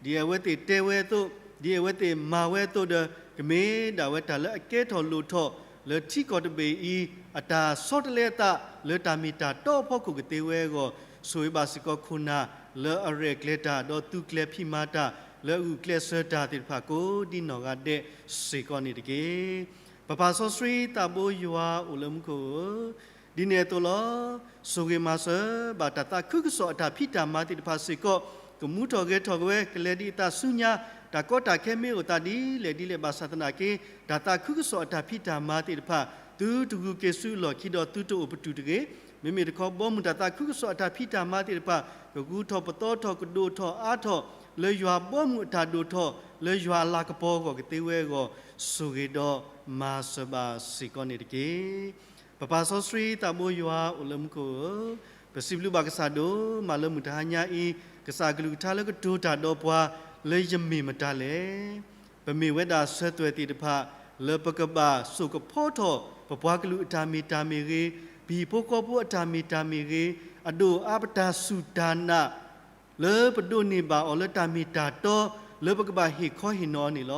ဒ်အဝဲသ့ၣ်တဲဝဲအသိး, ဒ်အဝဲသ့ၣ်မၤဝဲအသိးဒီး, ကမ့ၢ်ဒၣ်ဝဲတၢ်လၢအကဲထီၣ်လိၣ်ထီၣ် လၢထံကီၢ်တဘ့ၣ်အံၤ အတၢ်ဆီတလဲအသး လၢတၢ်မ့ၢ်တၢ်တီအဖီခိၣ်ကသ့ဝဲအဂီၢ်, ဆိၣ်ဂ့ၤဘၣ်စ့ၢ်ကီးခိၣ်နၢ် လၢအရဲၣ်ကျဲၤတၢ် ဒီးသူကျဲၤဖံးမၤတၢ် လၢအဂုာ်ကျဲးစၢးတၢ်သ့ၣ်တဖၣ်ကိးဒ်နီၢ်ဂၤဒဲးစ့ၢ်ကီးန့ၣ်တက့ၢ်. ပပၢ်စီဆှံသးဘိယွၤအိၣ်လၢမူခိၣ်ဧၢ, ဒ်န့ၣ်အသိးလီၤ. ဆိၣ်ဂ့ၤမၤစၢၤဘၣ်တၢ်သးခုကစီၣ်အတၢ်ဖံးတၢ်မၤသ့ၣ်တဖၣ်စ့ၢ်ကီး, ကမူထီၣ်ဂဲၤထီၣ်က့ၤဝဲ ကလဲၤဒ်အသးဆူညါ, တၢ်ကီတၢ်ခဲမ့ၢ်အိၣ်သးဒ်လဲၣ်ဒ်လဲၣ်ဘၣ်ဆၣ်သနာ်က့, တၢ်သးခုကစီၣ်အတၢ်ဖံးတၢ်မၤသ့ၣ်တဖၣ် သုတဂုၤက့ၤဆူအလီၢ်ခံဒီးသုတအိၣ်ပတုာ်တဂ့ၤ. မ့မ့ၢ်တခီ ဘီမုၢ်တၢ်သးခုကစီၣ်အတၢ်ဖံးတၢ်မၤသ့ၣ်တဖၣ် ကဂုၤထီၣ်ပသီထီၣ် ကဒိၣ်ထီၣ်အါထီၣ် လၢယွၤဘီမုၢ်အတၢ်ဒိၣ်ထီၣ် လၢယွၤအလၤကပီၤအဂီၢ်ကသ့ဝဲအဂီၢ်, ဆိၣ်ဂ့ၤဒီးမၤစၢၤဘၣ်စ့ၢ်ကီးန့ၣ်တက့ၢ်. ပပၢ်စီဆှံသးဘိယွၤအိၣ်လၢမူခိၣ်ဧၢ, ပစံးဘျုးဘၣ်ကစၢ်ဒိၣ်မးလၢမုၢ်တဟါညါအံၤ, ကစၢ်အကလုၢ်ကထါလၢကတိၤတၢ်ဒီးပှၤ လၢယမ့ၢ်မတၤလဲၣ်. ပမ့ၢ်ဝဲဒၣ်ဆၢသွဲၣ်သ့ၣ်တဖၣ် လၢပကဘၣ်စိာ်ကဖီထီၣ် ပပှၤကလုာ်အတၢ်မ့ၢ်တၢ်မ့ၢ်ဂ့ၤ, ပဟံၣ်ဖိဃီဖိအတၢ်မ့ၢ်တၢ်မ့ၢ်ဂ့ၤ, အဒိၣ်အါပတၢ်စူၢ်တၢ်နာ် လၢပဒိးန့ၢ်ဘၣ်အီၤလၢတၢ်မ့ၢ်တၢ်တီ လၢပကဘၣ်ဟ့ၣ်ခီဟ့ၣ်နီၤအီၤန့ၣ်လီၤ.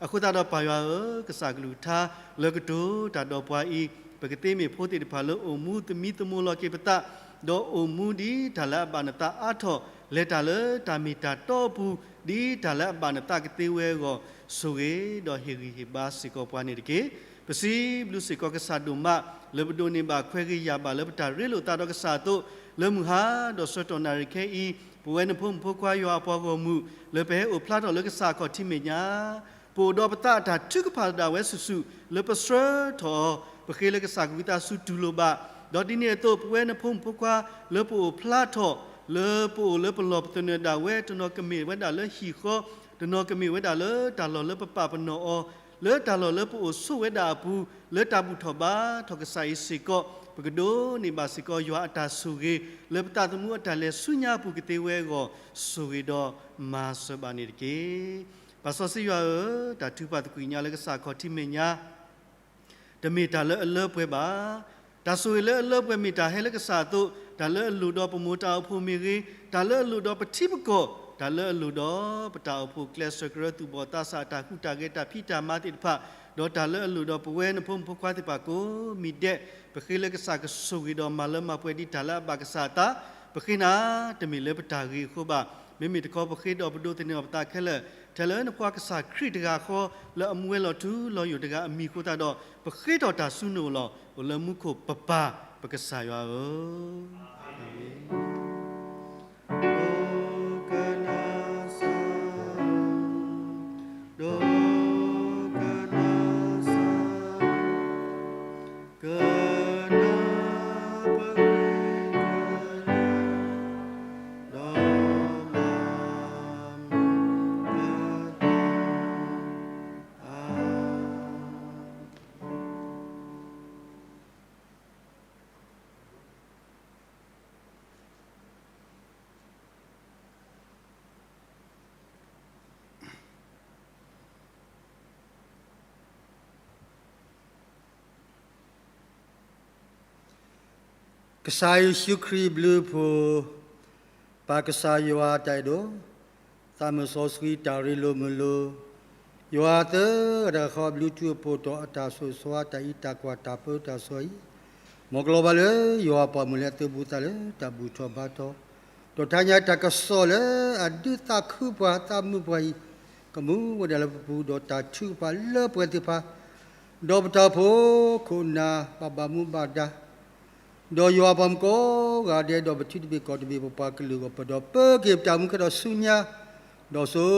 အဃိသတးဒီးပၢ်ယွၤဧၢ, ကစၢ်ကလုၢ်ကထါလၢကတိၤတၢ်ဒီးပှၤအံၤ, ပကသ့မ့ၢ်ဖိသ့ၣ်တဖၣ်လၢအိၣ်မူသမံသမိးလီၤက့ၤပသး, ဒီးအိၣ်မူဒ်တၢ်လၢအဘၣ်နသးအါထီၣ်, လဲၤတၢ်လၢတၢ်မ့ၢ်တၢ်တီအပူၤ ဒ်တၢ်လၢအဘၣ်နသးကသ့ဝဲအဂီၢ်, ဆိၣ်ဂ့ၤဒီးဟ့ၣ်ဂံၢ်ဟ့ၣ်ဘါစ့ၢ်ကီးပှၤန့ၣ်တက့ၢ်. ပစံးဘျုးစ့ၢ်ကီးကစၢ်ဒိၣ်မး လၢပဒိးန့ၢ်ဘၣ်ခွဲးဂ့ၤယာ်ဘၣ်လၢပတၢ်ရ့လိာ်သးဒီးကစၢ်အသိး, လၢမုၢ်ဟါဒီးဆၢကတီၢ်နၣ်ရံၣ်ခဲအံၤ, ပဝဲနဖိမုၣ်ဖိခွါယွၤအပှၤဂီၢ်မုၢ် လၢပဟဲအိၣ်ဖျါထီၣ်လၢကစၢ်အခီၣ်ထံးမဲာ်ညါ ပအိၣ်ဒီးပသးအတၢ်ထုကဖၣ်ဒၣ်ဝဲစုာ်စုာ် လၢပဆှၢထီၣ်အီၤ, ပဃ့လၢကစၢ်ကဝံသးစူၤတူၢ်လိာ်ဘၣ်, ဒီးဒ်န့ၣ်အသိး ပဝဲနဖိမုၣ်ဖိခွါ လၢပအိၣ်ဖျါထီၣ် လၢပအိၣ်လၢပလီၢ်ပသနၢၣ်ဒၣ်ဝဲ တနီၤကမ့ၢ်ဝဲဒၣ်လၢဟံၣ်ဃီ, တနီၤကမ့ၢ်ဝဲဒၣ်လၢတၢ်လီၢ်လၢပပာ်ပနီၣ်အီၤ, လၢတၢ်လီၢ်လၢပအိၣ်ဆိးဝဲဒၣ်အပူၤ, လၢတၢ်ဘူၣ်ထီၣ်ဘါထီၣ်ကစၢ်အံၤစ့ၢ်ကီး, ပကဒိးန့ၢ်ဘၣ်စ့ၢ်ကီးယွၤအတၢ်ဆိၣ်ဂ့ၤ လၢပသးသမူအတၢ်လဲၤဆူညါအပူၤကသ့ဝဲအဂီၢ်, ဆိၣ်ဂ့ၤဒီးမၤစၢၤဘၣ်န့ၣ်တက့ၢ်. ပၢ်စီဆှံယွၤဧၢ, တၢ်ထုကဖၣ်သကွံာ်ညါလၢကစၢ်အခီၣ်ထံးမဲာ်ညါ တမ့ၢ်တၢ်လၢအလၢပှဲၤဘၣ်. တၢ်ဆိၣ်ဂ့ၤလၢအလၢပှဲၤမ့ၢ်တၢ်ဟဲလၢကစၢ်အသိး, တၢ်လၢအလိၣ်ဒီးပမိၢ်တၢ်အိၣ်ဖှိၣ်မ့ၢ်ဂ့ၤ, တၢ်လၢအလိၣ်ဒီးပထံပကီၢ်, တၢ်လၢအလိၣ်ဒီးပတၢ်အိၣ်ဖှိၣ်ကျဲးစၢးကရၢသူၣ်ဘီၣ်သးစၢ်အတၢ်ဟူးတၢ်ဂဲၤတၢ်ဖံးတၢ်မၤသ့ၣ်တဖၣ်, ဒီးတၢ်လၢအလိၣ်ဒီးပဝဲနဖိမုၣ်ဖိခွါသ့ၣ်တဖၣ်ကိးမံၤဒဲး, ပဃ့လၢကစၢ်ကဆိၣ်ဂ့ၤဒီးမၤလၢမၤပှဲၤဒ်တၢ်လၢအဘၣ်ကစၢ်အသး, ပဃ့နၤ တမ့ၢ်လၢပတၢ်ဂ့ၤအဃိဘၣ်. မ့မ့ၢ်တခီ ပဃ့ဒီးပဒိးသန့ၤအီၤပသးခဲလၢာ် ထဲလၢနဖိကစၢ်ခရံာ်တဂၤဃီ လၢအမူဝဲလီၤထူလီၤယိာ်တဂၤအမံၤအဃိသတးဒီး ပဃ့ထီၣ်တၢ်ဆူနအိၣ်လီၤ. အိၣ်လၢမူခိၣ်ပပၢ်ပကစၢ်ယွၤဧၢ, ကစၢ်ယ့ၣ်ၡူးခရံာ်အဘျုးအဖှိၣ်, ပၢ်ကစၢ်ယွၤအတၢ်အဲၣ်ဒိၣ်, သးမုၢ်စီဆှံတၢ်ရ့လိာ်မုာ်လိာ်, ယွၤသၢဂၤတဂၤဃီအဘျုးထူအဖှိၣ်ဒီးအတၢ်ဆိၣ်ဂ့ၤဆိၣ်ဝါ တၢ်အံးတၢ်ကွၢ်တၢ်ပၢတၢ်ဆှၢအံၤ, မ်ကလီၤဘၣ်လၢယွၤအပှၤမုၣ်လၢအသုးဘူးသးလၢတၢ်ဘူၣ်ထီၣ်ဘါထီၣ်, ဒီးတဟါညါတၢ်ကစီၣ်လၢအဒုးသးခုပှၤသးမုာ်ပှၤအံၤ, ကမူဝဲဒၣ်လၢပပူၤဒီးတၢ်ထုကဖၣ်လၢပှဲၤသ့ၣ်တဖၣ်, ဒီးပတၢ်အိၣ်ဖှိၣ်ခိၣ်နၢ်ဘၣ်ဘၣ်မူဘၣ်ဒါ ဒီးယွၤအပှၤမုၣ်ကိးဂၤဒဲး ဒီးပထံတဘ့ၣ်ကီၢ်တဘ့ၣ်ပပှၤကလုာ်အဂီၢ် ပဒီးပၢက့ၤပတၢ်အိၣ်မူခဲဒီးဆူညါ, ဒီးဆိ